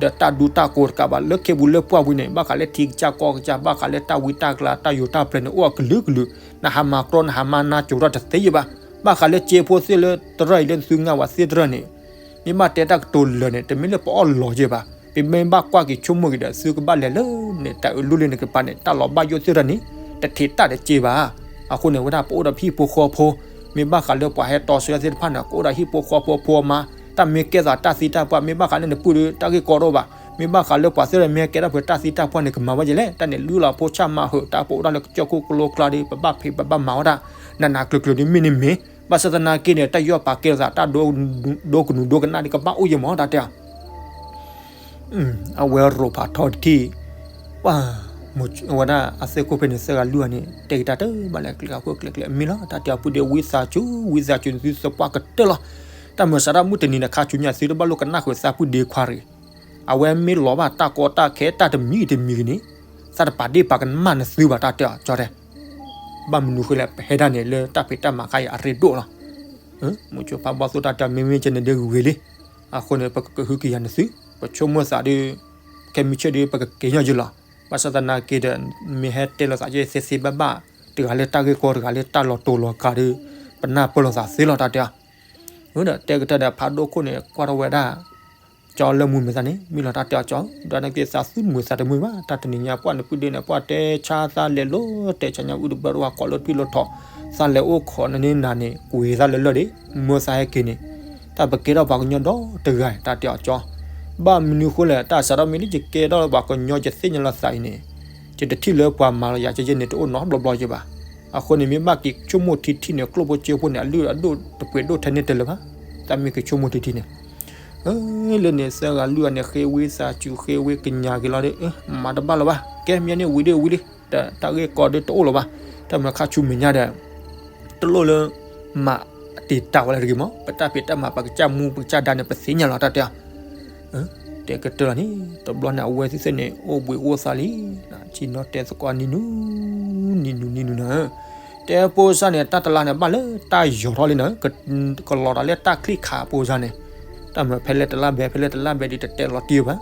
ဒီးတၢ်ဒူတၢ်ကိးတကးဘၣ် လၢခ့ပူၤလၢပှၢ်ပူၤန့ၣ် ဘၣ်ဃးလၢထံကစၢ်ကီၢ်ကစၢ် ဘၣ်ဃးလၢတၢ်ဝံတၢ်ကျါ တၢ်ယိၤတၢ်ပျဲၤန့ၣ် အိၣ်အကလုာ်ကလုာ်, နဟးမၤကြီ နဟးမၤနါစိၤထီၣ်တသ့ယဲၢ်ဘၣ်, ဘၣ်ဃးလၢစ့ဖိသ့ၣ်လၢတဖၣ်အံၤလၢသုငါဝဲသ့ၣ်တဖၣ်န့ၣ်, မ့ၢ်ဘၣ်တဲတၢ်ကတိၤလၢာ်န့ၣ် တမ့ၢ်လၢပအီၣ်လီၤယဲၢ်ဘၣ်, ပမ့ၢ်ဘၣ်ကွၢ်က့ၤဆိကမိၣ်က့ၤဒီး သုကဘၣ်လဲၤလၢန့ၣ် တၢ်အၢလူလ့ၤန့ၣ်ကပၤန့ၣ် တၢ်လီၤဘၣ်ယိၣ်သ့ၣ်တဖၣ်န့ၣ် တထံးတၢ်တစ့ဘၣ်. အဃိန့ၣ် ဝဲဒၣ်ပအိၣ်ဒီးပဟံၣ်ဖိဃီဖိ, မ့ၢ်ဘၣ်ဃးလၢပှၤဟဲတီဆှၢသ့ၣ်တဖၣ်န့ၣ် ကအိၣ်ဒီးဟံၣ်ဖိဃီဖိဖိမါ, တၢ်မ့ၢ်ကဲသးတၢ်သံတၢ်ပှၢ် မ့ၢ်ဘၣ်ဃးလၢနပုၢ်ဒီး တၢ်ဂ့ၢ်ကီတအိၣ်ဘၣ်. မ့ၢ်ဘၣ်ဃးလၢပှၤသ့ၣ်တဖၣ်မ့ၢ်ဟဲကဲထီၣ်ပှၤတၢ်သံတၢ်ပှၢ်န့ၣ် ကမၤဝဲဒ်လဲၣ်. တၢ်န့ၣ်လုၢ်လီၤဖိဆၣ်မၤဟၢၤ တၢ်ပအိၣ်ဒၣ်လၢကစၢၢ်ခိၣ်ကလိကျါဒီး ပဘၣ်ဖံးပဘၣ်မၤဝဲဒၣ် နးနးကျၢၤကျၢၤဒ်မ့ၢ်န့ၣ်မ့ၢ်, ဘၣ်ဆၣ်သနာ်က့န့ၣ် တၢ်ယီၣ်ပာ်ကဲလိာ်သး တၢ်ဒိကနူၤဒိကနၣ်ဒ်ကဘၣ်အိၣ်ယဲၢ်မး တၢ်တဲအီၤ အဝဲရိဖးထီတထံၣ်, ပှၤ, ဝဲဒၣ်အသ့ၣ်ခိၣ်ဖဲန့ၣ် သၢဂၤလွံၢ်ဂၤန့ၣ် တဲက့ၤတၢ်တဘၣ်လဲၣ် ကျဲၤဃာ်ခိၣ်ကျဲၤကျဲၤ မ့ၢ်လီၤ တၢ်တဲအီၤ ပုၢ်ဒ့ ဝံသးစူၤ ဝံသးစူၤနသုသပှၢ်ကတၢၢ်လီၤ. တၢ်မၤစးထီၣ်မုၢ်တနံၤန့ၣ် ခါဆူညါသုတဘၣ်လိၣ်ကနၣ်ဃုာ်သးပုၢ်ဒ့ခွါတဂ့ၤ. အဝဲမ့ၢ်လီၤဘၣ်တၢ်ကီတၢ်ခဲတၢ်တမံၤတမံၤဂ့ၤန့ၣ် သးတပာ်ဒ့ၣ်ပာ်ကမၣ်နသုဘၣ် တၢ်တဲအီၤကၠီတဲ ဘၣ်မနုၤဃိလဲၣ် ပဟဲဒၣ်န့ၣ်လၢတၢ်ဖံးတၢ်မၤခါအံၤအရ့ဒိၣ်လီၤ. မိၤဆိဖါဘီသိၣ်တၢ်တဲအီၤ မ့မ့ၢ်ကဲန့ၣ်ဒ်ဂ့ၤလံ. အဃိန့ၣ် ပကကဟုကယာ်နသု, ပဆိကမိၣ်သးဒီး ခဲမုၢ်ဆ့ၣ်ဒီး ပကက့ၤညီယုာ်လီၤ. ဘၣ်ဆၣ်သနာ်က့ဒီး မ့ၢ်ဟဲတဲလိာ်သးကဲသ့သ့ဘၣ်ဘၣ်, တဂၤလၢတၢ်ဂ့ၢ်ကီ တဂၤလၢတၢ်လီၤတိၢ်လီၤကၤဒီး ပနၢ်ပၢၢ်လိာ်သးသ့လီၤ တၢ်တဲအီၤ. ဒီးတဲကတၢၢ်ဒီး ဖးဒိၣ်ခိၣ်န့ၣ် ကွၢ်ထီၣ်ဝဲဒၣ် ကၠီလၢမူမဲာ်သၣ်န့ၣ် မ့ၢ်လီၤတၢ်တဲအီၤကၠီ, ဒီးနက့ၤသးသူမုာ်သးတမုာ်ဘၣ်, တၢ်တနံၤညါပှၢ်နပုၢ်ဒ့န့ၣ် ပှၢ်တဲဆါသးလဲၤလိၤတဲဆါညါ အုၣ်တဘၢတဝါကိးလၢထွံၣ်လၢထီၣ်, သးလဲၤအိၣ်ခိးနန့ၢ်နၤန့ၣ် ကွံာ်သးလၢလၢၢ်ဒံး, မၢသးဟဲက့ၤန့ၣ် တၢ်ပကဲထီၣ်ပှၤကညီဒီတဂၤ တၢ်တဲအီၤကၠီ. ဘၣ်မနုၤဃိလဲၣ် တၢ်စးထီၣ်မ့ၢ်လၢယကဲထီၣ်ပှၤကညီယသ့ၣ်ညါလီၤသးအံၤန့ၣ် ယတထံၣ်လၢပှၤမၤလီၤယၤကဲကဲန့ၣ် တအိၣ်နီတဘျီဘျီယဲဘၣ်. အဃိန့ၣ် မ့ၢ်ဘၣ်က့ၤဆိကမိၣ်ထံထံၣ်န့ၣ် ကျိၣ်ဖိစ့ဖိန့ၣ်အလုၢ်အဒိၣ်တပှဲၤဒိၣ်ထဲန့ၣ်တလၢၤဘၣ်. တၢ်မ့ၢ်က့ၤဆိကမိၣ်ထံထံၣ်န့ၣ် လၢန့ၣ် သၢဂၤလွံၢ်ဂၤန့ၣ် ဃ့ဝံသးစူၤ ဃ့ဝံကညးက့ၤလီၤဒီး မၤတဘၣ်လၢၤဘၣ်, ကဲမ့ၢ်န့ၣ်ဝံၤဒီးဝံၤလံ, တၢ်ဂ့ၢ်ကီဒီးတအိၣ်လၢၤဘၣ်. တၢ်မၤခါဆူမဲာ်ညါဒီး တလိၣ်လၢ မၤတံာ်တာ်ဝဲလၢတဂ့ၤမး, ပတၢ်ဖံးတၢ်မၤ ပကစၢ်မူပကစၢ်ဒါန့ၣ် ပသ့ၣ်ညါလီၤ တၢ်တဲအီၤ. တဲကတၢၢ်လီၤန့ၣ် တဘျီန့ၣ် အဝဲသ့ၣ်သ့ၣ်န့ၣ် အိၣ်ဘှံးအိၣ်သါလံ, ဆံနီတဲသကိးနံၤနူၤ, နံၤနူၤနံၤနူၤနၤ, တဲဖိစၢ်န့ၣ် တၢ်တလါန့ၣ် ဘၣ်လၢတၢ်ယီၤထီၣ်လံနၤ, ကလီၤတၢ်လၢတၢ်ချံၣ်ခးဖိစၢ်န့ၣ်, တၢ်မၤဖဲလဲၣ်တလါဘဲ ဖဲလဲၣ်တလါဘဲဒီးတတဲလီၤတံၢ်ဘၣ်.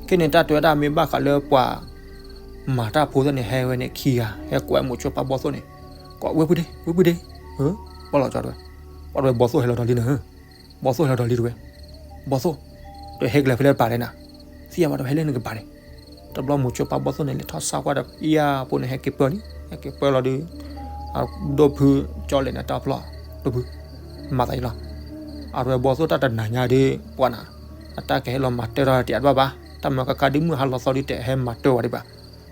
ခဲန့ၣ် တၢ်တဲဝဲဒၣ်မ့ၢ်ဘၣ်ဃးလၢပှၤ မၤတၢ်ဖိသ့ၣ်န့ၣ် ဟဲဝဲန့ၣ်ခံဂၤ ဟဲကွဲးမိၤဆိဖါဘီသိၣ်န့ၣ်, ကွၢ်ဝဲပုၢ်ဒ့ ဝဲပုၢ်ဒ့, ပီၣ်လီၤကၠီတဝဲ, ပီၣ်တဝဲဘီသိၣ်ဟဲလီၤဒီးလံနၤ, ဘီသိၣ်ဟဲလီၤဒီးလံတဝဲ, ဘီသိၣ်, တဟဲကလဲၤဖဲလဲၣ်တပၤလဲၣ်နၤ, သံယၤဘၣ်တဝဲဟဲလၢနကပၤန့ၣ်, တဘျီမိၤဆိဖါဘီသိၣ်န့ၣ် လဲၤထီၣ်ဆါကွၢ်ဒီး ယၤဖိန့ၣ် ဟဲက့ၤပၢၢ်လံ, ဟဲက့ၤပၢၢ်လီၤဒီး ဒိၣ်ဖုကၠီလဲၣ်န့ၣ် တၢ်ဖျီၣ်, ဒိၣ်ဖု, မၤသးအံၤလီၤ. အဝဲဘီသိၣ်တၢ်တနၤညါဒီး ပှၤနၤ, အတၢ်ကဟဲလီၤမၤတၢ်ထီၣ်တအါဘၣ်ဘၣ်, တၢ်မၤကကါဒုးမုၢ်ဟါလီၤသီဒုး တဟဲမၤတၢ်ဝဲဒံးဘၣ်.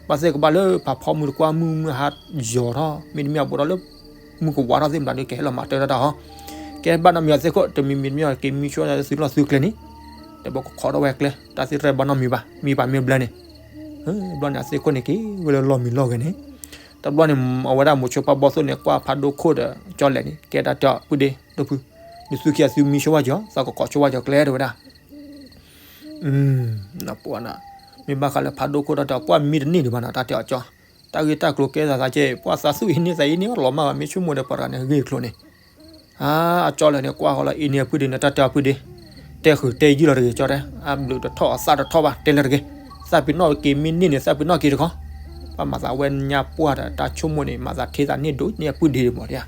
ဘၣ်သ့ၣ်ကဘၣ်လၢဖးဖီမုၢ်တကွၢ် မုၢ်မုၢ်ဟါယီၤထီၣ် မ့တမ့ၢ်အဘူးဒီးလၢ မုၢ်ကဝါထီၣ်သ့ၣ်မတၤဒီး ကဟဲလီၤမၤတၢ်ထီၣ်တၢ်ဟီ, ကဲဘၣ်နီတမံၤအသ့ၣ်ခိၣ် တမံၤမံၤတမံၤ က့ၤမံဆိသုလီၢ်သုကျဲန့ၣ်, ဒီးဘၣ်ကခိးထီၣ်ဝဲကျဲ တၢ်သ့ၣ်တဖၣ်ဘၣ်နီတမံၤဘၣ် မံဘၣ်မ့ၢ်ဘျါန့ၣ်, ဘျီန့ၣ်အသ့ၣ်ခိၣ်န့ၣ်က့ၤဝဲလၢလီၢ်မံလီၢ်ဂဲၤန့ၣ်, တဘျီန့ၣ် အဝဲဒၣ်မိၤဆိဖါဘီသိၣ်န့ၣ် ကွၢ်ဖးဒိၣ်ခိၣ်ဒီးကၠီလဲၣ်န့ၣ် ကဲတၢ်တဲအီၤ ပုၢ်ဒ့ ဒိၣ်ဖု, နသုခံဂၤသုမံဆိဝဲကၠီ သးကကိးဆိဝဲကၠီကျဲတဲဝဲဒၣ် ပှၤနၤ, မ့ၢ်ဘၣ်ဃးလၢဖးဒိၣ်ခိၣ်တၢ်တဲအီၤ ပှၤမံတန့ၢ်ဒံးဘၣ်နၤ တၢ်တဲအီၤကၠီ, တၢ်ဂ့ၢ်တၢ်ကျိၤကဲသးသးကဲ ပှၤသးသူၣ်အံၤန့ၢ်သးအံၤန့ၢ် လီၤမၢ်ဘၣ် မ့ၢ်ဆိကမိၣ်ဒီးပှၤတဂၤန့ၣ်ဂ့ၢ်ကျိၤန့ၣ်, အကၠီလဲၣ်န့ၣ် ကွၢ်ဃီလီၤအံၤန့ၢ်အပုၢ်ဒ့န့ၣ် တၢ်တဲအီၤပုၢ်ဒ့, တဲဃုာ်တဲယုၢ်လီၤတဂ့ၤကၠီတဲ, အဘျုးတထီၣ်အသၣ်တထီၣ်ဘၣ် တဲလၢတဂ့ၤ, သးပ့ၤနီၣ်က့ၤမ့ၢ်န့ၢ်န့ၣ် သးပ့ၤနီၣ်က့ၤတခီ, ပှၤမၤသးဝဲညါပှၢ်ဒီး တၢ်ဆိကမိၣ်န့ၣ် မၤသးထံသးန့ၢ်ဒိၣ်န့ၢ်အပုၢ်ဒ့ဒံးမးဒံးဧါ,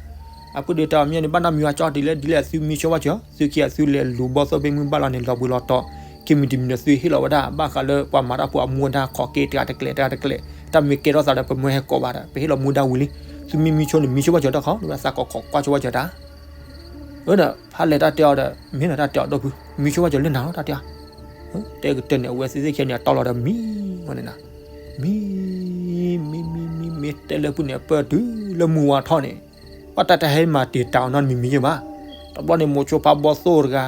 အပုၢ်ဒ့တဲအီၤမ့ၢ်န့ၣ် ဘၣ်နီတမံၤအကၠီဒ်လဲၣ်ဒ်လဲၣ် သုမံဆိဝဲကၠီ, သုခံဂၤသုလဲၤလူၤဘီသိၣ်ဖဲမုၢ်ဘၣ်လီၤန့ၣ် လီၤဘှံးလီၤတီၤ, ခံမံၤတမံၤဒီးသုဟ့ၣ်လီၤဝဲဒၣ် ဘၣ်ဃးလၢပှၤမၤတၢ်ဖိအမူအဒါ ခီၣ်က့တဂၤတကျဲးတဂၤတကျဲး, တၢ်မ့ၢ်ကဲထီၣ်သးဒီးပမၢဟဲကိးဘၣ်ဒီး ပဟ့ၣ်လီၤမူဒါဝံၤလံ, သုမ့ၢ်မံဆိန့ၣ် မံဆိဝဲကၠီတၢ်ခီ လၢသးကကိးကွၢ်ဆိဝဲကၠီတၢ် အၢဒီး ဖးလဲၣ်တၢ်တဲအီၤဒီး မ့ၢ်နတၢ်တဲအီၤဒိၣ်ဖု, မံဆိဝဲကၠီလၢနၤလီၤ တၢ်တဲအီၤ, တဲကတၢၢ်န့ၣ် အဝဲသ့ၣ်သ့ၣ်ခဲန့ၣ် အတီလီၤဒီးမံဝဲန့ၣ်နၤ, မံ, မံ မံ မံ မံ တဲလၢပုၢ်န့ၣ် အပၢၢ်တုၤလၢမုၢ်ဝါထီၣ်န့ၣ်, ပှၤတၢ်တဟဲမၤတံာ်တာ်အီၤနီတမံၤမံၤယဲၢ်ဘၣ်, တဘျီန့ၣ် မိၤဆိဖးဘီသိၣ်တဂၤ,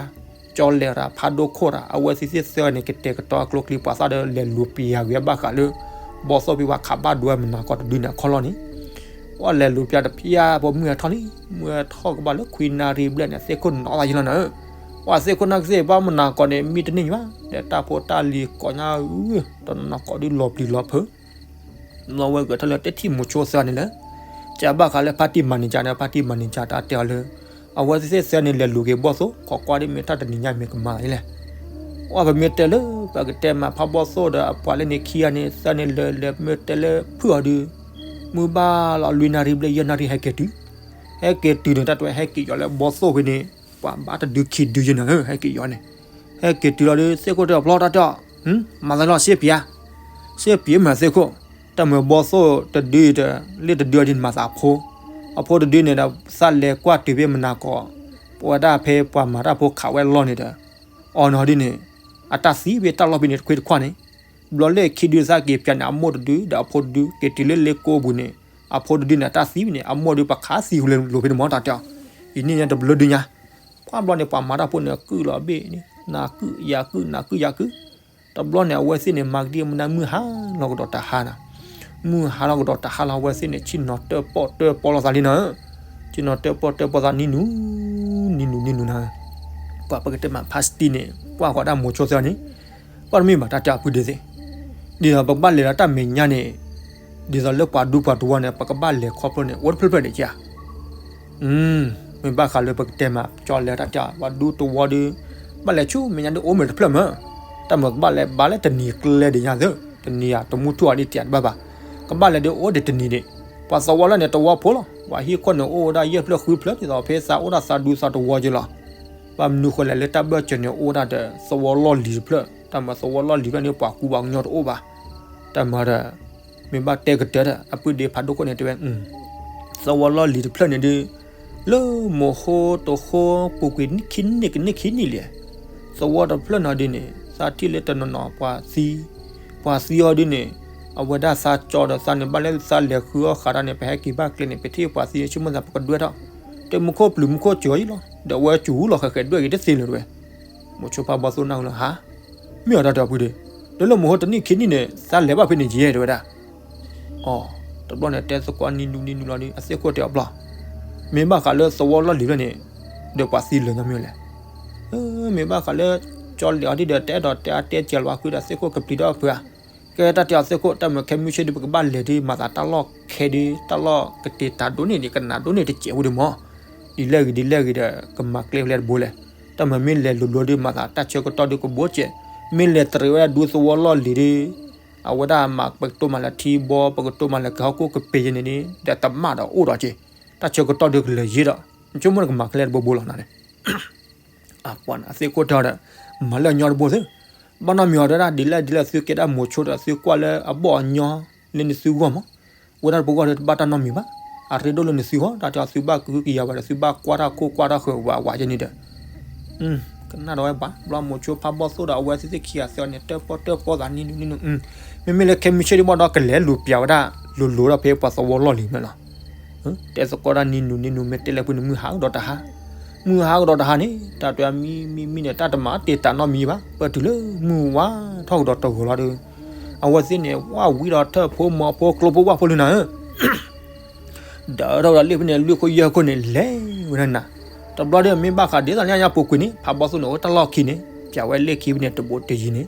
ကၠီလဲၣ်တဂၤ ဖးဒိၣ်ခိၣ်တဂၤ အဝဲသ့ၣ်သ့ၣ်သၢဂၤန့ၣ် ကတဲာ်ကတီၤအကျိချံပှၤသၣ်ဒီးလဲၤလူၤပျံၤယၤဂ့ၤဘၣ်ဃးလၢ ဘီသိၣ်ဖဲပှၤခးဘၣ်ဒွဲမနၤကီၢ်တဒုန့ၣ်အခီၣ်လီၢ်န့ၣ်, ပှၤလဲၤလူၤပျံၤတဖျၢၣ် ပှၤမုၢ်ဟဲထီၣ်လံ, မုၢ်ဟဲထီၣ်ကဘၣ်လၢခွံနၣ်ရံၣ်ဘျဲၣ်န့ၣ် အသ့ၣ်ခိၣ်နီၤသးယံလီၤနၤဧၢ, ပှၤသ့ၣ်ခိၣ်နီၤကသ့ၣ် ဘၣ်မနၤကီၢ်န့ၣ် မံတန့ၢ်ယံဘၣ်, ဒီးတၢ်ဖိတၢ်လံၤကိးညါဧၢ, တနီၤနီၤကိးဒုလီၤပျံၤလီၤဖုး လီၤဝဲဂဲၤထီၣ်လၢတထံၣ်မိၤဆိသၢဂၤန့ၣ်လၢ, ကဘၣ်ဃးလၢဖါတံၢ်မၤန့ၢ်ကၠးန့ၣ် ဖါတံၢ်မၤန့ၢ်ကၠးတၢ်တဲအီၤလၢ, အဝဲသ့ၣ်သၢဂၤန့ၣ် လဲၤလူၤက့ၤဘီသိၣ် ခိးကွၢ်ဒ်မ့ၢ်တၢ်တနံၤညါမ့ၢ်ကမၤသးဒ်လဲၣ်, အပမ့ၢ်တဲလၢ ပကတဲမၤဖးဘီသိၣ်ဒီးအပှၤလၢန့ၣ်ခံဂၤန့ၣ် သၢဂၤန့ၣ် လဲၤလဲၤမ့ၢ်တဲလၢဖုၣ်အီၤဒီး, မုၢ်ဘၣ်လီၤလွံၢ်နၣ်ရံၣ်ဘျဲၣ်ယဲၢ်နၣ်ရံၣ်ဟဲက့ၤတုၤ, ဟဲက့ၤတုၤန့ၣ် တၢ်တဝဲဟဲက့ၤယီၤလၢဘီသိၣ်ဖဲန့ၣ်, ပှၤဘၣ်တဒုခံဒုယဲၢ်နၤဧၢ ဟဲက့ၤယီၤန့ၣ်, ဟဲက့ၤတုၤလီၤဒီး သ့ၣ်ခိၣ်တဲအီၤဖျီတၢ်တဲအီၤ မၤသးလီၤစ့ပံၤဧါ, စ့ပံၤမ့ၢ်သ့ၣ်ခိၣ်, တၢ်မၤဘီၣ်သိၣ်တဒုဒီး လ့ၣ်တဒုအီၤဒ်န့ၣ်မၤသးဖိ, အဖိတဒုန့ၣ်ဒီး သးလဲၤကွၢ်တုၤဖဲမနၤကီး, ပဝဲဒၣ်ဖဲပှၤမၤတၢ်ဖိခးဝဲအလီၢ်န့ၣ်ဒီး အီၤနီၤဒ်န့ၣ်, အတၢ်သံဖဲတၢ်လီၢ်ဖဲန့ၣ်တခွ့တခွါန့ၣ်, ဘျီလၢခံဒုသးက့ၤပၠးန့ၣ် အမိၢ်တဒု ဒီးအဖိတဒု က့ၤတုၤလၢလ့ကိပူၤန့ၣ်, အဖိတဒုန့ၣ် အတၢ်သံဖဲန့ၣ် အမိၢ်ဒု ပှၤခးသံဃုာ်လၢလိၤဖဲန့ၣ်မ့ၢ်တၢ်တဲအီၤ, အံၤန့ၣ်ညါတဘျီဒုညါ, ပှၢ်ဘျီန့ၣ် ပှၤမၤတၢ်ဖိန့ၣ် ကုၢ်လီၤဘ့ၣ်န့ၣ် နၤကုၢ်ယၤကုၢ် နၤကုၢ်ယၤကုၢ်, တဘျီန့ၣ် အဝဲသ့ၣ်န့ၣ် မၤကဒံမနုၤ မုၢ်ဟါလီၤကဒီးတဟါနီၤ, မုၢ်ဟါလီၤကဒီးတဟါလီၤ အဝဲသ့ၣ်န့ၣ် ဆ့ၣ်နီၤတၢၣ်ပီၣ်တၢၣ်ပီၣ်လိာ်သးလံနီၤ, ဆ့ၣ်နီၤတၢၣ်ပီၣ်တၢၣ်ပီၣ်သးနံၤနူၤ, နံၤနူၤနံၤနူၤနီၤ, ပှၤပကတဲမး ဖါစတံန့ၣ် ကွၢ်ဃီၤဒၣ်မိၤဆိသၢဂၤန့ၣ်, ပှၢ်တမ့ၢ်ဘၣ်တၢ်တဲအီၤဖုဒ့သ့ၣ်, ဒ်သိးပကဘၣ်လဲၤဒီးတၢ်မဲာ်ညါန့ၣ်, ဒ်သိးလၢပှၤဒူပှၤတဝီန့ၣ် ပကဘၣ်လဲၤခီဖျိန့ၣ် အိၣ်တဖျၢၣ်ဖျၢၣ်ဒံးဧါ မ့ၢ်ဘၣ်ဃးလၢပကတဲမး ကၠီလဲၤတၢ်တဲ ပှၤဒူတဝီဒီး ဘၣ်လဲၤဆူမဲာ်ညါဒ်အိၣ်မ့ၢ်တဖျၢၣ်မး, တၢ်မၤကဘၣ်လဲၤဘၣ်လၢတနံၤကျဲဒံးညါသ့, တနံၤဧါ တမူထူၣ်အီၤဒ်တၢ်တဘၣ်ဘၣ်, ကဘၣ်လဲၤဒ်အိၣ်ဒံးတနံၤဒံး, ပှၤသဝီလၢန့ၣ်တဝီဖိလီၤ, ပှၤဟံၣ်ခိၣ်န့ၣ်အိၣ်ဝဲဒၣ်ယဲၢ်ဖျၢၣ်ဃုဖျၢၣ် ဒ်သိးဖဲသးအိၣ်ဒၣ်သးဒူသးတဝီက့လီၤ, ဘၣ်မနုၤဃိလဲၣ်လၢတၢ်ဘၢၣ်စၢၤန့ၣ်အိၣ်ဒၣ်ဒီး သဝီလီၢ်လံၤတဖျၢၣ်, တၢ်မၤသဝီလီၢ်လံၤဖျၢၣ်န့ၣ် ပှၤကူပှၤကညီတအိၣ်ဘၣ်, တၢ်မၤဒီး မ့ၢ်ဘၣ်တဲကတၢၢ်ဒီး အပုၢ်ဒ့ဖးဒိၣ်ခိၣ်န့ၣ်တဲဝဲ, သဝီလီၢ်လံၤတဖျၢၣ်န့ၣ်ဒုး လၢမိၤဃိတဃိ ပူၤကွံာ်ခံနံၣ်ကန့ၢ်ခံနံၣ်လံ, သဝီတဖျၢၣ်နီၤဒုးန့ၣ် သးထံၣ်လၢတနီၤနီၤပှၤသံ, ပှၤသံအီၤဒုးန့ၣ်, အဝဲဒၣ်သးကၠီဒီးသးန့ၣ် ဘၣ်လၢသးလဲၤဃုအီၣ်ဃးတၢ်န့ၣ် ပဟဲက့ၤဘၣ်ကျဲန့ၣ် ပထံၣ်ပှၤသံ ဆိကမိၣ်သးပကဒွဲၣ်ထီၣ်, တမူခိၣ်ပျုၤမူခိၣ်စၢၤအံၤလီၤ, ဒီးအဝဲစူၤလီၤဃဲးဃဲးဒွဲၣ်က့ၤတသ့လၢၤတဝဲ မိၤဆိဖးဘီၣ်သိၣ်နၢ်ဟူလၢဟါ, မ့ၢ်အီၤတၢ်တဲအီၤဖုဒ့, ဒီးလၢမိၤဃိတနံၣ်ခံနံၣ်န့ၣ် သးလဲၤဘၣ်ဖဲန့ၣ်ယဲတဲဝဲဒၣ်, အီ, တဘျီန့ၣ်တဲသကိးနံၤနူၤနံၤနူၤလီၤဒီး အသ့ၣ်ခိၣ်တဲအီၤဘျီ, မ့ၢ်ဘၣ်ဃးလၢသဝီလီၢ်လံၤဖျၢၣ်န့ၣ်, ဒီးပှၤသံလၢာ်ညီမ့ၢ်လဲၣ်, မ့ၢ်ဘၣ်ဃးလၢ ကၠီလဲၤအီၤဒ်ဒီး တအဲၣ်ဒိးတဲအါတဲစှၤလၢၤဘၣ်ဃုာ်ဒီး သ့ၣ်ခိၣ်ကပျံၤဒီးဖုဧါ, ကဲတၢ်တဲအီၤသ့ၣ်ခိၣ် တၢ်မၤခဲမုၢ်ဆ့ၣ်ဒုး ပကဘၣ်လဲၤဒုး မၤသးတၢ်လီၢ်ခဲဒုး တၢ်လီၢ်ကတ့ၤတၢ်ဒိၣ်န့ၢ်ဒံး ကနၣ်ဒိၣ်န့ၢ်တစဲးဖိဒုးမး, ဒ်လဲၣ်ဂ့ၤဒ်လဲၣ်ဂ့ၤဒီး ကမၤကျဲဖဲလဲၣ်တဘိလဲၣ်, တၢ်မၤမ့ၢ်လဲၤလိၤလိၤဒုး မၤသးတၢ်ဆၢကတီၢ်ဒုးကဘိစဲး, မ့ၢ်လဲၤတရံးဝဲဒၣ်ဒူသဝီလီၢ်လံၤဒုး, အဝဲဒၣ်မၤပကတိၤမးလၢထံဘီ ပကတိၤမးလၢကဟီၣ်ခိၣ်ကပ့ၤယဲန့ၣ်န့ၣ် ဒီးတမၣ်ဒီးအိၣ်ဒီးက့ၤ, တၢ်ဆၢကတီၢ်ဒုးကလဲၤယံၤဒီး ဆိကမိၣ်ကမၤကျဲတဘိဘိလီၤနၤန့ၣ် အပှၤန့ၣ် အသ့ၣ်ခိၣ်တဲအီၤဒီး မၤလၢအညီတဘိသ့, ဘၣ်နီတမံၤအီၤတဲဒၣ် ဒ်လဲၣ်ဒ်လဲၣ် သုကဲဒၣ်မိၤဆိဒီး သုကွၢ်လၢအဘီၣ်အညီလၢနသုဂီၢ်မး, ဝဲဒၣ်တပှၤဂီၢ်ဒီးတဘၣ်တၢ်နီတမံၤဘၣ်, အရ့ဒိၣ်လၢနသုဂီၢ် တၢ်တဲအီၤသုဘၣ်ကဟုကယာ်ဘၣ်ဒီး သုဘၣ်ကွၢ်တၢ်ခိၣ်ကွၢ်တၢ်ဃၢၤဝးဝးယဲန့ၣ်ဒီး ကနၣ်ဒီးဝဲဘၣ် ဘျီမိၤဆိဖးဘီၣ်သိၣ်ဒီး အဝဲသ့ၣ်သ့ၣ်ခံဂၤသၢဂၤန့ၣ် တၢၣ်ပီၣ်တၢၣ်ပီၣ်သးနံၤနူၤနံၤနူၤ, မ့မ့ၢ်လၢခဲမုၢ်ဆ့ၣ်ဒံးဘၣ်ဒီး ကလဲၤလူၤပျးဝဲဒၣ် လိၤလိၤဒီးဖဲပှၤသဝီလီၢ်လံၤမ့ၢ်လီၤ. တဲသကိးဒၣ်နံၤနူၤနံၤနူၤ မ့ၢ်တဲလၢဖုန့ၣ် မုၢ်ဟါကဒီးတဟါ, မုၢ်ဟါကဒီးတဟါန့ၣ် တၢ်တဲမံမံမံန့ၣ် တၢ်တမၤတ့ၢ်တၢ်နီတမံၤဘၣ်, ပတုၤလၢမုၢ်ဝါထီၣ်ကဒီးတဂီၤလီၤဒီး အဝဲသ့ၣ်န့ၣ် ဝၣ်ဝံၤဒီးထၢၣ်ဖိမီၤဖိကျိဖိဝၣ်ဖိလံနၤဧၢ ဒီးထီၣ်ဝဲဒၣ်လ့ၣ်ဖဲန့ၣ် လွံၢ်ခိၣ်ယဲၢ်ခိၣ်န့ၣ် လဲၤဝဲဒၣ်နၤ, တဘျီဒီးမ့ၢ်ဘၣ်ဃးဒ်သိးလၢညါပူၤကွံာ်န့ၣ် ဖးဘီၣ်သိၣ်န့ၣ် အိၣ်တၢ်လီၢ်ခံန့ၣ် ပျးဝဲလ့ၣ်ခံဖဲန့ၣ် တဘိတယံၤန့ၣ်,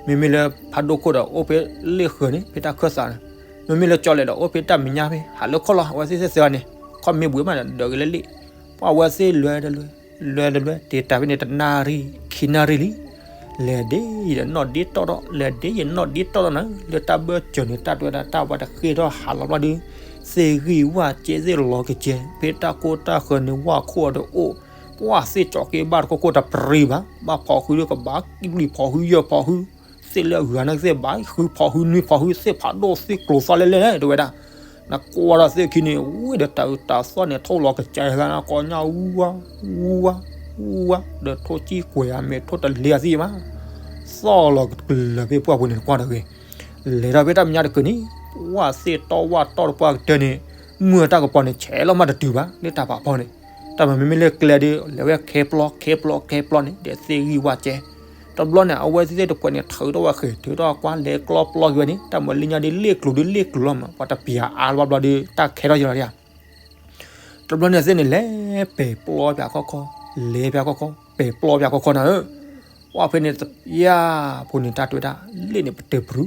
မ့မ့ၢ်လၢဖးဒိၣ်ခိၣ်ဒီး အိၣ်ဖဲလ့ၣ်ဃၢၤန့ၣ် ဖဲတၢ်ခၢၣ်သးန့ၣ်, မ့မ့ၢ်လၢကၠီလဲၣ်ဒီး အိၣ်ဖဲတၢ်မဲာ်ညါဖဲ ဟးလၢခီၣ်လီၤ အဝဲသ့ၣ်သ့ၣ်သၢဂၤန့ၣ် ခီၣ်မ့ၢ်ဘှံးမးဒီး ဒၢးက့ၤလၢလ့ၣ်, ပှၤအဝဲသ့ၣ်လဲၤတလဲၤ လဲၤတလဲၤ တ့ၢ်တၢ်ဖဲန့ၣ် တနၣ်ရံၣ် ခံနၣ်ရံၣ်လံ လဲၤဒ်ယနီၣ်ဒ်တီၣ်ဒီး လဲၤဒ်ယနီၣ်ဒ်တီၣ်ဒီးနၤ လၢတၢ်ဘၢၣ်စၢၤန့ၣ် တၢ်တဲဝဲဒၣ်တၢ်ဝဲတဃ့ထီၣ်ဟးလီၤဘျီဒီး သ့ၣ်ဂံၢ်ဝၣ်ကဲသ့ၣ်လီၤကကဲ ဖဲတၢ်ကိၢ်တၢ်ဃၢၤန့ၣ် ဝၣ်ခိၣ်အီၤဒီးအိၣ်, ပှၤသ့ၣ်ကၠီၤက့ဘၣ်တခိၣ်ခိၣ်တပရံဘၣ်, ဘၣ်ဖီၣ်ဃုဒီးကဘၣ်လွံၢ်ဖီၣ်ဃုယဲၢ်ဖီၣ်ဃု, သ့ၣ်လၢအဂၤန့ၣ်သ့ၣ်ဘၣ်ဃုဖီၣ်ဃုနွံဖီၣ်ဃု သ့ၣ်ဖးဒိၣ်သ့ၣ်ကျိၤသီလဲၣ်လဲၣ်တဲဝဲဒၣ် နကွၢ်ဒီးသ့ၣ်ခံန့ၣ် ဝ့ၢ်ဒီးတၢ်အုးတၢ်သီၣ်န့ၣ် ထိၣ်လီၤကစၢ်ဂၤနၤ ကိးညါ ဝူဝါ ဝူဝါ ဝူဝါ ဒီးထိၣ်ကံၣ်ကွဲၤဧါ မ့ၢ်ထိၣ်တလ့ၤဧါသ့ၣ်မး, သီၣ်လီၤကလၢာ်ဖဲပှၢ်ပူၤန့ၣ် နကွၢ်ဒီးဂ့ၤ, လဲၤဒီးဖဲတၢ်မဲာ်ညါတကုာ်န့ၣ် ဝၣ်သ့ၣ်တီဝၣ်တီၢ်တပှၢ်ကတၢၢ်န့ၣ် မုၢ်တၢ်ကပီၤန့ၣ် ဆဲးလီၤမးတတုၤဘၣ် လၢတၢ်ဖးဖီန့ၣ်, တၢ်မၤမ့မ့ၢ်လၢကျဲဒုး လဲၤဝဲခဲပျီခဲပျီခဲပျီန့ၣ် ဒီးသ့ၣ်ဂံၢ်ဝၣ်ကဲ တဘျီန့ၣ် အဝဲသ့ၣ်တဖုန့ၣ် ထုးထီၣ်ဝဲဃဲၤ ထုးထီၣ်ကွၢ်လဲၤကျီပျီက့ၤဝဲန့ၣ် တၢ်မၤလၢညါဒ်လ့ၣ်ကျိၤဒ်လ့ၣ်ကျိၤလီၤမး ပှၤတပျးအါလီၤဘျီဒီး တၢ်ခဲထီၣ်ယလီၤဒၣ်ဧါ. တဘျီန့ၣ်သ့ၣ်န့ၣ် လဲၤပဲာ်ပျီပၠးခီခီ, လဲၤပၠးခီခီ, ပဲာ်ပျီပၠးခီခီနၤဧၢ, ဝဲဖဲန့ၣ် ယၤဖိန့ၣ်တၢ်တဲဝဲဒၣ် လ့ၣ်န့ၣ်ပတုာ်ဖြူ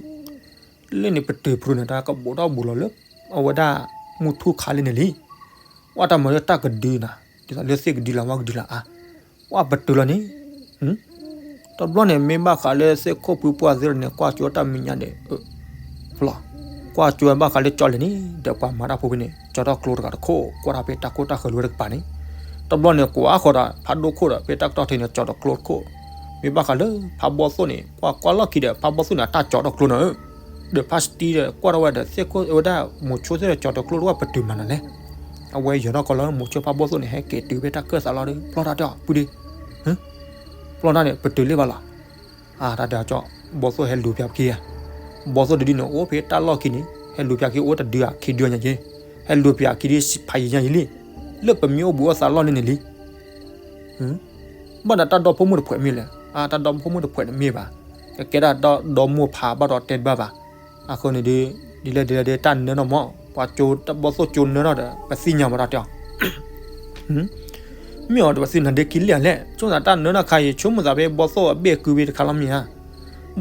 လ့ၣ်န့ၣ်ပတုာ်ဖြူန့ၣ် တၢ်ကဘိးထီၣ်ဘူးလီၤလၢ အဝဲဒၣ်မုၢ်ထူၣ်ခါလံန့ၣ်လံ. ဝဲတၢ်မၤလၢတၢ်ကဒုနၤ ဒ်သိးလၢသ့ၣ်ကဒုလၢ ဝဲကဒုလၢအါ, ဝဲပတုာ်လီၤန့ၣ် တဘျီန့ၣ် မ့ၢ်ဘၣ်ဃးလၢသ့ၣ်ခိၣ်ဖုပှၢ်သ့ၣ်န့ၣ် ကွၢ်ကၠိတၢ်မဲာ်ညါန့ၣ် ဖျီ, ကွၢ်ကၠိဘၣ်ဃးလၢကၠီလဲၣ်န့ၣ် ဒီးပှၤမၤတၢ်ဖိဖဲန့ၣ် ကၠီထီၣ်ကျိတဂၤတခိၣ် ကွၢ်ထီၣ်ဖဲတၢ်ကိၢ်တၢ်ဃၢၤလၢဝဲတကပၤန့ၣ်, တဘျီန့ၣ် ကွၢ်ဃီၤဒီးဖးဒိၣ်ခိၣ်ဒီး ဖဲတၢ်ကတီၢ်ထံးန့ၣ် ကၠီဒီးကျိတခိၣ်, မ့ၢ်ဘၣ်ဃးလၢဖးဘီၣ်သိၣ်န့ၣ် ကွၢ်ကွၢ်လီၢ်ခံဒီး ဖးဘီၣ်သိၣ်န့ၣ် အတၢ်ကၠီၤထီၣ်ကျိနၤဧၢ, ဒီးဖါစတံဒီးကွၢ်ထီၣ်ဝဲဒီး သ့ၣ်ခိၣ်ဝဲဒၣ်မိၤဆိသ့ၣ်ဒီး ကၠီၤထီၣ်ကျိတဝဲ ပတုာ်မၤနၤလဲၣ်. အဝဲယီၤထီၣ်ကီးလၢမိၤဆိဖးဘီၣ်သိၣ်န့ၣ် ဟဲက့ၤတုၤဖဲတၢ်ကၢၢ်သးလီၤဒီး ပျီတၢ်တဲအီၤ ပုၢ်ဒ့, ပျီတၢ်န့ၣ် ပတုာ်လၢၤဘၣ်လီၤ. အတၢ်တဲအီၤကၠီ ဘီၣ်သိၣ်ဟဲလူၤပၠးခံဂၤ, ဘီၣ်သိၣ်တဒုန့ၣ် အိၣ်ဖဲတၢ်လီၢ်ခံန့ၣ် ဟဲလူၤပၠးခံအိၣ်တဒုဧါခံဒုညါက့, ဟဲလူၤပၠးခံဒုဖးယံၤညါယံၤလံ, လၢပမ့ၢ်အိၣ်ဘူးအိၣ်သးလီၢ်လံန့ၣ်လံ. ဘၣ်ဒီးတၢ်ဒီဖိမိၢ်တဖှဲးမ့ၢ်လဲၣ်, အတၢ်ဒီဖိမိၢ်တဖှဲးန့ၣ်မ့ၢ်ဘၣ်, ကကဲဒၣ်ဒီမိၢ်ဖးဘၣ်ဒီးတဲတဘၣ်ဘၣ်. အဃိန့ၣ်ဒီး ဒ်လဲၣ်ဒ်လဲၣ်ဒီး တၢ်နၢနီၢ်မး ပှၤကၠိ တၢ်ဘီၣ်သိၣ်ကၠိနၢနီၢ်ဒီး ပသ့ၣ်ညါမးတၢ်တဲအီၤ မ့ၢ်အီၤဒီး ပသ့ၣ်ညါဒ့ခံလံဧါလဲၣ်, ဆိသးတၢ်နၢနီၢ်ခါအံၤ ဆိကမိၣ်သးဖဲဘီၣ်သိၣ်အဘ့ၣ်ကုဝဲတခါလီၤမ့ၢ်ဧါ.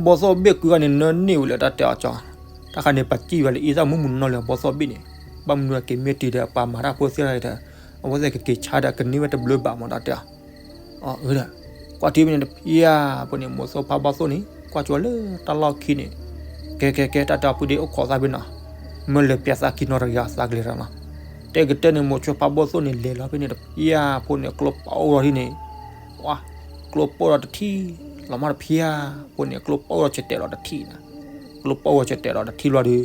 ဘီၣ်သိၣ်အဘ့ၣ်ကုဂၤန့ၣ် နၢန့ၢ်ဝဲလၢတၢ်တဲအီၤကၠီ, တၢ်ခါန့ၣ် ပစံၣ်ဝဲလၢအံသၣ်မုၢ်မုၢ်နီၢ်နီၢ်လၢဘီၣ်သိၣ်အဘ့ၣ်န့ၣ်, ဘၣ်မနုၤအက့ၤမ့ၢ်တုၤဒီး ပှၤမၤတၢ်ဖိသ့ၣ်တဖၣ်ဒီး အဝဲသ့ၣ်ကက့ၤဆါဒီး ကန့ၢ်ဝဲတဘျုးဘၣ်မးတၢ်တဲအီၤ. အၢ ဒီး ကွၢ်ထံဖဲန့ၣ်တဖျါဖိန့ၣ် မိၤဆိဖးဘီၣ်သိၣ်န့ၣ် ကွၢ်ကၠီလၢတၢ်လီၢ်ခံန့ၣ်, ကဲကဲကဲ တၢ်တဲအီၤ ပုၢ်ဒ့အိၣ်ခိးသးဖဲနီၤ, မ့ၢ်လဲၤပၠးသးခံနီတဂၤသးကလဲၤတၢ်နီၤ, တဲကတၢၢ်န့ၣ် မိၤဆိဖးဘီၣ်သိၣ်န့ၣ် လဲၤလီၤဖဲန့ၣ်တဖျါဖိန့ၣ် ကျိပိၢ်ဒီးဒ်န့ၣ်, ဝါ, ကျိပိၢ်ဒီးတထံၣ်, လီၤမးတဖျါဖိန့ၣ် ကျိပိၢ်ဒီးဆဲးတဲာ်ဒီးတထံၣ်နၤ, ကျိပိၢ်ဒီးဆဲးတဲာ်ဒီးတထံၣ်လီၤဒီး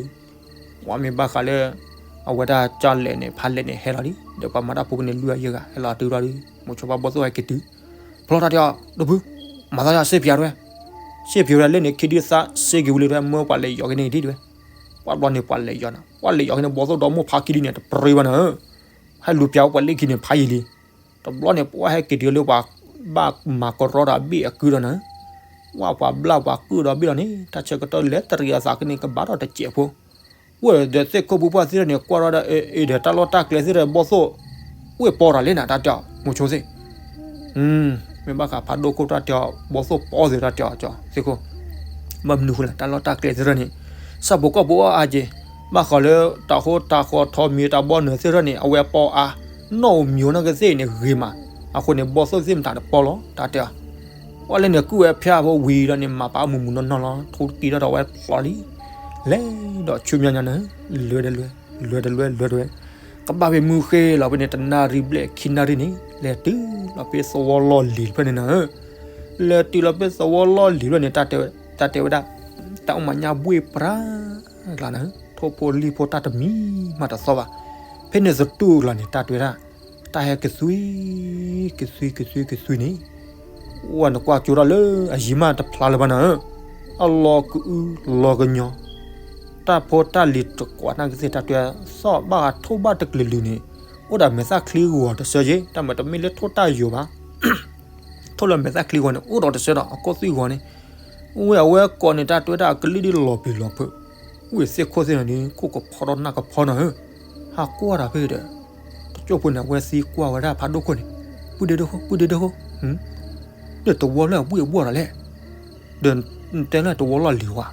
ဝဲမ့ၢ်ဘၣ်ဃးလၢ အဝဲဒၣ်ကၢ်လဲၣ်န့ၣ် ဖးလဲၣ်န့ၣ် ဟဲလီၤလံ, ဒီးပှၤမၤတၢ်ဖိဖဲန့ၣ် လွံၢ်ဂၤယဲၢ်ဂၤ ဟဲလီၤတုၤလီၤဒီး မိၤဆိဖးဘီၣ်သိၣ်ဟဲက့ၤတုၤ, ဖျီတၢ်တဲအီၤ ဒီပုၢ်, မၤသးယၤစ့ပၠးတဝဲ, စ့ပၠးဝဲဒၣ်လဲၣ်န့ၣ် ခံဒုသးစ့က့ၤဝံၤလံတဝဲ မၢပှၤလဲၤယီၤက့ၤန့ၣ်ဒ်တဝဲ, ပှၤဘျီန့ၣ် ပှၤလဲၤယီၤနၤ ပှၤလဲၤယီၤက့ၤန့ၣ် ဘီၣ်သိၣ်ဒီမိၢ်ဖးခံဒုန့ၣ် တပြံဘၣ်နၤဧၢ, ဟဲလူၤပၠးဝဲပှၤလၢခံန့ၣ် ဖးယံၤလံ, တဘျီန့ၣ် ပှၤဟဲက့ၤတုၤလၢပှၤဘၣ်မၤကရီဒီးအဘ့ၣ်အကုဒီးနၤ ဝဲပှၤဘျၣ်ပှၤကုၣ်ဒီးဘ့ၣ်လီၤန့ၣ် တၢ်ဆၢကတီၢ်လဲၤတရံးအသးကန့ၣ် ကဘၣ်ဒီးတစဲးဖိ, အိၣ်ဒီးသ့ၣ်ခိၣ်ဖိပှၢ်သ့ၣ်တဖၣ်န့ၣ် ကွၢ်ထီၣ်ဒီး အ့ဒီးတၢ်လီၢ်တၢ်ကျဲသ့ၣ်တဖၣ် ဘီၣ်သိၣ်, အိၣ်ပီတၢ်လဲၣ်နၤ တၢ်တဲအီၤ မိၤဆိသ့ၣ်, မ့ၢ်ဘၣ်ဃးဖးဒိၣ်ခိၣ်တၢ်တဲအီၤ ဘီၣ်သိၣ်ပီသ့ၣ်တၢ်တဲအီၤကၠီသ့ၣ်ခိၣ်, ဘၣ်မနုၤဃိလဲၣ် တၢ်လီၢ်တၢ်ကျဲသ့ၣ်တဖၣ်န့ၣ် ဆၣ်ဖိကီၢ်ဖိအါအါက့ၤ, ဘၣ်ဃးလၢတၢ်ဃိတၢ်ဃီထီမ့ၤတၢ်ဘီနုၤသ့ၣ်တဖၣ်န့ၣ် အဝဲပီအါ, နီၣ်ဧိၤမံၤဧိၤနီၢ်ကသ့ၣ်န့ၣ်ဂ့ၤမး, အဃိန့ၣ် ဘီၣ်သိၣ်သ့ၣ်မတၤတပီလီၤ တၢ်တဲအီၤ ပှၤလဲၣ်န့ၣ် ကုၢ်ဝဲဖၠါဖိဝံၤဒီးန့ၣ် မၤပာ်မုၢ်မုၢ်နီၢ်နီၢ်လီၤ ထိကံထီၣ်ဒီးဝဲဖျီလံ, လဲၤဒီးဆူမဲာ်ညါန့ၣ်, လဲၤတလဲၤ, လဲၤတလဲၤ, လဲၤတလဲၤ, ကဘၣ်ဖဲမုၢ်ဃ့လီၤဖဲန့ၣ် တနၣ်ရံၣ်ဘျဲၣ်ခံနၣ်ရံၣ်န့ၣ် လဲၤတုၤလီၤဖဲသဝီလီၢ်လံၤတဖျၢၣ်န့ၣ်နၤဧၢ, လဲၤတုၤလီၤဖဲသဝီလီၢ်လံၤတဖျၢၣ်န့ၣ် တၢ်တဲဝဲဒၣ်, တၢ်အိၣ်မးညါဘှ့ၣ်ပြါကျါနၤဧၢ, ထိၣ်ဖိလံၣ်ဖိတၢ်တမံၤမးတသီဘၣ်, ဖဲန့ၣ်သတူၢ်ကျါန့ၣ် တၢ်တဲဝဲဒၣ်, တၢ်ဟဲကသွံ, ကသွံကသွံကသွံန့ၣ်, ဝဲနကွၢ်ကၠိထီၣ်လၢအယံၤမးတဖျါလၢၤဘၣ်နၤဧၢ, အလီၤကအုလီၤကညီၤ, တၢ်ဖိတၢ်လံၤတကွၢ်နၢ်ကသ့ၣ် တၢ်တဲသီၣ်ဘၣ်ထိၣ်ဘၣ်တကလုာ်လုာ်န့ၣ်, အိၣ်ဒီးမဲာ်သၣ်ချံဂီၤတဆၢက့, တၢ်မၤတမ့ၢ်လၢထိၣ်တၢ်ယိာ်ဘၣ် ထိၣ်လၢမဲာ်သၣ်ချံဂီၤန့ၣ် အိၣ်ဒီးတဆၢဒီး အကိၣ်သွံၣ်ဂီၤန့ၣ်, ဝဲအဝဲကိးန့ၣ် တၢ်တဲဝဲဒၣ်အကလုၢ်ဒ်လီၤပျံၤလီၤဖုး, ဝဲသ့ၣ်ခိၣ်သ့ၣ်န့ၣ် ခိၣ်ကဖီထီၣ်နၢ်ကဖီနၤဧၢ, ဟးကွၢ်တၢ်ဖဲဒီး, တကၠိၢ်ဖိန့ၣ် အဝဲသံကွၢ်ဝဲဒၣ်ဖးဒိၣ်ခိၣ်န့ၣ်, ပုၢ်ဒ့ဒိၣ်ခိၣ် ပုၢ်ဒ့ဒိၣ်ခိၣ်, ဒီးသဝီလၢအဘှ့ၣ်အဘှီၣ်တၢ်လဲၣ်, ဒီးတဲလၢသဝီလီၢ်လံၤဝဲ,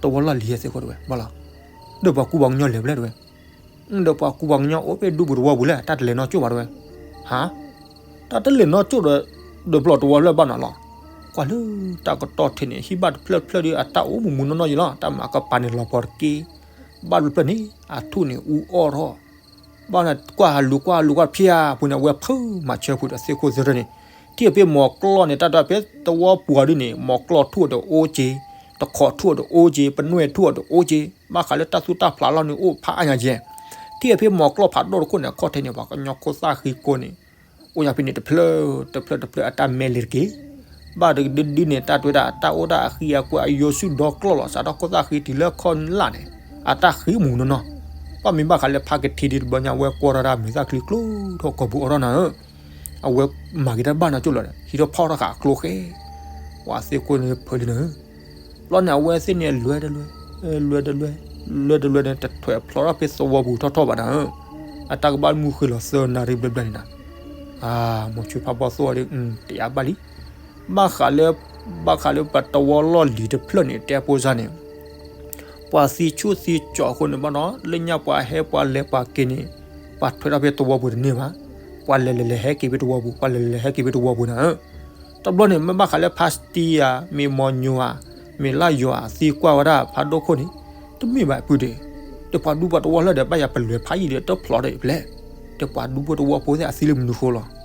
သဝီလီၢ်လံၤဟဲသ့ၣ်ခိၣ်တဝဲ ဘၣ်လီၤ, ဒီးပှၤကူပှၤကညီလဲၤဖဲလဲၣ်တဝဲ ဒီးပှၤကူပှၤကညီအိၣ်ဖဲဒူပူၤသဝီပူၤလဲၣ် တၢ်တလဲၤနီၢ်ကၠိၣ်ဘၣ်တဝဲ, ဟါ, တၢ်တလဲၤနီၢ်ကၠိၣ်ဒီး, ဒီးပျီသဝီဖျၢၣ်ဘၣ်နၤလီၤ, ကွၢ်လၢတၢ်ကတီၢ်ထံးန့ၣ် ဟံၣ်ဘၣ်တဖျၢၣ်တဖျၢၣ်ဒီး အတၢ်အိၣ်မုၢ်မုၢ်နီၢ်နီၢ်ယံၤလီၤ တၢ်မၤကပၤန့ၣ်လီၤပှီၤတက့ၢ်, ဘၣ်တဖျၢၣ်န့ၣ် အထူၣ်န့ၣ်အူအီၣ်ထီၣ်, ဘၣ်နကွၢ်ဟးလူၤကွၢ်ဟးလူၤကွၢ်ဖၠါဖိန့ၣ် အဝဲဖုးမၤဆၢဖုးဒီးသ့ၣ်ခိၣ်သ့ၣ်ရၢန့ၣ်, ထံၣ်ဖဲမိၤကျီၢ်န့ၣ် တၢ်တဲဖဲသဝီပူၤဒ်န့ၣ် မိၤကျီၢ်ထူၣ်ဒီးအိၣ်က့, တခိးထူၣ်ဒီးအိၣ်က့, ပနွဲၣ်ထူၣ်ဒီးအိၣ်က့, ဘၣ်ဃးလၢတၢ်သူၣ်တၢ်ဖျးလီၢ်န့ၣ်အိၣ်ဖးအါညါကဲ, ထံၣ်ဖဲမိၤကျီၢ်ဖးဒိၣ်တခိၣ်န့ၣ် အခီၣ်ထံးန့ၣ် ပှၤကညီခိၣ်သၣ်ဃံကိန့ၣ်, အိၣ်ညါဖဲန့ၣ်တဖျၢၣ်တဖျၢၣ်တဖျၢၣ်အတၢ်မဲလ့ၤတက့ၢ်, ဘၣ်တဒုဒုန့ၣ် တၢ်တဲဝဲဒၣ် တၢ်အိၣ်ဒၣ်အဃံအကွဲးအယိာ်ဆူၣ်ဒီကျီၢ်လီၤ စးထီၣ်ခိၣ်သၣ်ဃံတုၤလၢခီၣ်နၢ်န့ၣ်, အတၢ်ဃံမုၢ်နီၢ်နီၢ်, ဘၣ်မ့ၢ်ဘၣ်ဃးလၢဖးကထံဒ်တဘျီညါ ဝဲကွၢ်ထီၣ်ဒၣ်မဲာ်သၣ်ချံကျိထီၣ်ကိာ်ပူၤအိးထီၣ်နၤဧၢ, အဝဲမၤက့ၤတၢ်ဘၣ်နီၢ်ကၠိၣ်လီၤဒီး ဟံးထီၣ်ဖီၣ်ထီၣ်ဃာ်အကျိဃဲ, ပှၤသ့ၣ်ခိၣ်န့ၣ်ဖုးလံနၤဧၢ, ဘျီန့ၣ် အဝဲသ့ၣ်န့ၣ်လဲၤတလဲၤ, လဲၤတလဲၤ, လဲၤတလဲၤန့ၣ် တထွဲးဖျိးထီၣ်ဖဲသဝီပူၤထီၣ်ထီၣ်ဘၣ်နၤဧၢ, အတၢ်ကဘၣ်မုၢ်ဃ့လီၤသၢနၣ်ရံၣ်ဘျဲၣ်ဘျဲၣ်န့ၣ်နၤ, မိၤဆိဖးဘီၣ်သိၣ်ဒီး တယာ်ဘၣ်လံ, ဘၣ်ဃးလၢ, ဘၣ်ဃးလၢပသဝီလီၢ်လံၤတဖျၢၣ်န့ၣ် တဲဖိစၢ်န့ၣ် ပှၤသံဆူၣ်သံကၠီအဃိန့ၣ်ဘၣ်ဒီး လၢညါပှၤဟဲပှၤလဲၤပှၤက့ၤန့ၣ် ပှၤထွဲထီၣ်ဖဲသဝီပူၤတန့ၢ်ဘၣ်, ပှၤလဲၤလဲၤလဲၤဟဲက့ၤဖဲသဝီပူၤ ပှၤလဲၤလဲၤလဲၤဟဲက့ၤဖဲသဝီပူၤနၤဧၢ, တဘျီန့ၣ် မ့ၢ်ဘၣ်ဃးလၢဖါစတံဧါ, မ့ၢ်မီၤညိၤဧါ, မ့ၢ်လၢယွၤဧါ သံကွၢ်ဝဲဒၣ်ဖးဒိၣ်ခိၣ်န့ၣ်, တမ့ၢ်ဘၣ်ပုၢ်ဒီး, ဒီးပှၤဒူပှၤသဝီလၢဒီး ဘၣ်ယၤပလဲၤဖးယံာ်ဒီးတဖျိးဒီးဖဲလဲၣ်, ဒီးပှၤဒူဖိသဝီဖိသ့ၣ်အသံလၢမနုၤဃိလီၤ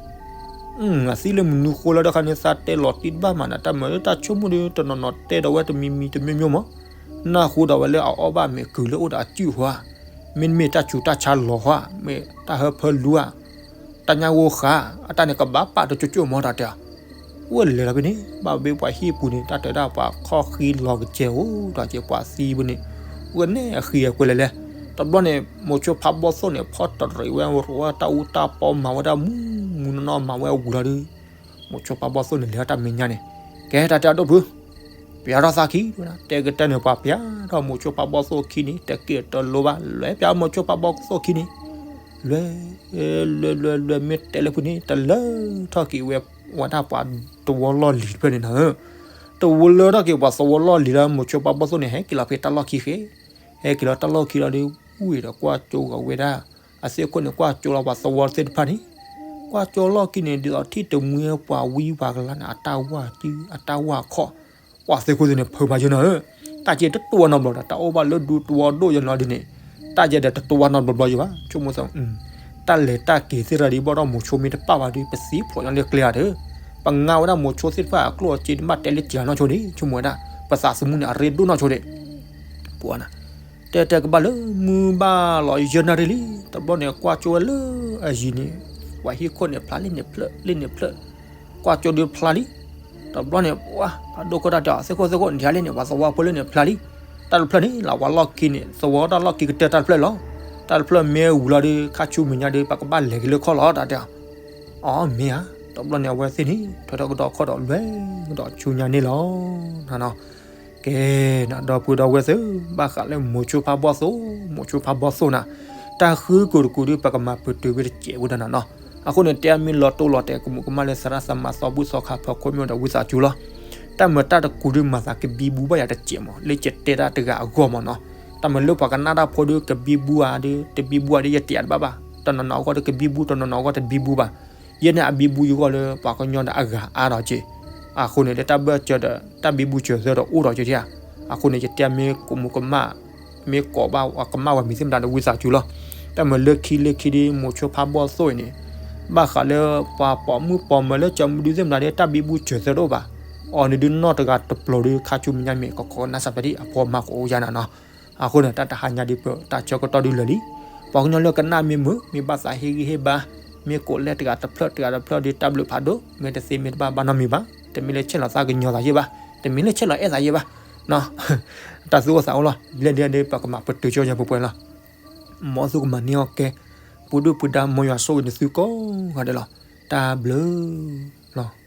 အသံလၢမနုၤဃိလၢတခါန့ၣ် သးတဲလီၤတံၢ်တဘၣ်မးနီၤ, တၢ်မၤလၢတၢ်ဆိကမိၣ်ဒီး တနီၤနီၤတဲဒီးဝဲတမံၤမံၤတမံၤမံၤမး, နၢ်ဟူဒီးဝဲလၢအအီၣ်ဘၣ်မ့ၢ်ကုၤလၢအိၣ်ဒီးအစုၣ်ဟါ, မ့တမ့ၢ်တၢ်ဆူးတၢ်ဆါလီၤဟါ, မ့ၢ်တၢ်ဟၢဖၢလူၤဧါ, တၢ်ညၣ်ဂိၢ်ဃါ, အတၢ်န့ၣ်ကဘၣ်ပာ်တကၠိကၠိမးတၢ်တဲအီၤ, အိၣ်လဲၤလီၤဖဲန့ၣ် ဘၣ်ဘ့ပှၤဟံၣ်ပူၤန့ၣ် တၢ်တဲဒၣ်ပှၤခီၣ်ဃံလီၤကစဲးအိၣ်ဒီးက့ၤပှၤသံပူၤန့ၣ်, ဝဲန့ၣ်အဃံအကွဲလဲၤလဲၤ, တဘျီန့ၣ် မိၤဆိဖးဘီၣ်သိၣ်န့ၣ် ဖီၣ်တရံးဝဲရိးဝဲတၢ်အူတၢ်ပီမၤဝဲဒၣ်မူမူနီၢ်နီၢ် မၤဝဲအဝံၤလီၤဒီး မိၤဆိဖးဘီၣ်သိၣ်န့ၣ် လဲၤထီၣ်တၢ်မဲာ်ညါန့ၣ်, ကဲတၢ်တဲအဒိၣ်ဖု, ပျးထီၣ်သးခံ, တဲကတၢၢ်န့ၣ် ပှၤပျးထီၣ်မိၤဆိဖးဘီၣ်သိၣ်ခံန့ၣ် တက့ၢ်တလိၤဘၣ်, လဲၤပျးမိၤဆိဖးဘီၣ်သိၣ်ခံန့ၣ်, လွဲ လွဲလွဲလွဲ မ့ၢ်တဲလၢဖုန့ၣ် တလၢထီၣ်က့ၤဝဲ ဝဲဒၣ်ပှၤသဝီလီၢ်လံၤတဖျၢၣ်န့ၣ်နီၤ, တဝီလၢထီၣ်က့ၤပှၤသဝီလီၢ်လံၤလၢမိၤဆိဖးဘီၣ်သိၣ်န့ၣ် ဟဲက့ၤလီၤဖဲတၢ်လီၢ်ခံဃဲ, ဟဲက့ၤလီၤတၢ်လီၢ်ခံလီၤဒီး ဝံၤဒီးကွၢ်ကၠိဂီၤဝဲဒၣ်, အသ့ၣ်ခိၣ်န့ၣ် ကွၢ်ကၠိလီၤပှၤသဝီသ့ၣ်တဖၣ်န့ၣ်, ကွၢ်ကၠိလီၢ်ခံန့ၣ် ဒ်သိးထံၣ်တမှံပှၤဝံပှၤကလါန့ၣ် အတၢ်ဝါစု အတၢ်ဝါခီၣ်, ပှၤသ့ၣ်ခိၣ်သ့ၣ်န့ၣ် ဖုးဘၣ်ယဲနီၤဧၢ, တၢ်ကဲတတိၤဝဲနီတဘျီဒီး တၢ်အိၣ်ဘၣ်လၢဒူသဝီဒိၣ်ယဲနီၤဒ်န့ၣ်, တၢ်ယဲဒီးတတိၤဝဲနီတဘျီဘျီယဲဘၣ်, ဆိကမိၣ်သး တၢ်လဲၤတၢ်က့ၤသ့ၣ်တဖၣ်ဒ်ဘၣ်ဒီးမိၤဆိမ့ၢ်တပာ်ဘၣ်ဒီး ပသံဖျိးညီလၢကျဲဧါတၢ်, ပငါဝဲဒၣ်မိၤဆိသ့ၣ်တဖၣ်အကျိၣ်အစ့ဒ်ဘၣ်တဲလၢကၠၤနီၢ်ဆိဒံး ဆိကမိၣ်ဝဲဒၣ်, ပသးသမူန့ၣ် အရ့ဒိၣ်နီၢ်ဆိဒံး ပှၤနၤ, တဲတဲကဘၣ်လၢမုၢ်ဘၣ်လီၤယဲၢ်နၣ်ရံၣ်လံ, တဘျီန့ၣ် ကွၢ်ကၠိဝဲလၢအယံၤန့ၣ်, ပှၤဟံၣ်ခိၣ်န့ၣ် ဖျါလံန့ၣ်ဖျၢၣ်လံန့ၣ်ဖျၢၣ်, ကွၢ်ကၠိဒုးဖျါလံ, တဘျီန့ၣ် ပှၤဖးဒိၣ်ခိၣ်တၢ်တဲအီၤ သ့ၣ်ခိၣ်သ့ၣ်ခိၣ် နထံၣ်လံန့ၣ် ပှၤသဝီဖိလၢန့ၣ်ဖျါလံ, တၢ်တဖျၢၣ်န့ၣ် လၢပှၤလီၢ်ခံန့ၣ် သဝီတၢ်လီၢ်ခံကတၢၢ်တၢ်တဖျၢၣ်လီၤ, တၢ်တဖျၢၣ်မ့ၢ်ဝံၤလီၤဒီး ခါဆူမဲာ်ညါဒီး ပကဘၣ်လဲၤက့ၤလၢခီၣ်လီၤ တၢ်တဲအီၤ, အီ မ့ၢ်ဧါ, တဘျီန့ၣ် အဝဲသ့ၣ်န့ၣ် ထွဲထီၣ်ကဒီးခီၣ်ဒီးလွဲၢ်ကဒီးဆူညါန့ၣ်လီၤ. ကဲနၤ ဒီပုၢ်ဒီဝဲၢ်သ့ၣ်, ဘၣ်ဃးလၢမိၤဆိဖးဘီၣ်သိၣ်, မိၤဆိဖးဘီၣ်သိၣ်နၤ, တၢ်ဃုကိာ်တကိာ်ဒီး ပကမၤပတုာ်ဝဲတစဲးဖိဒီးနၤနီၤ, အဃိန့ၣ် တဲအမ့ၢ်လီၤတိၢ်လီၤတဲာ်ကမူးကမၣ်လၢသရၣ်သမါသီဘူၣ်သီခါဖီခိၣ်မ့ၢ်ဒီးဝံသးစူၤလီၤ, တၢ်မၤတၢ်တကိးဒီးမၤသးကဘံဘူဘၣ်ယၤတစဲးမး လၢကတဲတၢ်တဂၤအဂီၢ်မးနီၤ, တၢ်မၤလၢပှၤကနၣ်တၢ်ဖိဒီးကဘံဘူဧါဒီး တဘံဘူဧါဒီး ယတဲတဘၣ်ဘၣ်, တနီၤနီၤအဂီၢ်ဒီးကဘံဘူ တနီၤနီၤအဂီၢ်တဘံဘူဘၣ်, ယဲန့ၣ်အဘံဘူယဂီၢ်လၢပှၤကညီဒီးအဂၤအါဒီးက့ၤ, အဃိန့ၣ် လၢတၢ်ဘၢၣ်စၢၤဒီး တၢ်ဘံဘူစၢၤသၢဒီးအိၣ်ဒီးက့ၤဧါ, အဃိန့ၣ် ယတဲမ့ၢ်ကမူးကမၣ်, မ့ၢ်ကိးဘၣ်ကမၣ်ဝဲမံၤသ့ၣ်မတၤဒီးဝံသးစူၤလီၤ, တၢ်မၤလၢခံလၢခံဒီး မိၤဆိဖးဘီၣ်သိၣ်အံၤန့ၣ်, ဘၣ်ဃးလၢပှၤပိာ်မုၣ်ပိာ်မၢၤလၢကၠီမုၢ်ဒုသ့ၣ်မတၤဒီး တၢ်ဘံဘူစၢၤသၢတအိၣ်ဘၣ်, အီၤန့ၣ်ဒုးနီၢ်တဂၤတပျိၤဒီး ခါဆူမဲာ်ညါမ့ၢ်ကကနၣ်စးဖဲဒ်အဖိမါကအိၣ်ယါနၤနီၤ, အဃိန့ၣ် တၢ်တဟါညါဒီး ပတၢ်ဆၢကတီၢ်ဒုးလၢာ်လံ, ပှၤကညီလၢကနၣ်မ့ၢ်မုာ် မ့ၢ်ဘၣ်သးဟ့ၣ်ဂံၢ်ဟ့ၣ်ဘါ, မ့ၢ်ကိးလဲၣ်တဂၤတဖျၢၣ်တဂၤတဖျၢၣ်ဒီး တၢ်ဘျုးဖးဒိၣ်, မ့ၢ်တသ့မ့ၢ်တဘၣ်ဘၣ်နီတမံၤဘၣ်, တမ့ၢ်လၢဆဲးလီၤသးကညီၤသးယဲၢ်ဘၣ်, တမ့ၢ်လၢဆဲးလီၤအဲၣ်သးယဲၢ်ဘၣ်, တၢ်သူၣ်အိၣ်သးအိၣ်လီၤ, ဘျဲၣ်ဒဲဒဲ ပကမၤပတုာ်ကၠီယၤပှဲၤပှဲၤလီၤ, မ်သုကမၤန့ၢ်အီၣ်ကဲ, ပူၤဒုၣ်ပူၤဒါ မ်ယွၤဆိၣ်ဂ့ၤနသုကိးဂၤဒဲးလီၤ, တၢ်ဘျုးလီၤ.